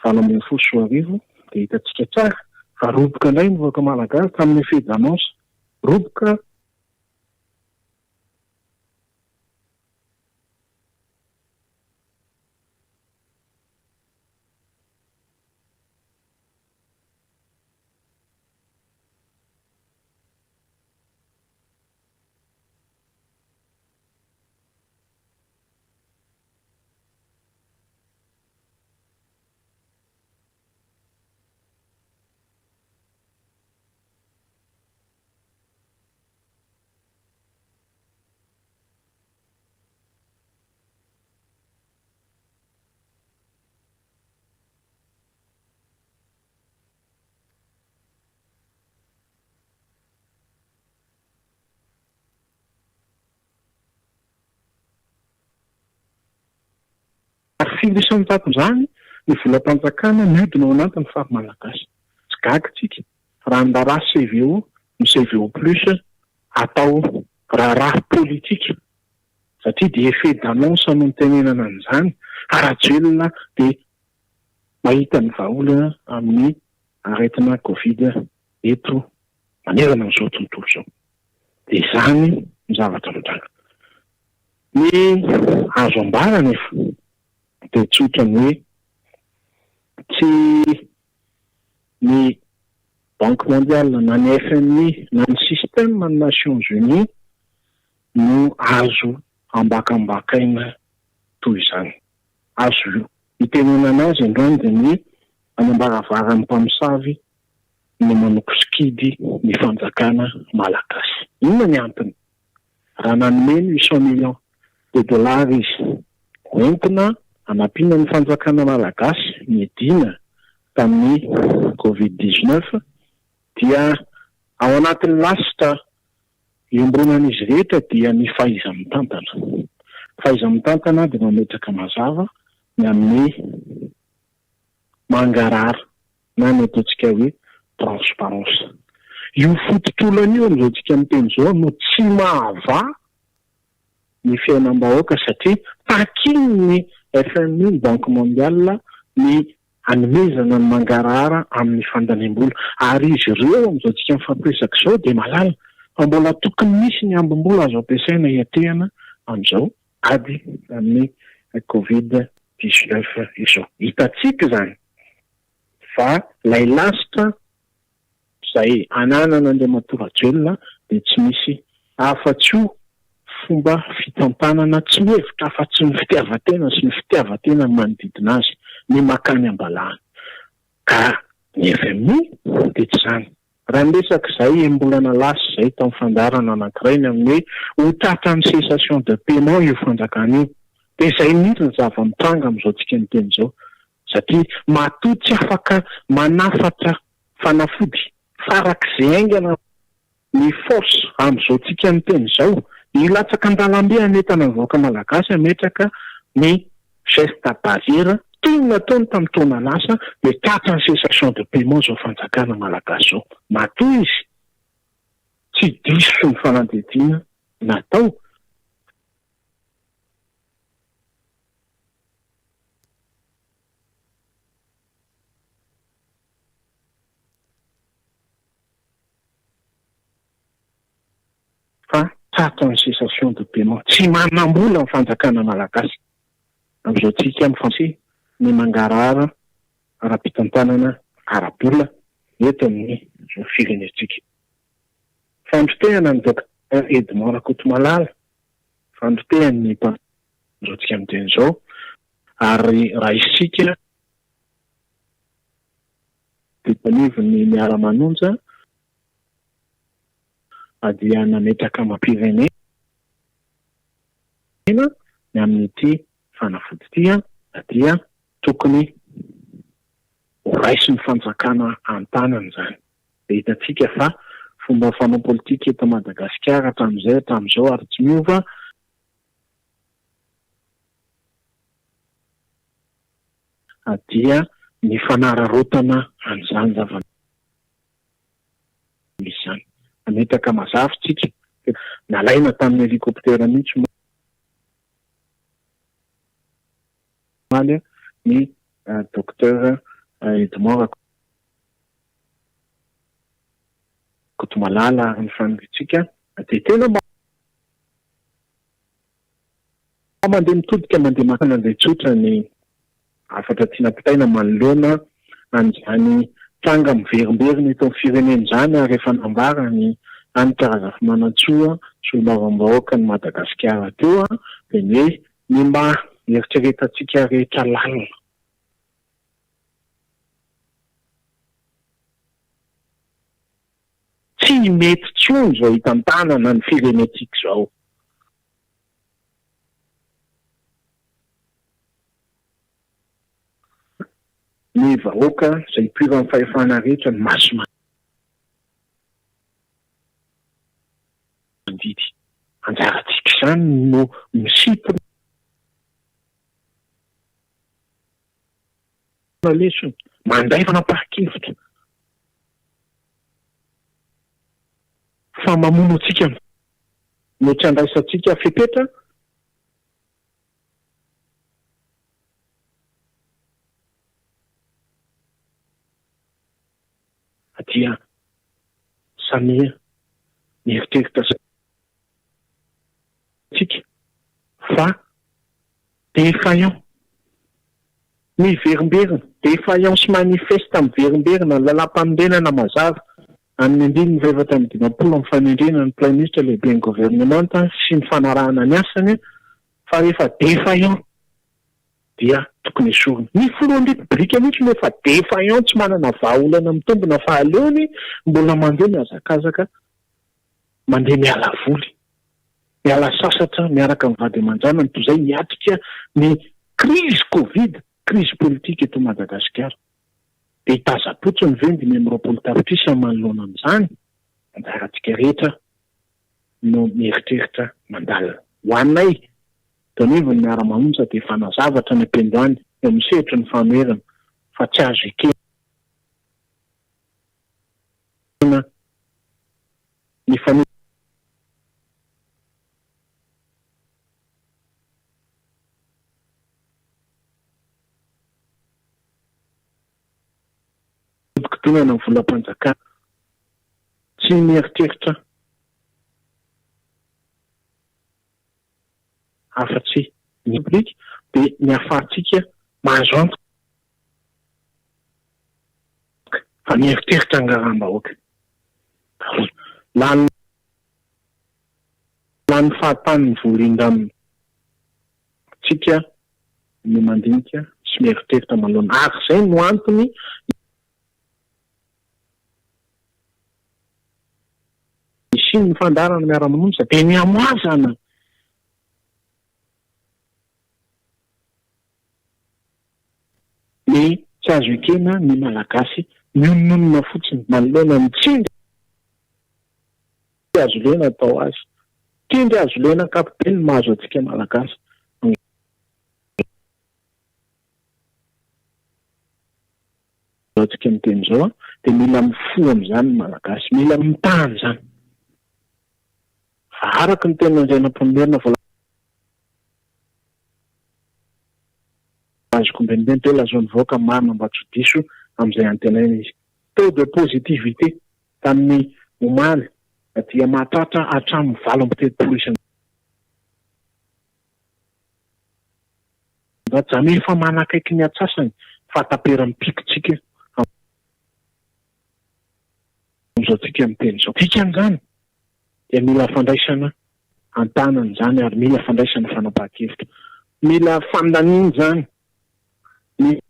2018 dia hitantsika tsara fa roboka indray ny vahoaka malagasy tamin'ny effet d'annonce. Roboka. Ary firy isan-jaton'izany ny volam-panjakana mihodina ao anatin'ny fary malagasy. Tsy gaga tsika raha ny raharaha CVO, ny CVO plus atao raharaha politika satria dia effet d'annonce no nitenenana an'izany fa Rajoelina dia mahita ny vahaolana amin'ny aretina covid eto manerana an'izao tontolo izao. Dia izany ny zavatra mitranga. Ny azo ambara anefa dia tsotra ny hoe tsy ny Banque mondiale na ny FMI na ny système ny Nations Unies no azo ambakambakaina toy izany. Azo itenenana azy androany dia ny any am-baravaran'ny mpamosavy no manokosikidy ny fanjakana malagasy. Inona ny antony? Raha nanome ny 800 millions de dollars izy hoentina hanampiana ny fanjakana malagasy niadiana tamin'ny covid 19 dia ao anatin'ny lasitra iombonan'izy rehetra dia ny fahaiza-mitantana. Fahaiza-mitantana dia mametraka mazava ny amin'ny mangarahara na ny ataontsika hoe transparence. Io fototr'olana io amin'izao tsika miteny izao no tsy mahavaha ny fiainam-bahoaka satria takian'ny FMI, ny Banque Mondiale, ny hanomezana ny mangarahara amin'ny fandaniam-bola. Ary izy ireo amin'izao tsika mifampiresaka izao dia mahalala fa mbola tokony misy ny ambim-bola azo ampiasaina hiatrehana amin'izao ady amin'ny Covid 19 izao. Hitantsika izany fa ilay lasitra izay ananan'Andriamatoa Rajoelina dia tsy misy afa-tsy io fomba fitantanana tsy mihevitra afa-tsy ny fitiavan-tena sy ny fitiavan-tena ny manodidina azy, ny makany am-balahana. Ka ny FMI dia tsy izany. Raha niresaka izay enim-bolana lasa izay tamin'ny fandaharana anankiray ny amin'ny hoe ho tratran'ny cessation de paiement io fanjakana io, dia izay mihitsy ny zava-mitranga amin'izao tsika miteny izao. Satria matoa tsy afaka manafatra fanafody farak'izay haingana ny force amin'izao tsika miteny izao, hilatsaka an-dalambe hanentana ny vahoaka malagasy hametraka ny geste barrière toy ny nataony tamin'ny taona lasa dia tratran'ny cessation de paiement izao fanjakana malagasy izao. Matoa izy tsy diso ny fanadihadiana natao. Fa tratra ny cessation de paiement. Tsy manambola ny fanjakana malagasy amin'izao tsika mifantsy ny mangarahara ara-pitantanana ara-bola eto amin'ny firenentsika. Fandrotehana an'i Docteur Edmond Rakotomalala, fandrotehany ny mpanao tsika miteny izao ary raha isika teto anivon'ny Miara-manonja dia nametraka amam-pirenena ny amin'ity fanafody ity dia tokony ho raisin'ny fanjakana an-tanana izany. Dia hitantsika fa fomba fanao politika eto Madagasikara hatramin'izay hatramin'izao ary tsy miova. dia ny fanararaotana an'izany zava-misy izany. Nametaka mazava isika, nalaina tamin'ny hélicoptère mihitsy omaly ny Docteur Edmond Rakotomalala ary ny faniriantsika dia tena mba mandeha mitodika mandeha maka mandeha tsotra ny hafatra tiana ampitaina manoloana an'izany tranga miverimberina eto amin'ny firenena izany ary efa nambara ny Hanitra Razafimanantsoa solombavambahoakan'i Madagasikara teo dia ny hoe ny mba hieritreretantsika rehetra lalina. Tsy mety intsony izao hitantanana ny firenentsika izao. Ny vahoaka izay ipoiran'ny fahefana rehetra no masi-mandidy. Anjarantsika izany no misintona lesona, mandray fanapahan-kevitra fa mamono antsika no tsy andraisantsika fepetra. Dia samia mieritreritra tsika fa défaillant miverimberina, défaillance manifeste miverimberina, ny lalàmpanorenana mazava amin'ny andininy faha-54 amin'ny fanendrena ny Praiminisitra lehiben'ny governemanta sy ny fanarahana ny asany fa rehefa défaillant dia tokony esorina. Ny filohan'ny Repoblika mihitsy no efa défaillant tsy manana vahaolana mitombina fa aleony mbola mandeha mihazakazaka mandeha miala voly, miala sasatra miaraka amin'ny vady aman-janany toy izay miatrika ny crise covid, crise politique eto Madagasikara. Dia hitazam-potsiny ve ny 25 tapitrisa manoloana an'izany? Anjarantsika rehetra no mieritreritra mandalina. Ho anay, teo anivon'ny Miara-Mamonja dia efa nazava hatrany am-piandohany eo amin'ny sehatry ny fanoherana fa tsy azo ekena ny fanodinkodinana ny volam-panjakana. Tsy mieritreritra afa-tsy ny Repoblika dia ny ahafahantsika mahazo antoka fa mieritreritra ny raharaham-bahoaka. Lany lany fahatany ny vola indramina. Tsika no mandinika sy mieritreritra manoloana ary izay no antony Hisian'ny fandaharana miara-mamonja dia ny hamoazana ny tsy azo ekena ny Malagasy mionononona fotsiny manoloana ny tsindry hazo lena atao azy. Tsindry hazo lena ankapobeny no mahazo antsika Malagasy. Izao tsika miteny izao dia mila mifoha amin'izany ny Malagasy, mila mitaha an'izany. Fa araka ny tenin'Andrianampoinimerina voalazako ombienimbeny teo, lazao ny vahoaka ny marina mba tsy ho diso amin'izay antenaina izy. Taux de positivité tamin'ny omaly dia mahatratra hatramin'ny 38 isan-. Rajame efa manakaiky ny atsasany fahataperan'ny pikontsika amin'izao tsika miteny izao. Dikan'izany dia mila fandraisana an-tanana izany ary mila fandraisana fanapahan-kevitra. Mila fandaniana izany. Mila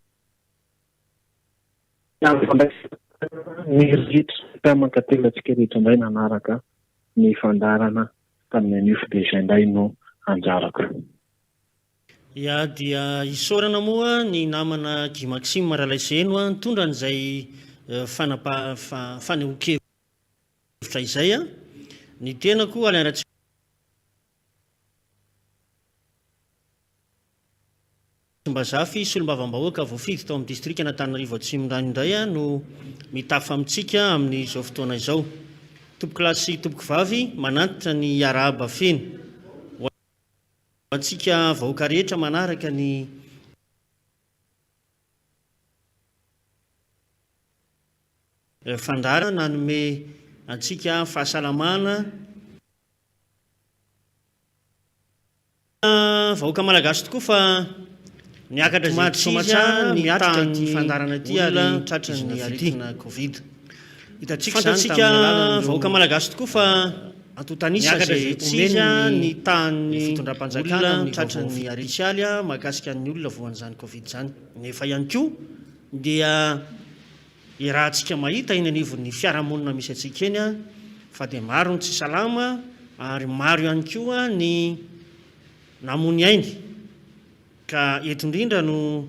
fandraisana ny rehetra. Mankatelina antsika rehetra indray nanaraka ny fandaharana tamin'ny anio fa dia izay indray no anjarako. Ya dia isaorana moa ny namana Guy Maxime Ralaiseheno nitondra an'izay fanapa fanehoan-kevitra izay. Ny tenako Alain Tsimbazafy, solombavambahoaka voafidy tao amin'ny distrikan'Antananarivo Atsimondrano indray no mitafa amintsika amin'izao fotoana izao. Tompokolahy sy tompokovavy, manantitra ny hiarahaba feno ho antsika vahoaka rehetra manaraka ny fandaharana nanome antsika fahasalamana. Vahoaka Malagasy tokoa fa niakatra izay tsy izy ny tahan'ny fandaharana ity ary tratran'ny aretina Covid. Hitantsika izany tamin'ny alalan'ireo vahoaka Malagasy tokoa fa antontan'isa izay tsy izy ny tahan'ny fitondram-panjakana amin'ny tratran'ny aretina mahakasika ny olona voan'izany Covid izany. Nefa ihany koa dia Iarahantsika mahita eny anivon'ny fiarahamonina misy antsika eny fa dia maro ny tsy salama ary maro ihany koa ny namoy ny ainy ka eto indrindra no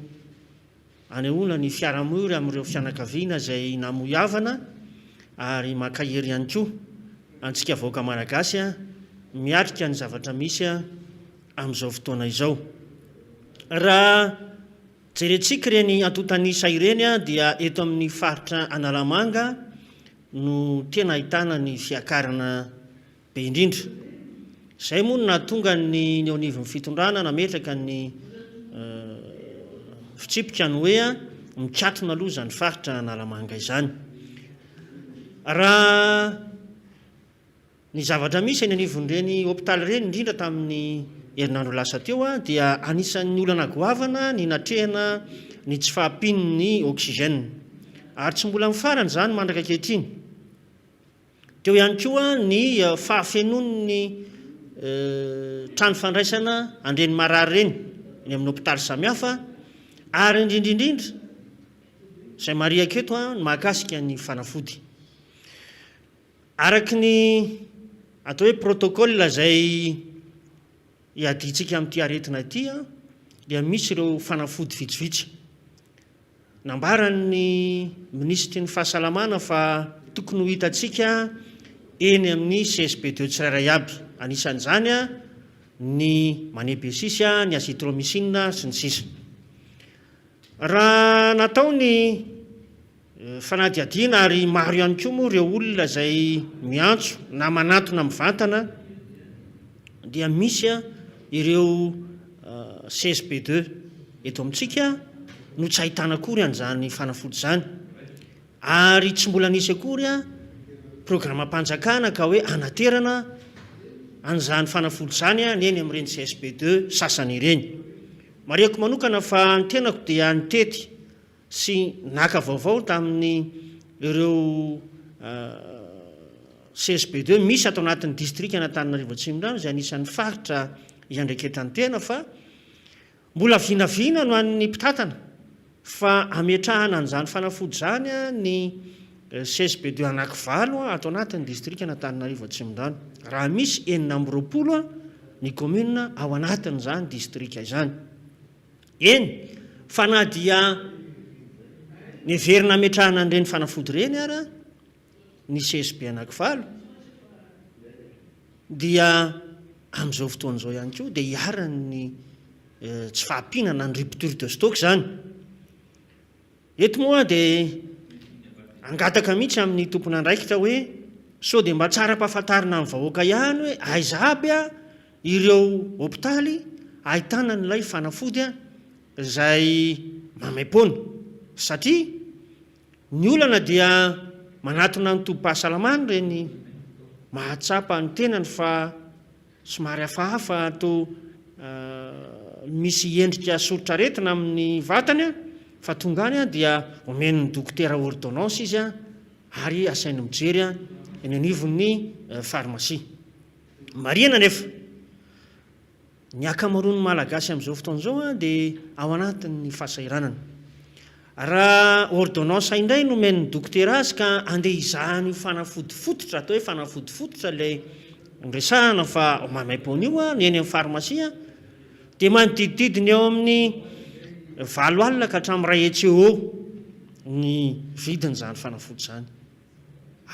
anehoana ny fiarahamory amin'ireo fianakaviana izay namoy havana ary mankahery ihany koa antsika vahoaka Malagasy miatrika ny zavatra misy amin'izao fotoana izao. Raha Jerentsika ireny antontan'isa ireny dia eto amin'ny faritra Analamanga no tena ahitana ny fiakarana be indrindra. Izay moa no nahatonga ny ny eo anivon'ny fitondrana nametraka ny fitsipika ny hoe mikatona aloha izany faritra Analamanga izany. Raha Ny zavatra misy eny anivon'ireny hopitaly ireny, indrindra tamin'ny herinandro lasa teo, dia anisan'ny olana goavana ny natrehana ny tsy fahampian'ny oxygène. Ary tsy mbola mifarana izany mandraka ankehitriny. Teo ihany koa ny fahafenoan'ny trano fandraisana an'ireny marary ireny eny amin'ny hopitaly samihafa, ary indrindra indrindra, izay marihako eto, ny mahakasika ny fanafody. Araka ny atao hoe protocole izay iadiantsika amin'ity aretina ity dia misy ireo fanafody vitsivitsy. Nambaran'ny minisitry ny fahasalamana fa tokony ho hitantsika eny amin'ny CSB deux tsirairay aby. Anisan'izany ny Manebesis, ny Azithromycine sy ny sisa. Raha natao ny fanadihadiana ary maro ihany koa moa ireo olona izay miantso na manantona mivantana dia misy ireo CSB deux eto amintsika no tsy ahitana akory an'izany fanafody izany ary tsy mbola nisy akory programam-panjakana ka hoe anaterana an'izany fanafody izany ny eny amin'ireny CSB deux sasany ireny. Marihako manokana fa ny tenako dia nitety sy naka vaovao tamin'ny ireo CSB deux misy ato anatin'ny distrikan'Antananarivo Atsimondrano izay anisan'ny faritra iandraiketan'ny tena fa mbola vinavina no an'ny mpitantana fa ametrahana an'izany fanafody izany ny CSB deux anakivalo ato anatin'ny distrikan'Antananarivo Atsimondrano raha misy 26 ny commune ao anatin'izany distrika izany. Eny, fa na dia neverina hametrahana an'ireny fanafody ireny ara ny CSB anakivalo dia amin'izao fotoana izao ihany koa dia iharan'ny tsy fahampiana na ny rupture de stock izany. Eto moa dia hangataka mihitsy amin'ny tompon'andraikitra hoe sao dia mba tsara ampahafantarina amin'ny vahoaka ihany hoe aiza aby ireo hopitaly ahitana an'ilay fanafody izay maimaimpoana satria ny olana dia manatona ny tobim-pahasalamana ireny mahatsapa ny tenany fa Somary hafahafa toa misy endrika soritr'aretina amin'ny vatany fa tonga any dia omen'ny dokotera ordonnance izy ary asainy mijery eny anivon'ny pharmacie. Marihana anefa, ny ankamaroan'ny Malagasy amin'izao fotoana izao dia ao anatin'ny fahasahiranana. Raha ordonnance indray no omen'ny dokotera azy ka andeha hizaha an'io fanafody fototra, atao hoe fanafody fototra ilay noresahana fa maimaimpoana io ny eny amin'ny pharmacie dia manodidididina eo amin'ny 80 ka hatramin'ny 100 eo ho eo ny vidin'izany fanafody izany.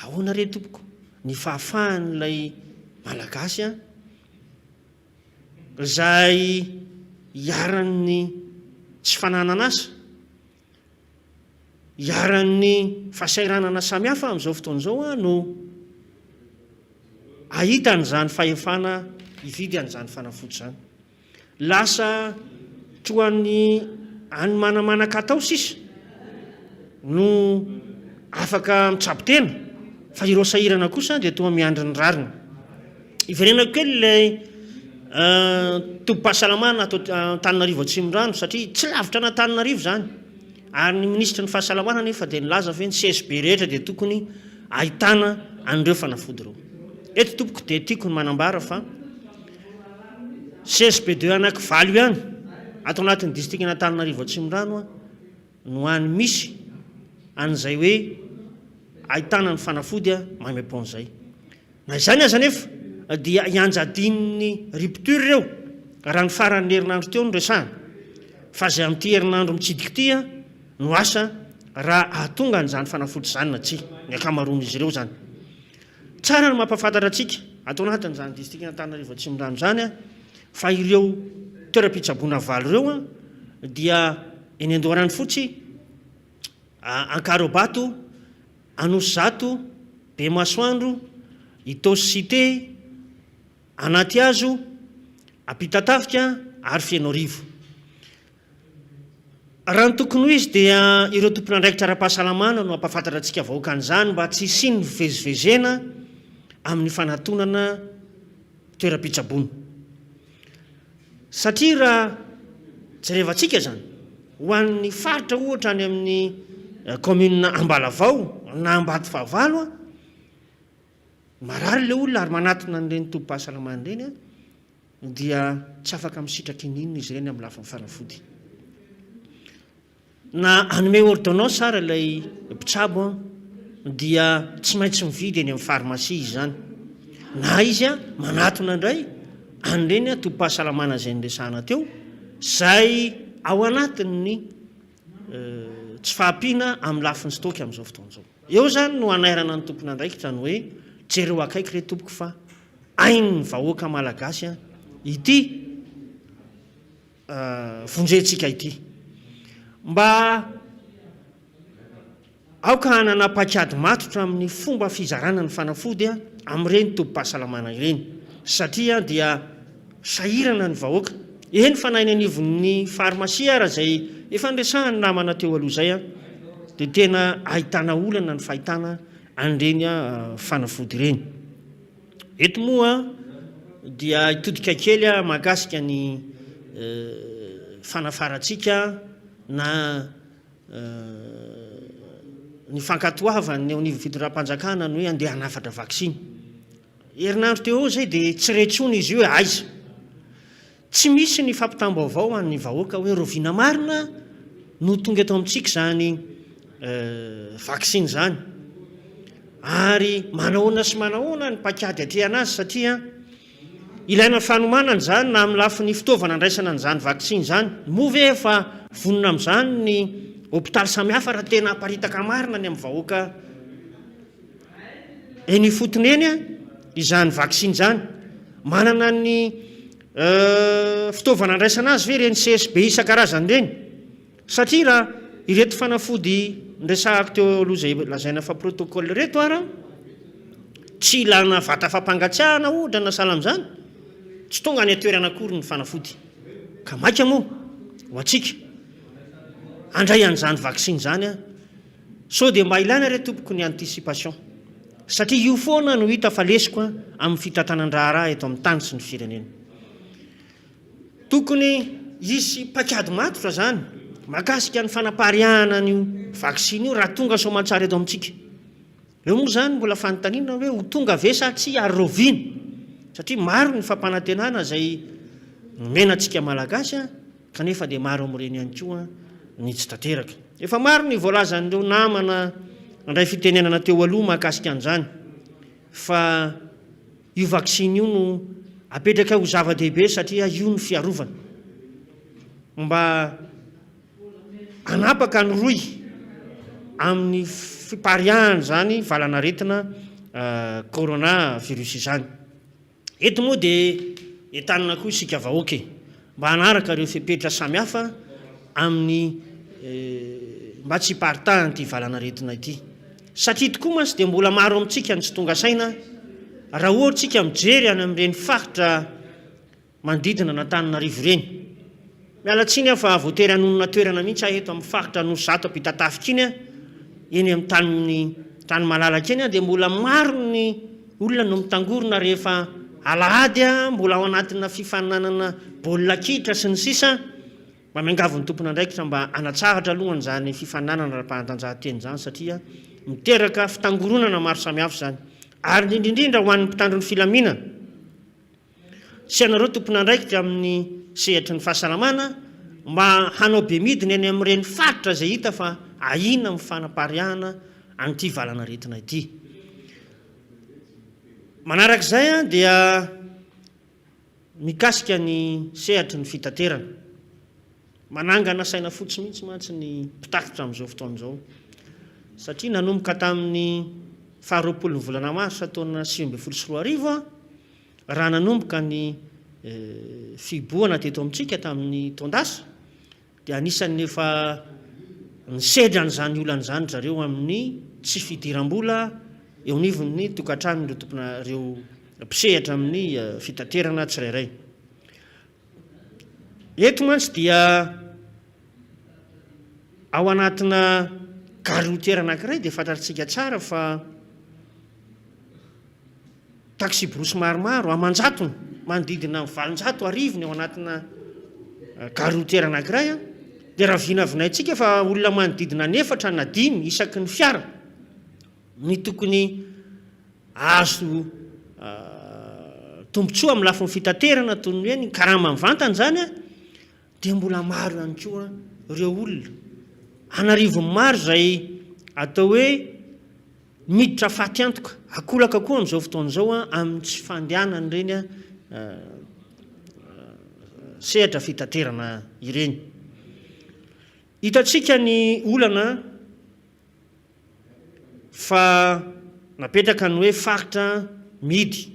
Ahoana re tompoko ny fahafahan'ilay Malagasy izay iharan'ny. tsy fananan'asa, iharan'ny fahasahiranana samihafa amin'izao fotoana izao no hahita an'izany fahefana hividy an'izany fanafody izany. Lasa toa ny any manamanan-katao sisa no afaka mitsabo tena fa ireo sahirana kosa dia toa miandry ny rariny. Iverenako kely ilay tobim-pahasalamana ato Antananarivo Atsimondrano satria tsy lavitra an'Antananarivo izany ary ny minisitry ny fahasalamana anefa dia nilaza fa hoe ny CSB rehetra dia tokony ahitana an'ireo fanafody ireo. Eto tompoko dia tiako ny manambara fa CSB deux anaky valo ihany ato anatin'ny distrikan'Antananarivo Atsimondrano no any misy an'izay hoe ahitana ny fanafody maimaimpoana izay. Na izany aza anefa dia ianjadian'ny rupture ireo raha ny faran'ny herinandro teo no resahana fa izay amin'ity herinandro mitsidika ity no asa raha hahatonga an'izany fanafody izany na tsia, ny ankamaroan'izy ireo izany. Tsara ny mampahafantatra antsika ato anatin'izany distrikan'Antananarivo Atsimondrano izany fa ireo toeram-pitsaboana valo ireo dia eny Andoharanofotsy, Ankarobato, Anosizato, Bemasoandro, Itaosy Cité, Anatihazo, Ampitatafika ary Fenoarivo. Raha ny tokony ho izy dia ireo tompon'andraikitra ara-pahasalamana no hampahafantatra antsika vahoaka an'izany mba tsy hisian'ny fivezivezena amin'ny fanatonana toeram-pitsaboana. Satria raha jerevantsika izany, ho an'ny faritra ohatra any amin'ny kaominina Ambalavao na Ambatofahavalo, marary ilay olona ary manatona an'ireny tobim-pahasalamana ireny dia tsy afaka misitraka ininona izy ireny amin'ny lafiny fanafody. Na hanome ordonnance ara ilay mpitsabo dia tsy maintsy mividy eny amin'ny pharmacie izy izany. Na izy manatona indray an'ireny tobim-pahasalamana izay niresahana teo, izay ao anatin'ny tsy fahampiana amin'ny lafiny stock amin'izao fotoana izao. Eo izany no hanairana ny tompon'andraikitra ny hoe jereo akaiky re tompoko fa ain'ny vahoaka malagasy ity vonjentsika ity. Mba aoka hanana paikady matotra amin'ny fomba fizarana ny fanafody amin'ireny tobim-pahasalamana ireny satria dia sahirana ny vahoaka. Eny fa na eny anivon'ny farmasia ara izay efa niresahan'ny namana teo aloha izay dia tena ahitana olana ny fahitana an'ireny fanafody ireny. Eto moa dia hitodika kely aho mahakasika ny fanafarantsika na ny fankatoavan'ny eo anivon'ny fitondram-panjakana ny hoe andeha hanafatra vaksiny. Herinandro teo eo izay dia tsy re intsony izy io hoe aiza. Tsy misy ny fampitam-baovao ho an'ny vahoaka hoe rahoviana marina no tonga eto amintsika izany vaksiny izany ary manahoana sy manahoana ny paikady atrehana azy satria ilaina fanomanana izany na amin'ny lafiny fitaovana andraisana an'izany vaksiny izany. Moa ve efa vonona amin'izany ny hopitaly samihafa raha tena haparitaka marina ny amin'ny vahoaka eny ifotony eny izany vaksiny izany? Manana ny Fitaovana andraisana azy ve ireny CSB isan-karazany ireny? Satria raha ireto fanafody niresahako teo aloha izay lazaina fa protocole ireto ara, tsy ilana vata fampangatsiahana ohatra na sahala amin'izany, tsy tonga any an-toerana akory ny fanafody. Ka maika moa ho antsika handray an'izany vaksiny izany an! Sao dia mba ilaina re tompoko ny anticipation? Satria io foana no hita fa lesoka amin'ny fitantanan-draharaha eto amin'ny tany sy ny firenena. Tokony hisy paikady matotra izany mahakasika ny fanapariahana an'io vaksiny io raha tonga soamantsara eto amintsika. Eo moa izany mbola fanontaniana hoe ho tonga ve sa tsia ary rahoviana? Satria maro ny fampanantenana izay nomena antsika Malagasy kanefa dia maro amin'ireny ihany koa ny tsy tanteraka. Efa maro ny voalazan'ireo namana nandray fitenenana teo aloha mahakasika an'izany fa io vaksiny io no apetraka ho zava-dehibe satria io no fiarovana mba hanapaka ny rohy amin'ny fipariahan'izany valanaretina corona virus izany. Eto moa dia entanina koa isika vahoaka e, mba hanaraka ireo fepetra samihafa. amin'ny mba tsy hiparitahan'ity valan'aretina ity. Satria tokoa mantsy dia mbola maro amintsika no tsy tonga saina raha ohatra isika mijery any amin'ireny faritra manodidina an'Antananarivo ireny. Miala tsiny aho fa voatery hanonona toerana mihitsy aho eto amin'ny faritra Anosizato Ampitatafika iny, eny amin'ny tany tany malalaka eny dia mbola maro ny olona no mitangorona rehefa alahady, mbola ao anatina fifaninanana baolina kitra sy ny sisa. Mba miangavy ny tompon'andraikitra mba hanatsahatra aloha an'izany fifaninanana ara-panatanjahantena izany satria miteraka fitangoronana maro samihafa izany ary indrindra indrindra ho an'ny mpitandro ny filaminana sy ianareo tompon'andraikitra amin'ny sehatry ny fahasalamana mba hanao bemidina eny amin'ireny faritra izay hita fa ahiana amin'ny fanapariahana an'ity valan'aretina ity. Manarak'izay dia Mikasika ny sehatry ny fitaterana. Manangana saina fotsy mihitsy mantsy ny mpitatitra amin'izao fotoana izao satria nanomboka tamin'ny faharoapolon'ny volana marsa taona 2019 raha nanomboka ny fihibohana teto amintsika tamin'ny taon-dasa dia anisan'ny efa nisedra an'izany olana izany ry zareo amin'ny tsy fidiram-bola eo anivon'ny tokantranon'ireo tompona ireo mpisehatra amin'ny fitaterana tsirairay. Eto mantsy dia ao anatina gare routière anankiray dia fantatsika tsara fa Taxi-brousse maromaro, aman-jatony, manodidina ny 800 arivony ao anatina gare routière anankiray, dia raha vinavinaintsika fa olona manodidina ny efatra na dimy isaky ny fiara ny tokony hahazo tombontsoa amin'ny lafiny fitaterana toy ny hoe ny karama mivantana izany, dia mbola maro ihany koa ireo olona an'arivony maro izay atao hoe Miditra faty antoka, akolaka koa amin'izao fotoana izao amin'ny tsy fandehanan'ireny sehatra fitaterana ireny. Hitantsika ny olana fa napetraka ny hoe faritra mihidy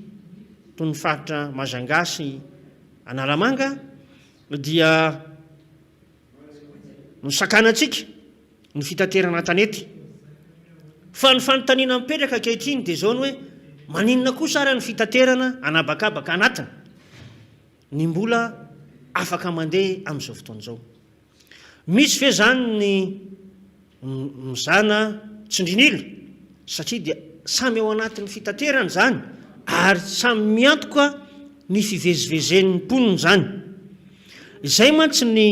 toy ny faritra Majunga sy Analamanga dia Nosakanantsika ny fitaterana an-tanety. Fa ny fanontaniana mipetraka ankehitriny dia izao ny hoe, maninona kosa ary ny fitaterana an'habakabaka anatiny ny mbola afaka mandeha amin'izao fotoana izao? Misy ve izany ny mizana tsindrin'ila satria dia samy ao anatin'ny fitaterana izany ary samy miantoka ny fivezivezen'ny mponina izany. Izay mantsy ny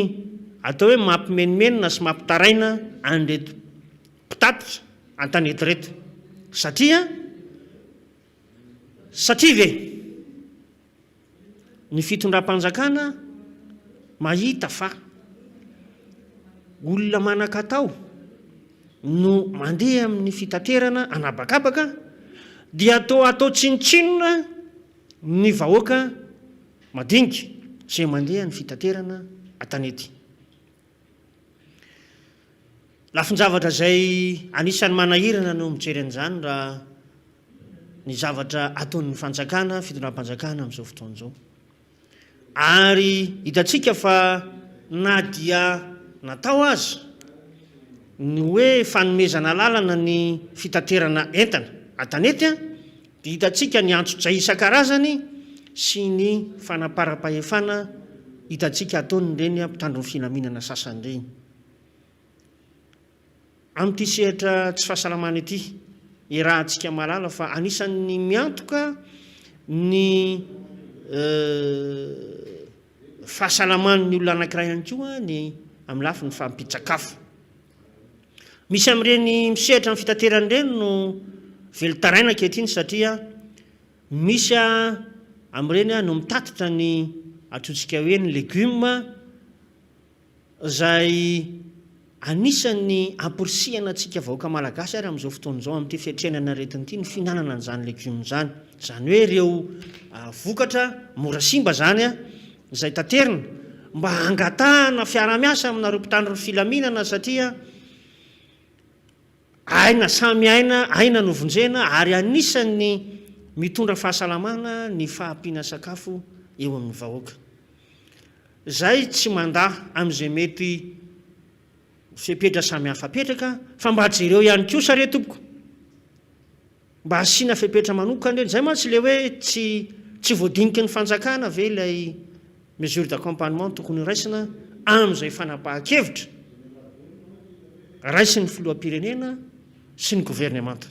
atao hoe mampimenomenona sy mampitaraina an'ireto mpitatitra an-tanety ireto satria satria ve Ny fitondram-panjakana mahita fa olona manan-katao no mandeha amin'ny fitaterana an'habakabaka dia toa atao tsinontsinona ny vahoaka madinika izay mandeha ny fitaterana an-tanety. Lafin-javatra izay anisan'ny manahirana no mijery an'izany raha ny zavatra ataon'ny fanjakana, fitondram-panjakana amin'izao fotoana izao. Ary hitantsika fa na dia natao aza ny hoe fanomezana alalana ny fitaterana entana an-tanety dia hitantsika ny antsojay isan-karazany sy ny fanaparam-pahefana hitantsika ataon'ireny mpitandro ny filaminana sasany ireny. Amin'ity sehatra tsy fahasalamana ity, iarahantsika mahalala fa anisan'ny miantoka ny fahasalaman'ny olona anankiray ihany koa ny amin'ny lafiny fahampian-tsakafo. Misy amin'ireny misehatra amin'ny fitaterana ireny no velon-taraina ankehitriny satria misy amin'ireny no mitatitra ny antsointsika hoe ny legioma izay anisan'ny amporisihana antsika vahoaka malagasy ary amin'izao fotoana izao amin'ity fiatrehana ny aretina ity ny fihinanana an'izany legioma izany. Izany hoe ireo vokatra mora simba izany izay taterina mba hangatahana fiaraha-miasa aminareo mpitandro ny filaminana satria aina samy aina, aina no vonjena ary anisan'ny mitondra fahasalamana ny fahampiana sakafo eo amin'ny vahoaka. Izay tsy mandà amin'izay mety. fepetra samihafa apetraka fa mba jereo ihany kosa re tompoko. Mba asiana fepetra manokana ireny. Izay mantsy ilay hoe tsy tsy voadiniky ny fanjakana ve ilay mesure d'accompagnement tokony horaisina amin'izay fanapahan-kevitra raisin'ny filoham-pirenena sy ny governemanta.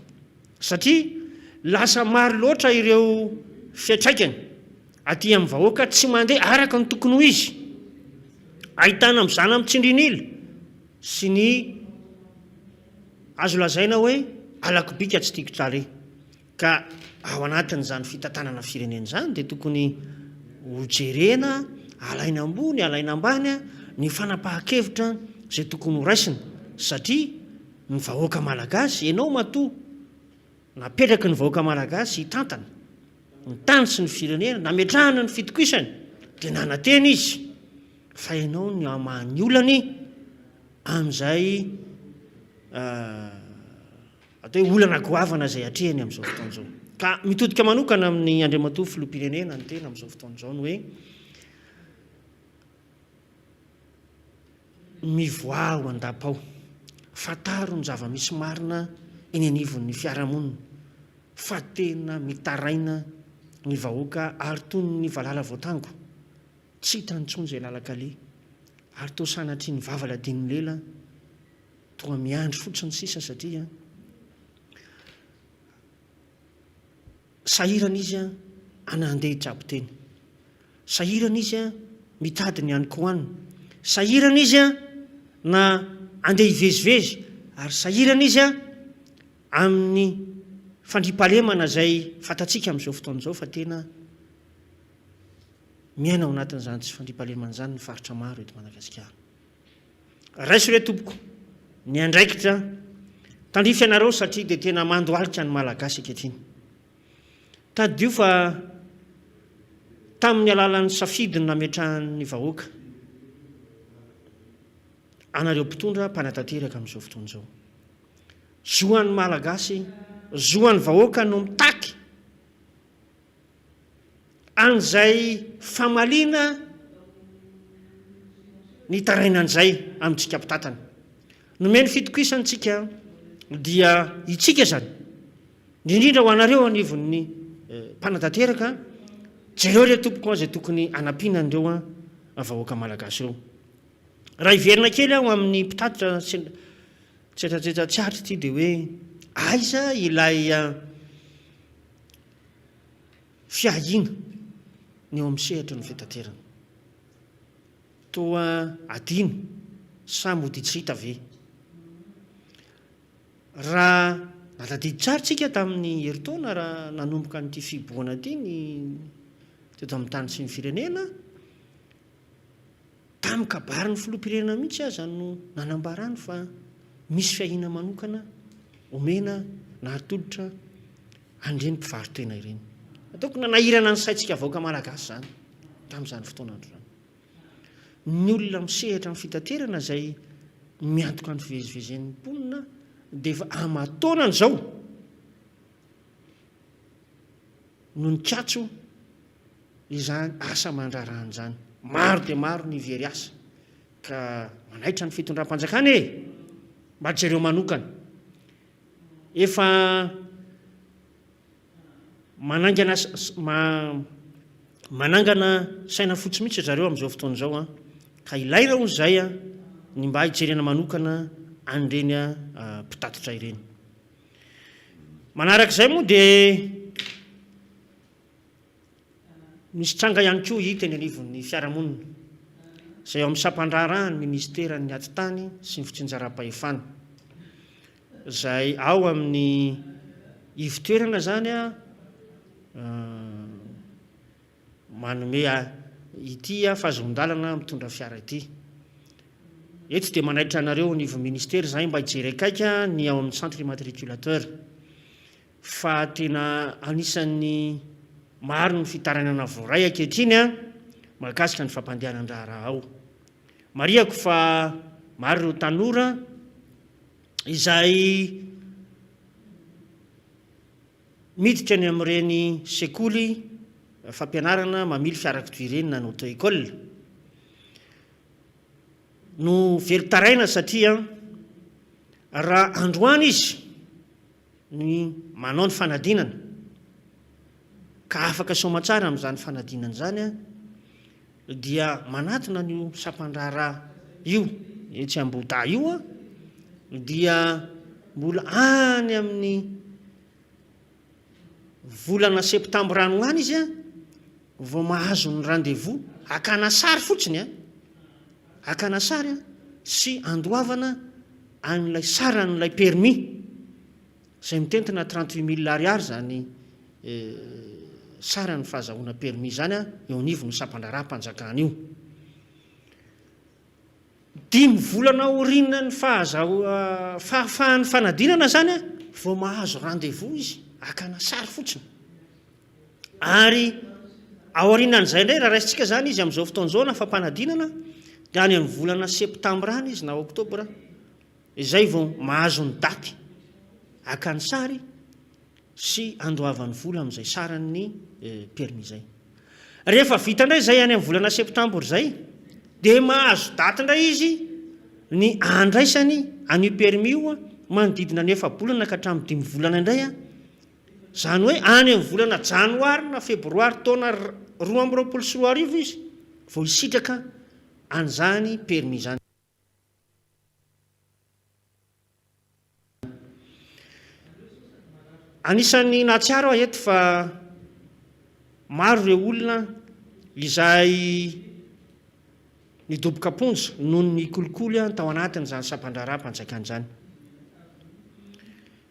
Satria lasa maro loatra ireo fiantraikany aty amin'ny vahoaka tsy mandeha araka ny tokony ho izy. Ahitana mizana mitsindrin'ila sy ny Azo lazaina hoe alako bika tsy tiako tarehy. Ka ao anatin'izany fitantanana firenena izany dia tokony ho jerena, alaina ambony, alaina ambany ny fanapahan-kevitra izay tokony ho raisina satria ny vahoaka malagasy, ianao matoa napetraky ny vahoaka malagasy hitantana ny tany sy ny firenena, nametrahana ny fitokisany dia nanantena izy fa ianao no hamaha ny olany amin'izay atao hoe olana goavana izay atrehiny amin'izao fotoana izao. Ka mitodika manokana amin'ny Andriamatoa Filoham-pirenena ny tena amin'izao fotoana izao ny hoe mivoaha ao an-dapa ao, fantaro ny zava-misy marina eny anivon'ny fiarahamonina fa tena mitaraina ny vahoaka ary toy ny valala voatango. Tsy hitany intsony izay lalan-kaleha, ary toa sanatria ny vava ladin'ny lela toa miandry fotsiny sisa satria sahirana izy ana handeha hitsabo tena, sahirana izy mitady ny hanin-kohanina, sahirana izy na handeha hivezivezy, ary sahirana izy amin'ny fandriampahalemana izay fantatsika amin'izao fotoana izao fa tena Miaina ao anatin'izany tsy fandriampahalemana izany ny faritra maro eto Madagasikara. Raiso re tompoko ny andraikitra tandrify anareo satria dia tena mandohalika ny Malagasy ankehitriny. Tadidio fa tamin'ny alalan'ny safidy no nametrahan'ny vahoaka anareo mpitondra mpanatanteraka amin'izao fotoana izao. Zo an'ny Malagasy, zo an'ny vahoaka no mitaky an'izay famaliana ny tarainana izay amintsika mpitantana. Nomeny fitokisana isika dia itsika izany, indrindra ho anareo anivon'ny mpanatanteraka, jereo re tompoko izay tokony hanampiana an'ireo vahoaka malagasy ireo. Raha hiverina kely aho amin'ny mpitatitra tsetratsetra tsy aritra ity dia hoe aiza ilay Fiahiana ny eo amin'ny sehatry ny fitaterana. Toa adino sa mody tsy hita ve? Raha natadidy tsara isika tamin'ny herintaona raha nanomboka an'ity fihibohana ity ny teto amin'ny tany sy ny firenena, Tamin'ny kabarin'ny filoham-pirenena mihitsy aza no nanambarany fa misy fiahiana manokana omena na atolotra an'ireny mpivaro-tena ireny. Ataoko nanahirana ny saintsika vahoaka malagasy izany tamin'izany fotoan'andro izany. Ny olona misehatra amin'ny fitaterana izay miantoka ny fivezivezen'ny mponina dia efa aman-taonany izao no nikatso izany asa aman-draharahana izany. Maro dia maro ny very asa ka manaitra ny fitondram-panjakana e! Mba jereo manokana. Efa manangana manangana saina fotsy mihitsy ry zareo amin'izao fotoana izao an! Ka ilaina hono izay ny mba hijerena manokana an'ireny mpitatitra ireny. Manarak'izay moa dia Misy tranga ihany koa hita eny anivon'ny fiarahamonina, izay ao amin'ny sampan-draharahan'ny minisiteran'ny Atitany sy ny fitsinjaram-pahefana, izay ao amin'ny ivon-toerana izany manome ity fahazoan-dalana mitondra fiara ity. Eto dia manaitra anareo anivon'ny ministera izahay mba hijery akaiky ny ao amin'ny centre immatriculateur. Fa tena anisan'ny maro ny fitarainana voaray ankehitriny mahakasika ny fampandehanan-draharaha ao. Marihako fa maro ireo tanora izay miditra any amin'ireny sekoly fampianarana mamily fiarakodia ireny na ny auto-école. no velon-taraina satria raha androany izy ny manao ny fanadinana ka afaka soamatsara amin'izany fanadinana izany dia manatona an'io sampan-draharaha io etsy Ambohidahy io dia mbola any amin'ny volana septambra any ho any izy vao mahazo ny rendez-vous hakana sary fotsiny a, hakana sary sy andoavana an'ilay saran'ilay permis izay mitentina 38 mille ariary izany saran'ny fahazahoana permis izany eo anivon'ny sampan-draharaham-panjakana io. Dimy volana aorianan'ny fahafahan'ny fanadinana izany vao mahazo rendez-vous izy hakana sary fotsiny. Ary aorianan'izay indray raha raisintsika izany izy amin'izao fotoana izao na fampanadinana dia any amin'ny volana septambra any izy na oktobra izay vao mahazo ny daty hakany sary sy andoavany vola amin'izay saran'ny permis izay. Rehefa vita indray izay any amin'ny volana septambra izay dia mahazo daty indray izy ny andraisany an'io permis io manodidina ny efa-bolana ka hatramin'ny dimy volana indray, izany hoe any amin'ny volana janoary na febroary taona 2022 izy vao hisitraka an'izany permis izany. Anisan'ny nahatsiaro aho eto fa maro ireo olona izay nidoboka am-ponja noho ny kolikoly tao anatin'izany sampan-draharaham-panjakana izany.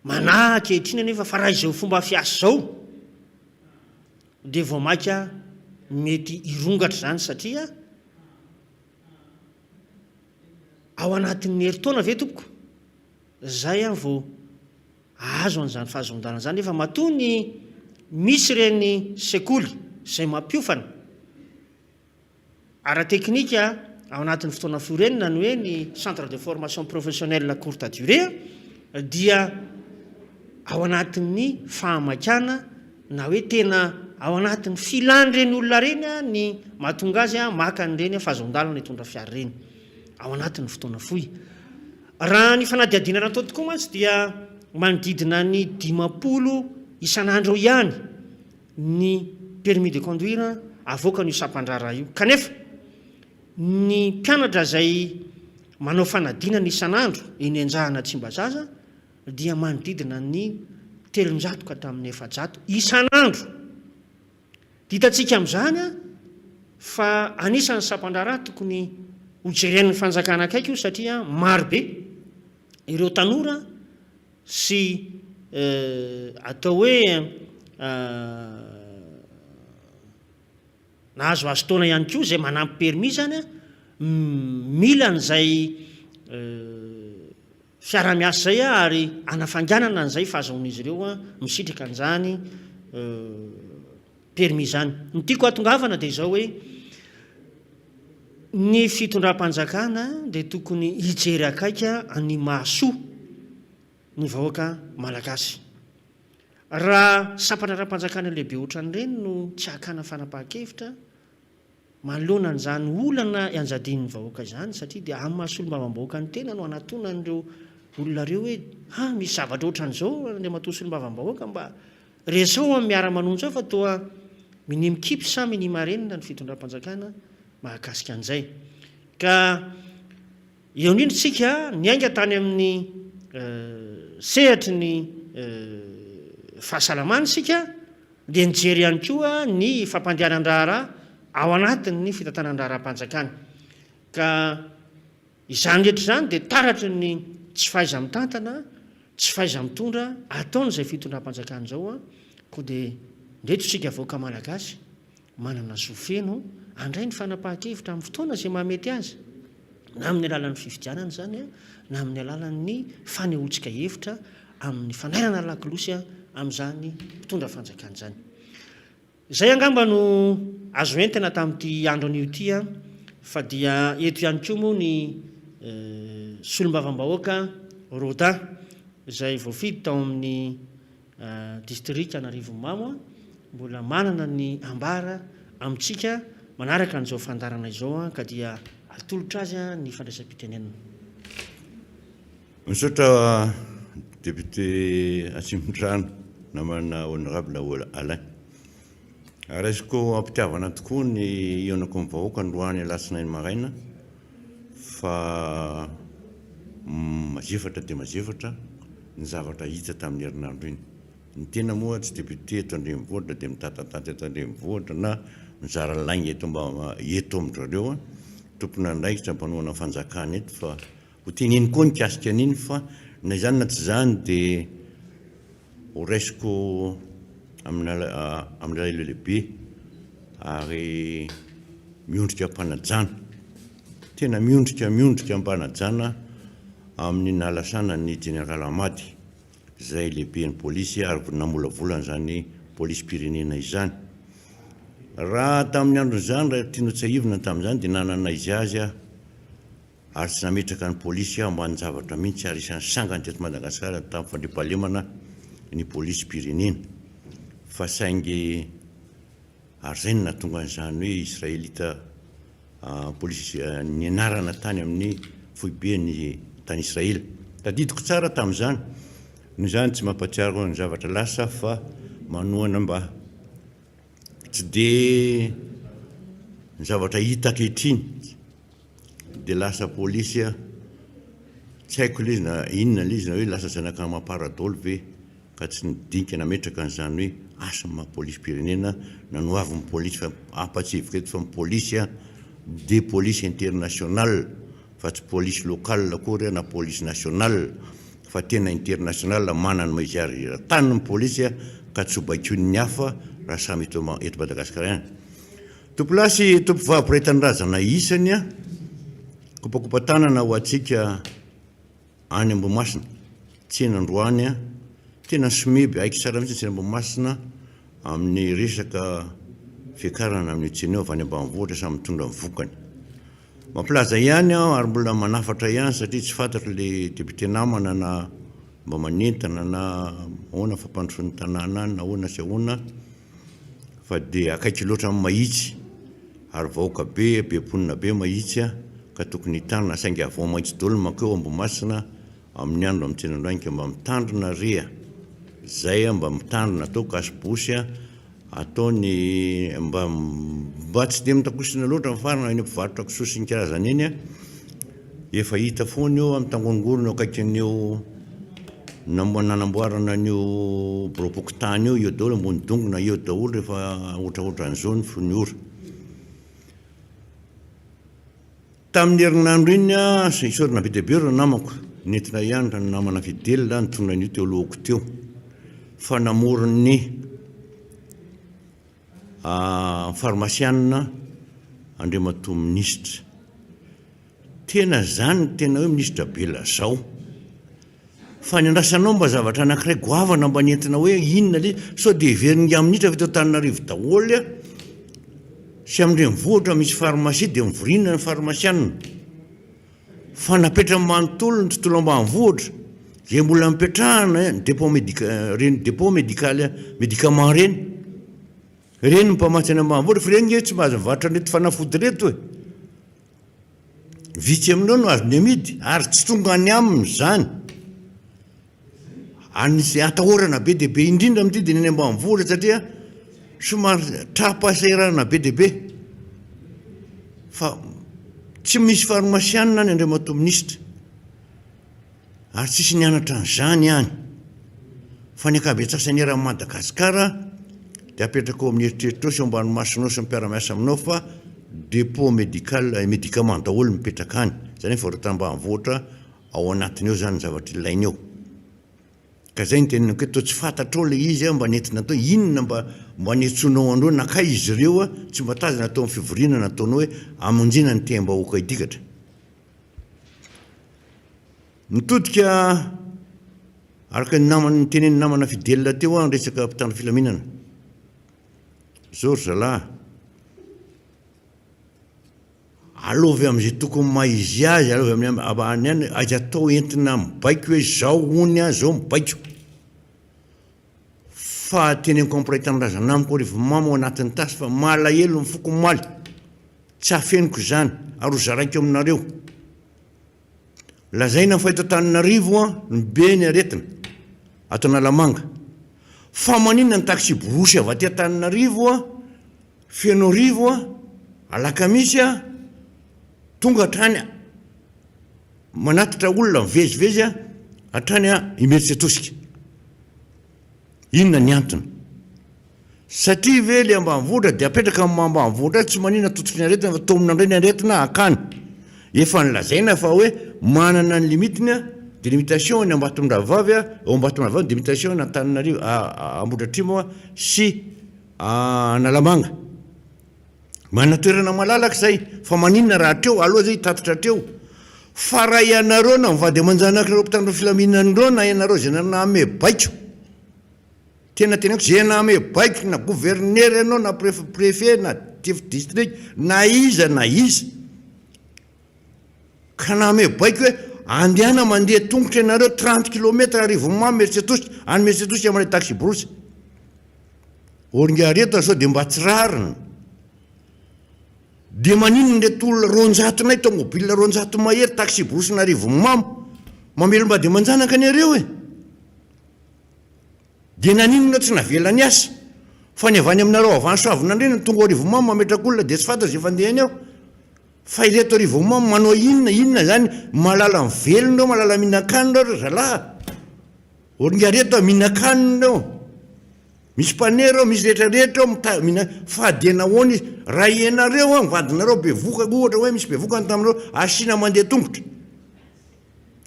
Manahy ankehitriny anefa fa raha izao fomba fiasa izao dia vao mainka mety hirongatra izany satria Ao anatin'ny herintaona ve tompoko zay aho vao ahazo an'izany fahazoan-dalana izany nefa matoa ny misy ireny sekoly izay mampiofana ara-teknika ao anatin'ny fotoana fohy ireny na ny hoe ny centre de formation professionnelle courte durée dia ao anatin'ny fahamaikana na hoe tena ao anatin'ny filan'ireny olona ireny ny mahatonga azy maka an'ireny fahazoan-dalana hitondra fiara ireny ao anatin'ny fotoana fohy. Raha ny fanadihadiana natao tokoa mantsy dia manodidina ny 50 isan'andro eo ihany ny permis de conduire avoakan'io sampan-draharaha io. Kanefa ny mpianatra izay manao fanadinana isan'andro eny Anjahana Tsimbazaza dia manodidina ny 300 ka hatramin'ny 400 isan'andro. Hitantsika amin'izany fa anisan'ny sampan-draharaha tokony hojeren'ny fanjakana akaiky io satria marobe ireo tanora sy atao hoe nahazoazo taona ihany koa izay manampy permis izany mila an'izay fiaraha-miasa izay ary hanafainganana an'izay fahazahoan'izy ireo misitraka an'izany permis izany. Ny tiako hahatongavana dia izao hoe ny fitondram-panjakana dia tokony hijery akaiky ny mahasoa ny vahoaka malagasy. Raha sampana ara-panjakana lehibe ohatran'ireny no tsy hakana fanapahan-kevitra manoloana an'izany olana ianjadian'ny vahoaka izany satria dia amin'ny maha solombavambahoaka ny tena no anatonan'ireo olona ireo hoe ha misy zavatra ohatran'izao Andriamatoa solombavambahoaka mba resaho amin'ny miara-manonja ao fa toa minia mikipy sa minia marenina ny fitondram-panjakana mahakasika an'izay. Ka eo indrindra isika niainga tany amin'ny sehatry ny fahasalamana isika dia nijery ihany koa ny fampandehanan-draharaha ao anatin'ny fitantanan-draharaham-panjakana. Ka izany rehetra izany dia taratry ny tsy fahaiza-mitantana, tsy fahaiza-mitondra ataon'izay fitondram-panjakana izao, koa dia ndreto isika vahoaka malagasy manana zo feno handray ny fanapahan-kevitra amin'ny fotoana izay mahamety azy, na amin'ny alalan'ny fifidianana izany, na amin'ny alalan'ny fanehoantsika hevitra amin'ny fanairana lakolosy amin'izany mpitondra fanjakana izany. Izay angamba no azo entina tamin'ity andro anio ity fa dia eto ihany koa moa ny solombavambahoaka Rodin izay voafidy tao amin'ny distrika Anarivonimamo mbola manana ny ambara amintsika manaraka an'izao fandaharana izao ka dia. Atolotra azy ny fandraisam-pitenenana. Misaotra député Atsimondrano namana honorable Alain. Raisiko am-pitiavana tokoa ny hihaonako amin'ny vahoaka androany alatsinainy maraina fa mazefatra dia mazefatra ny zavatra hita tamin'ny herinandro iny. Ny tena moa tsy député eto an-drenivohitra dia mitatatata eto an-drenivohitra na mizara lainga eto eto amin-dry zareo tompon'andraikitra mpanohana fanjakana eto fa Ho teneno koa nikasika an'iny fa na izany na tsy izany dia ho raisiko amin'alahelo lehibe ary miondrika am-panajana, tena miondrika miondrika am-panajana amin'ny nahalasana ny Jeneraly Amady izay lehiben'ny polisy ary namolavola an'izany polisim-pirenena izany. Raha tamin'ny andron'izany, raha tiana ho tsiahivina tamin'izany dia nanana izy azy aho. ary tsy nametraka ny polisy aho ambanin-javatra mihitsy ary isan'ny sangany teto Madagasikara tamin'ny fandriampahalemana ny polisim-pirenena fa saingy ary izay no nahatonga an'izany hoe Israelita polisy nianarana tany amin'ny foibeny tany Israely. Tadidiko tsara tamin'izany. Noho izany tsy mampahatsiaro ny zavatra lasa fa manohana mba tsy dia ny zavatra hita ankehitriny. Dia lasa polisy aho. Tsy haiko ilay izy na inona ilay izy na hoe lasa zanaka amam-para daholo ve ka tsy nidinika nametraka an'izany hoe asa maha polisim-pirenena na ny hoavin'ny polisy fa ampatsiahiviko eto fa ny polisy dia polisy international fa tsy polisy local akory na polisy national fa tena international manana ny maha izy azy eran-tany ny polisy ka tsy ho baikoin'ny hafa raha samy eto eto Madagasikara ihany. Tompolahy sy tompovavy mpiray tanindrazana isany a, kopakopa-tanana ho antsika any Ambohimasina, tsena androany a, tena someby haiko tsara mihitsy ny tsena Ambohimasina amin'ny resaka fiakarana amin'io tsena io avy any ambanivohitra samy mitondra ny vokany. Mampilaza ihany aho ary mbola manafatra ihany satria tsy fantatro le député namana na mba manentana na ahoana fampandrosoan'ny tanàna any na ahoana sy ahoana. fa dia akaiky loatra amin'ny Mahitsy ary vahoaka be, be mponina be Mahitsy ka tokony hitandrina saingy avy ao Mahitsy daholo ny mankeo Ambohimasina amin'ny andro amin'ny tsena androany ka mba mitandrina re a! zay a mba mitandrina atao cache bouche a atao ny mba mba tsy dia mitakosina loatra ny farany eny mpivarotra kisoa sy ny karazany eny a Efa hita foana io mitangorongorona eo akaikin'io nanamboarana an'io biraom-pokontany io, eo daholo ambony dongona eo daholo rehefa ohatraohatran'izao ny ny ora. Tamin'ny herinandro iny aho, isaorana be dia be ireo namako, nentina ihany ny namana Fidèle nitondra an'io teo alohako teo, fa namory ny farmasianina Andriamatoa Minisitra. Tena zany ny tena hoe minisitra be lazao. Fa ny andrasanao mba zavatra anankiray goavana mba nentina hoe inona le sao dia heverin'ingahy minitra fa eto Antananarivo daholo sy amin'ny renivohitra misy pharmacie dia mivoriana ny farmasianina. Fa napetrany manontolo ny tontolo ambanivohitra izay mbola nipetrahana ny dépôt médical ireny dépôt médical médicament ireny. Ireny ny mpamatsy any ambanivohitra fa ireny nge tsy mahazo mivarotra an'ireto fanafody ireto e. Vitsy amin'ireo no azony amidy ary tsy tonga any aminy izany. Any izay atahorana be dia be indrindra amin'ity dia ny any ambanivohitra satria somary tra-pahasahiranana be dia be. Fa tsy misy farmasianina any Andriamatoa Minisitra. Ary tsisy nianatra an'izany any. Fa ny ankabetsasany eran'i Madagasikara dia apetraka ao amin'ny eritreritrao sy ao ambany masonao sy ny mpiara-miasa aminao fa dépôt médical et médicament daholo mipetraka any. Izany hoe varotana ambanivohitra ao anatiny ao izany ny zavatra ilainy ao. Ka izay no teneniko hoe toa tsy fantatrao ilay izy mba nentina tao, inona mba mba niantsoanao an'ireo nankaiza izy ireo tsy mba tazana tao amin'ny fivoriana nataonao hoe hamonjena ny tehim-bahoaka ity katra. Mitodika araka ny namana nitenenin'ny namana Fidèle teo aho ny resaka mpitandro filaminana. Zao ry zalahy, alaovy amin'izay tokony maha izy azy, alaovy amin'ny ambany any, aza atao entina mibaiko hoe zao hono aho, zao mibaiko. Fa teneniko amin'ny mpiray tanindrazana amiko Arivonimamo ao anatin'ny tasy fa malahelo ny foko omaly. Tsy afeniko izany ary ho zaraiko aminareo. Lazaina fa eto Antananarivo no be ny aretina, ato Analamanga. Fa maninona ny taksiborosy avy aty Antananarivo, Fenoarivo, Alakamisy tonga hatrany manatitra olona mivezivezy hatrany Imerintsiatosika? Inona ny antony? Satria ve le ambanivohitra dia apetraka amin'ny maha ambanivohitra azy tsy maninona tototry ny aretina fa taomina indray ny aretina hakany. Efa nolazaina fa hoe manana ny limite-ny délimitation ny Ambatomirahavavy, eo Ambatomirahavavy ny délimitation ny Antananarivo, Ambohidratrimo sy Analamanga. Manana toerana malalaka izay fa maninona raha hatreo, aloha zay hitatitra hatreo. Fa raha ianareo na mivady aman-janak'ireo mpitandro filaminana ireo na ianareo izay nanome baiko, tena teneniko izay nanome baiko na gouverneur ianao na préfet na chef district na iza na iza ka nanome baiko hoe andehana mandeha tongotra ianareo 30 kilomètre Arivonimamo Imerintsiatosika, any Imerintsiatosika mandray taxi-brousse. Oringareto sao dia mba tsy rariny. Dia maninona ireto olona roanjatonay tomobile 200 mahery taxi-brousse n'Arivonimamo mamelom-bady aman-janaka anareo e? Dia naninona tsy navela niasa? Fa ny avy any aminareo avy any Soavinandriana no tonga ao Arivonimamo mametraka olona dia tsy fantatra izay fandehany ao. Fa ireto Arivonimamo manao inona? Inona izany? Mahalala mivelona ireo, mahalala mihinan-kanina ireo ry zalahy. Oringareto mihinan-kanina ireo. Misy mpanera ao, misy rehetra rehetra ao mita mihina fa dia nahoana izy? Raha ianareo an, vadinareo bevoka ohatra hoe misy bevoka ny taminareo, asiana mandeha tongotra.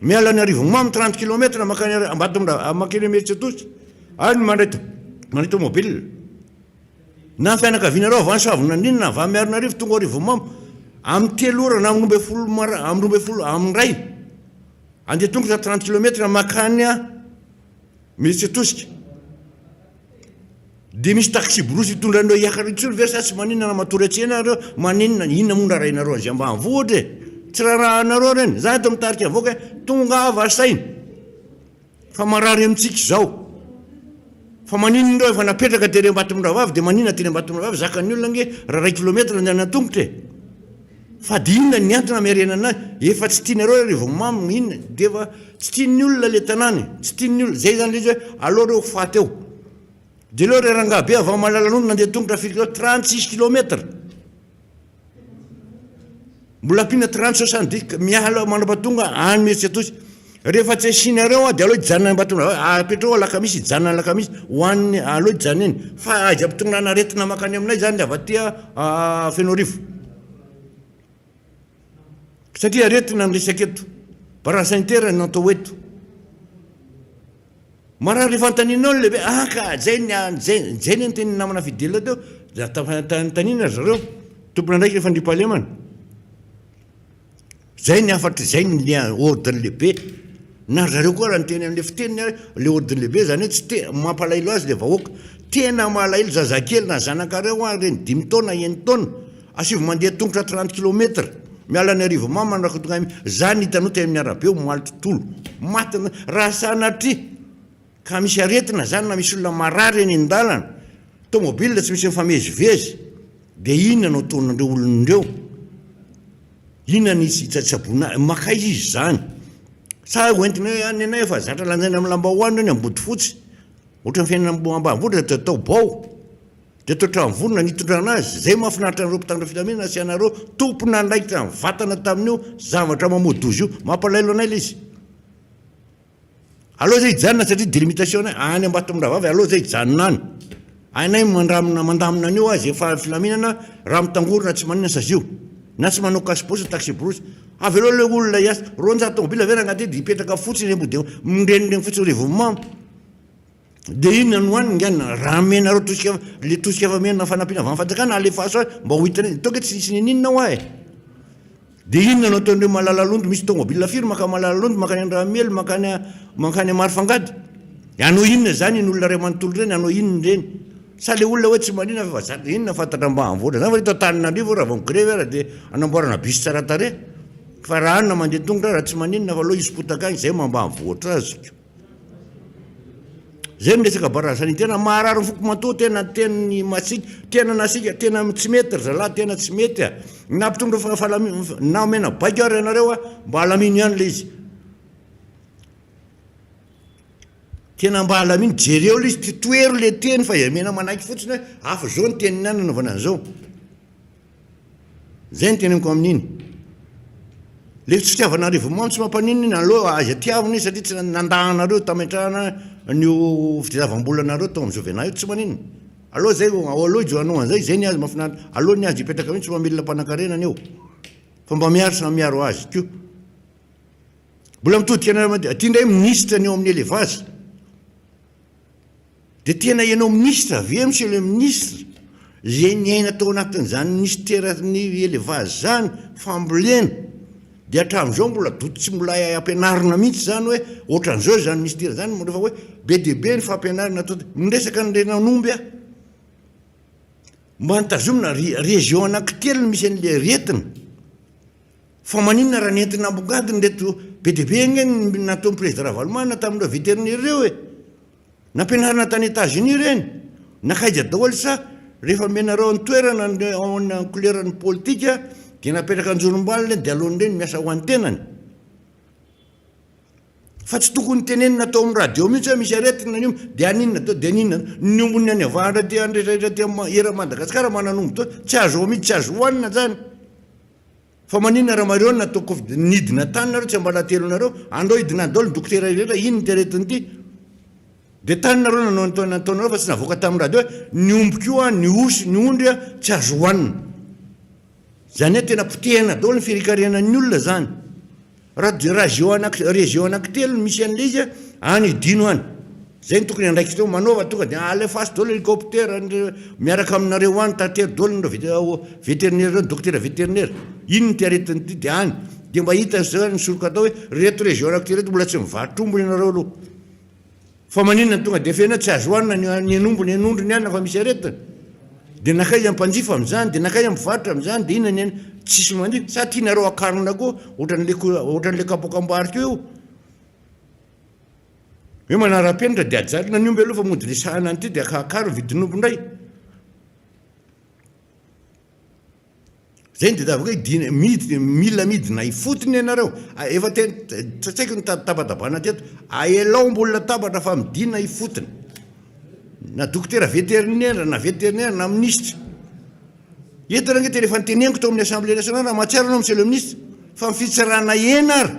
Miala any Arivonimamo 30 kilomètre mankany Ambatomra mankeny Imerintsiatosika ary mandray mandray tomobile. Na ny fianakavianareo avy any Soavinandriana na avy any Miarinarivo tonga ao Arivonimamo amin'ny telo ora na amin'ny 12 mara amin'ny 12 amin'ny iray andeha tongotra 30 kilomètre mankany Imerintsiatosika. Dia misy taxi-brousse hitondra an'ireo hiakatra intsony ve sa tsy maninona raha matory an-tsena nareo? Maninona? Inona moa no raharahinareo an'izay ambanivohitra e? Tsy raharahanareo ireny. Za eto mitarika vahoaka hoe tongava saina fa marary amintsika izao. Fa maninona ireo efa napetraka tery Ambatomirahavavy dia maninona tery Ambatomirahavavy zakan'ny olona ange raha iray kilometatra andehanana an-tongotra e? Fa dia inona ny antony hamerenana azy? Efa tsy tianareo re vao mamy inona? Dia efa tsy tian'ny olona le tanàna e! Tsy tian'ny olona, zay zany le izy hoe aleo reo ho faty eo. Dia aleo re rangahy be avy any Malalanono nandeha tongotra firy kilomètre? 36 kilomètre. Mbola ampiana 30 70 miala mandrapatonga any Imerintsiatosy. Rehefa tsy asianareo aho dia aleo hijanona any Ambatomirahavavy, apetrao Alakamisy hijanona any Alakamisy ho an'ny aleo hijanona eny. Fa aiza ampitondrana aretina mankany aminay zany le avy aty Fenoarivo. Satria aretina ny resaka eto. Barrage sanitaire no atao eto. Marary rehefa anontanianao ny lehibe, ah ka zay ny zay zay ny tenin'ny namana Fidèle teo, anontaniana ry zareo, tompon'andraikitra fandriampahalemana. Zay ny hafatra, zay ny le ordre lehibe. Na ry zareo koa raha niteny an'le fiteniny ary, le ordre lehibe zany hoe tsy te, mampalahelo azy le vahoaka. Tena malahelo zazakely na zanakareo ary reny dimy taona, enin-taona, asivo mandeha tongotra 30 kilomètre, miala any Arivomamy mandraka tonga any, zany hitanao teny amin'ny arabe omaly tontolo. Maty, raha sanatria ka misy aretina zany na misy olona marary eny an-dalana, tomobile tsy misy mifamezivezy, dia inona no ataon'ireo olona ireo? Inona ny hitsaboana makaiza izy izany? Sa hoentina hoe any anay efa zatra lanjaina amin'ny lambahoany ireo ny Ambodifotsy? Ohatran'ny fiainana ambanivohitra dia atao bao, dia atao trano vorona ny hitondrana azy. Izay mahafinaritra an'ireo mpitandro filaminana sy anareo tompon'andraikitra nivatana tamin'io zavatra mamoa-doza io. Mampalahelo anay ilay izy. Aleo zay hijanona satria délimitation nay any Ambatomirahavavy aleo zay hijanona any. Hainay mandramina mandamina an'io azy efa filaminana raha mitangorona tsy maninona sazio. Na tsy manao cache brousse taxi brousse. Avelao le olona hiasa. 200 tomobile ve rangahy ty dia hipetraka fotsiny eny ambody mirenireny fotsiny revomamo. Dia inona no haniny ngah raha amenareo tosika le tosika efa omena fanampiana avy amin'ny fanjakana alefaso any mba ho hitanay. Toa ange tsy nisy niniana hoa e. Dia inona no ataon'ireo Malalalondo? Misy tomobile firy mankany Malalalondo, mankany Andramiely, mankany mankany Marofangady? Hanao inona izany iny olona iray manontolo ireny? Hanao inona ireny? Sa ilay olona hoe tsy manina fa zatra inona fantatra ambanivohitra zany fa eto Antananarivo raha vao migrevy ara dia anamboarana bus tsara tarehy. Fa raha any na mandeha tongotra raha tsy maninona fa aleo hisy potaka any izay maha ambanivohitra azy ko. Zay ny resaka barrage sanitaire, maharary ny foko matoa tena teny masiaka, tena nasiaka, tena tsy mety ry zalahy, tena tsy mety a! Na mpitondra fahalami-, na omena baiko ary ianareo a, mba alamino ihany ilay izy. Tena mba alamino, jereo ilay izy, tohero ilay teny fa aza omena manaiky fotsiny hoe hafa izao ny tenin'ny any nanaovana an'izao. Zay no teneniko amin'iny. Le tsy fitiavana Arivonimamo tsy mampaninona iny, aleo aza tiavina izy satria tsy nandà anareo tametrahana an'io fitadiavam-bola anareo tao amin'ny Jovena io, tsy maninona. Aleo zay, aleo izy hanao an'izay, zay ny azy mahafinaritra, aleo ny azy hipetraka mihitsy fa milina mpanankarena ny eo. Fa mba miaro samy miaro azy koa. Mbola mitodika any, aty indray minisitra ny eo amin'ny élevage. Dia tena ianao minisitra ve monsieur le ministre izay niaina tao anatin'izany minisiteran'ny élevage izany, fambolena, dia hatramin'izao mbola doute tsy mbola hay ampianarina mihitsy izany hoe ohatran'izao izany minisitera izany, rehefa hoe be dia be ny fampianarana atao, miresaka ny renan'omby aho, mba nitazomina région anankitelo no misy an'ilay aretina, fa maninona raha nentina ambongadiny ireto, be dia be ange ny nataon'ny président Ravalomanana tamin'ireo vétérinaires ireo e. Nampianarina tany Etats Unis ireny? Nankaiza daholo sa rehefa omenareo ny toerana ny ao amin'ny couleur-n'ny politika dia napetraka anjorom-balona dia aleon'ireny miasa ho an'ny tenany? Fa tsy tokony tenenina atao amin'ny radio mihitsy hoe misy aretina ny omby dia haninona atao dia haninona ny ombin'ny any avaratra aty any rehetra rehetra aty eran'i Madagasikara manana omby daholo tsy azo amidy tsy azo hohanina zany. Fa maninona raha mareo no natao covid nidina tany nareo tsy ambalatelo nareo andao hidina any daholo ny dokotera rehetra inn ity aretina ity de tany nareo nanao ny nataonareo fa tsy navoaka tamin'ny radio hoe ny omby koa ny osy ny ondry a tsy azo hohanina zany hoe tena potehina daholo ny firikarenan'ny olona zany Raha région anaky région anaky telo no misy an'ilay izy a, any idino any. Zay no tokony andraikitra eo, manaova tonga dia alefaso daholo hélicoptère miaraka aminareo any, tatero daholo ireo vétérinaire ireo, ny dokotera vétérinaire. Inona ity aretina ity dia any. Dia mba hita zao ny soroka atao hoe reto région anaky telo reto mbola tsy mivarotra omby ianareo aloha. Fa maninona no tonga dia feno hoe tsy azo hohanina ny ny hen'omby ny hen'ondry ny anona fa misy aretina? Dia nankaiza ny mpanjifa amin'izany? Dia nankaiza ny mpivarotra amin'izany? Dia inona ny an tsisy manjifa? Sa tianareo hakarina koa ohatran'ilay ohatran'ilay kapoakam-bary koa io? Hoe manara-penitra dia ajanona ny omby aloha fa mody resahana an'ity dia akaro ny vidin'omby indray. Zay no tadiaviko hoe dina, midina, mila midina ifotony ianareo. Efa tena, tsy haiko ny tabatabana teto. Aelao ambony latabatra fa midina ifotony. Na dokotera vétérinaire, na vétérinaire, na minisitra. Eto rangahy tena efa noteneniko tao amin'ny assemblée nationale, raha mahatsiaro ianao monsieur le ministre, fa ny fitsarana hena ary,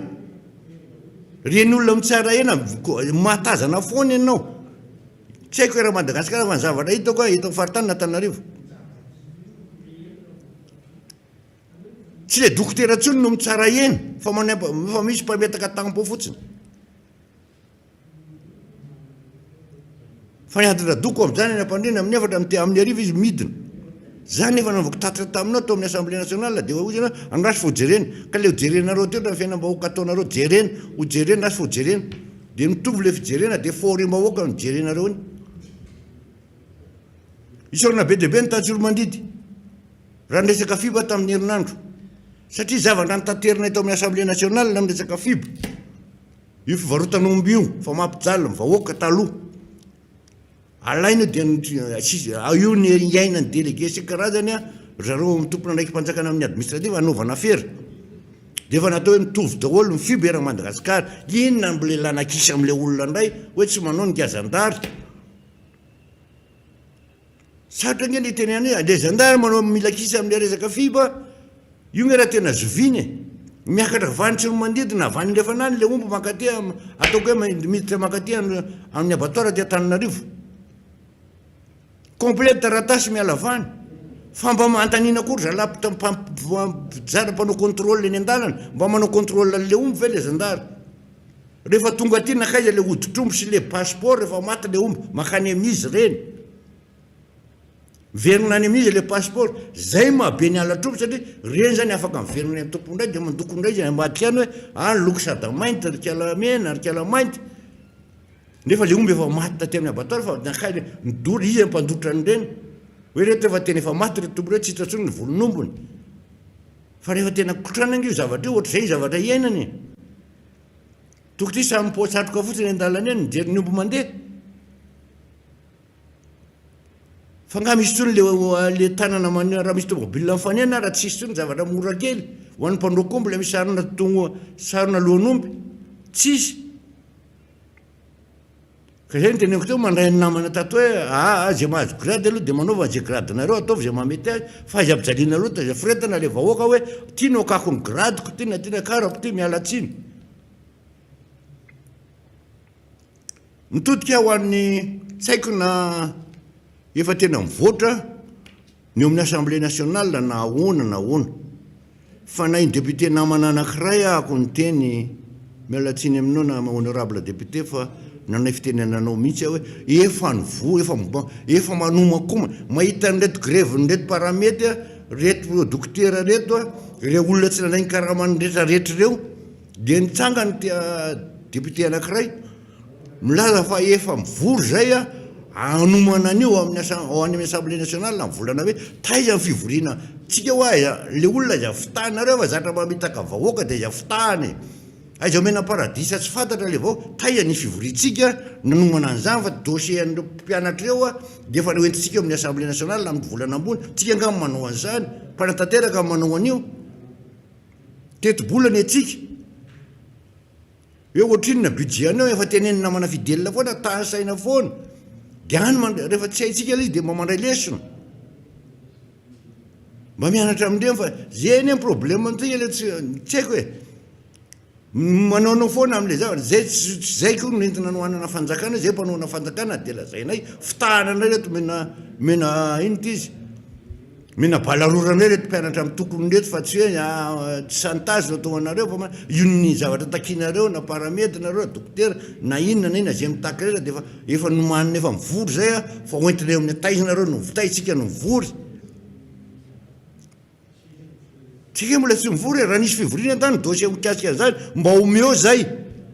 ireny olona mitsara hena, mahatazana foana ianao. Tsy haiko eran'i Madagasikara fa ny zavatra hitako eto amin'ny faritanin'Antananarivo. Tsy le dokotera intsony no mitsara hena fa fa misy mpametaka tampon fotsiny. Fa ny adin-dradoko amin'izany any am-pandriana amin'ny efatra amin'ny amin'ny hariva izy midina. Zany efa nanaovako tatitra taminao tao amin'ny Assemblée nationale dia hoy ianao andraso fa hojerena. Ka le hojerenareo teo ny fiainam-bahoaka ataonareo jerena, hojerena, andraso fa hojerena. Dia mitovy le fijerena dia fahoriam-bahoaka no jerenareo iny. Isaorana be dia be ny Tantsoromandidy raha niresaka FIBA tamin'ny herinandro. Satria zavatra notaterina eto amin'ny Assemblée nationale ny resaka FIBA. Io fivarotana omby io fa mampijaly ny vahoaka taloha. Alaina io dia io ny iainan'ny délégué sy karazany a, ry zareo amin'ny tompon'andraiki-panjakana amin'ny administratif anaovana afera. Dia efa natao hoe mitovy daholo ny FIB eran'i Madagasikara. Inona no mbola ilana kisa amin'ilay olona indray hoe tsy manao ny zandary? Sarotra ange ny hitenenana hoe ilay zandary manao mila kisa amin'ilay resaka FIB a. Io nge raha tena zoviana e. Miakatra avy any Tsiromandidy na avy any Andrefana any ilay omby mankaty ataoko hoe miditra mankaty amin'ny abattoir aty Antananarivo. Complet taratasy miala avy any. Fa mba anontaniana koa ry zalahy mpitsara mpanao contrôle eny an-dalana, mba manao contrôle an'ilay omby ve ilay zandary? Rehefa tonga aty nankaiza ilay hoditr'omby sy ilay passeport rehefa maty ilay omby, mankany amin'iza ireny? Miverina any amin'iza ilay passeport? Zay maha be ny halatr'omby satria ireny zany afaka miverina any amin'ny tompony indray dia mandoko indray izy any ambadika any hoe ah ny loko sada mainty, ry kala mena, ry kala mainty. Nefa ilay omby efa maty taty amin'ny abattoir fa nankaiza nidoro, iza ny mpandotra an'ireny? Hoe ireto efa tena efa maty ireto tompony ireto tsy hita intsony ny volon'ombiny. Fa rehefa tena kotrana ange io zavatra io, ohatr'izay ny zavatra iainana e. Tokony samy mipoa-tsatroka fotsiny an-dalana eny mijery ny omby mandeha. Fa nga misy tsony le le tanana mane raha misy tomobile mifanena raha tsisy tsony zavatra mora kely ho an'ny mpandroaka omby le misy sarona tongo sarona lohan'omby tsisy. Ka zay no teneniko teo mandray ny namana tato hoe aa ze mahazo grade aloha de manaova ze grade nareo ataovy ze mahamety azy fa aiza ampijaliana loatra aiza foretana le vahoaka hoe ty no akako ny grade-ko ty na ty nakarako ty miala tsiny. Mitodika ho an'ny tsy haiko na efa tena mivoatra ny eo amin'ny Assemblée nationale na ahoana na ahoana fa na iny député namana anankiray ahako niteny, miala tsiny aminao nama honorable député fa nanay fitenenanao mihitsy aho hoe efa nivoa efa efa manomankomana mahita an'ireto grève-n'ireto paramedy reto dokotera reto ireo olona tsy nandray ny karamany rehetra rehetra ireo Dia nitsangana ity député anankiray milaza fa efa mivory izay hanomana an'io ao amin'ny ao any amin'ny assemblée nationale ny volana hoe taiza ny fivoriana tsika hoa aiza le olona aiza fitahanareo fa zatra mamitaka vahoaka dia aiza fitahana e aiza omena paradisa tsy fantatra le vahoaka taiza ny fivoriantsika nanomana an'izany fa dossier an'ireo mpianatra ireo a dia efa noentintsika eo amin'ny assemblée nationale amin'ny volana ambony tsika angamba manao an'izany mpanatanteraka manao an'io Tetibola ny antsika. Hoe ohatrinona budget anao, efa tenenina namana fidèle foana, tanisaina foana. Dia any man, rehefa tsy haintsika ilay izy dia mba mandray lesona. Mba mianatra amin'ireny fa zay anie ny problème antsika ilay tsy, tsy haiko e. Manaonao foana amin'ilay zavatra, zay tsy zay koa no entina anohanana fanjakana, zay mpanohana fanjakana dia lazainay, fitahana anay reto mena mena inona ity izy? Mena bala rora anay reto mpianatra mitokona reto fa tsy hoe chantage no atao anareo fa io ny zavatra takianareo na paramedy nareo na dokotera na inona na inona zay mitaky rehetra dia efa efa nomanina efa mivory zay a fa hoentina eo amin'ny taiza nareo no taiza tsika no mivory. Tsika mbola tsy mivory e, raha nisy fivoriana tany dossier mikasika an'izany mba omeo zay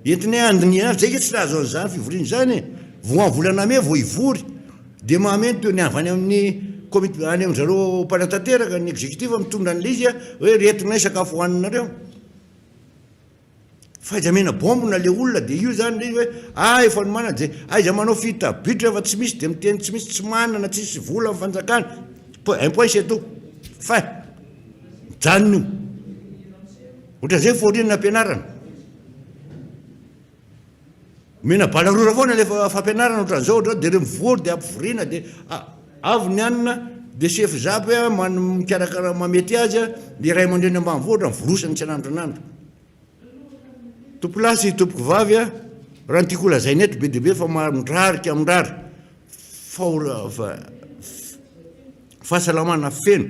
entinay handinihana azy, zay nge tsy nahazo an'izany fivoriana izany e, vao amin'ny volana mey vao hivory, dia mahameno toy ny avy any amin'ny comite any amin-dry zareo mpanatanteraka ny executif mitondra an'ilay izy hoe reto nay sakafo hohaninareo. Fa aiza mena bombona le olona de io zany le izy hoe ah efa nomanana de aiza manao fitabitra fa tsy misy de miteny tsy misy tsy manana tsisy vola ny fanjakana un point c'est tout fin mijanona io ohatran'izay fahoriana ampianarana Omena bala rora foana le fampianarana ohatran'izao ohatran'izao de reo mivory de ampivoriana de avy ny anona de chef zap mikarakara mamety azy ny ray aman-dreny ambanivohitra mivolosana isan'andro isan'andro. Tompolahy sy tompokovavy a, raha ny tiako holazaina eto be dia be fa mirarika mirary Fahasalamana feno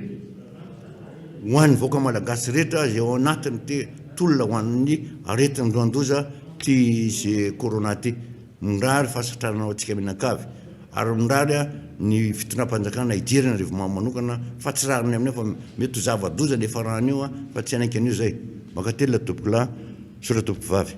ho an'ny vahoaka malagasy rehetra izay ao anatin'ity tolona ho an'ny aretin-dohandoza ity izy corona ity. Mirary fahasitranana ho antsika mianakavy ary mirary ny fitondram-panjakana hijery ny Rivomamy manokana fa tsy rariny amin'io fa mety ho zava-doza ny hiafaran'io fa tsy hanaiky an'io izay. Mankatelina tompokolahy, misaotra tompokovavy.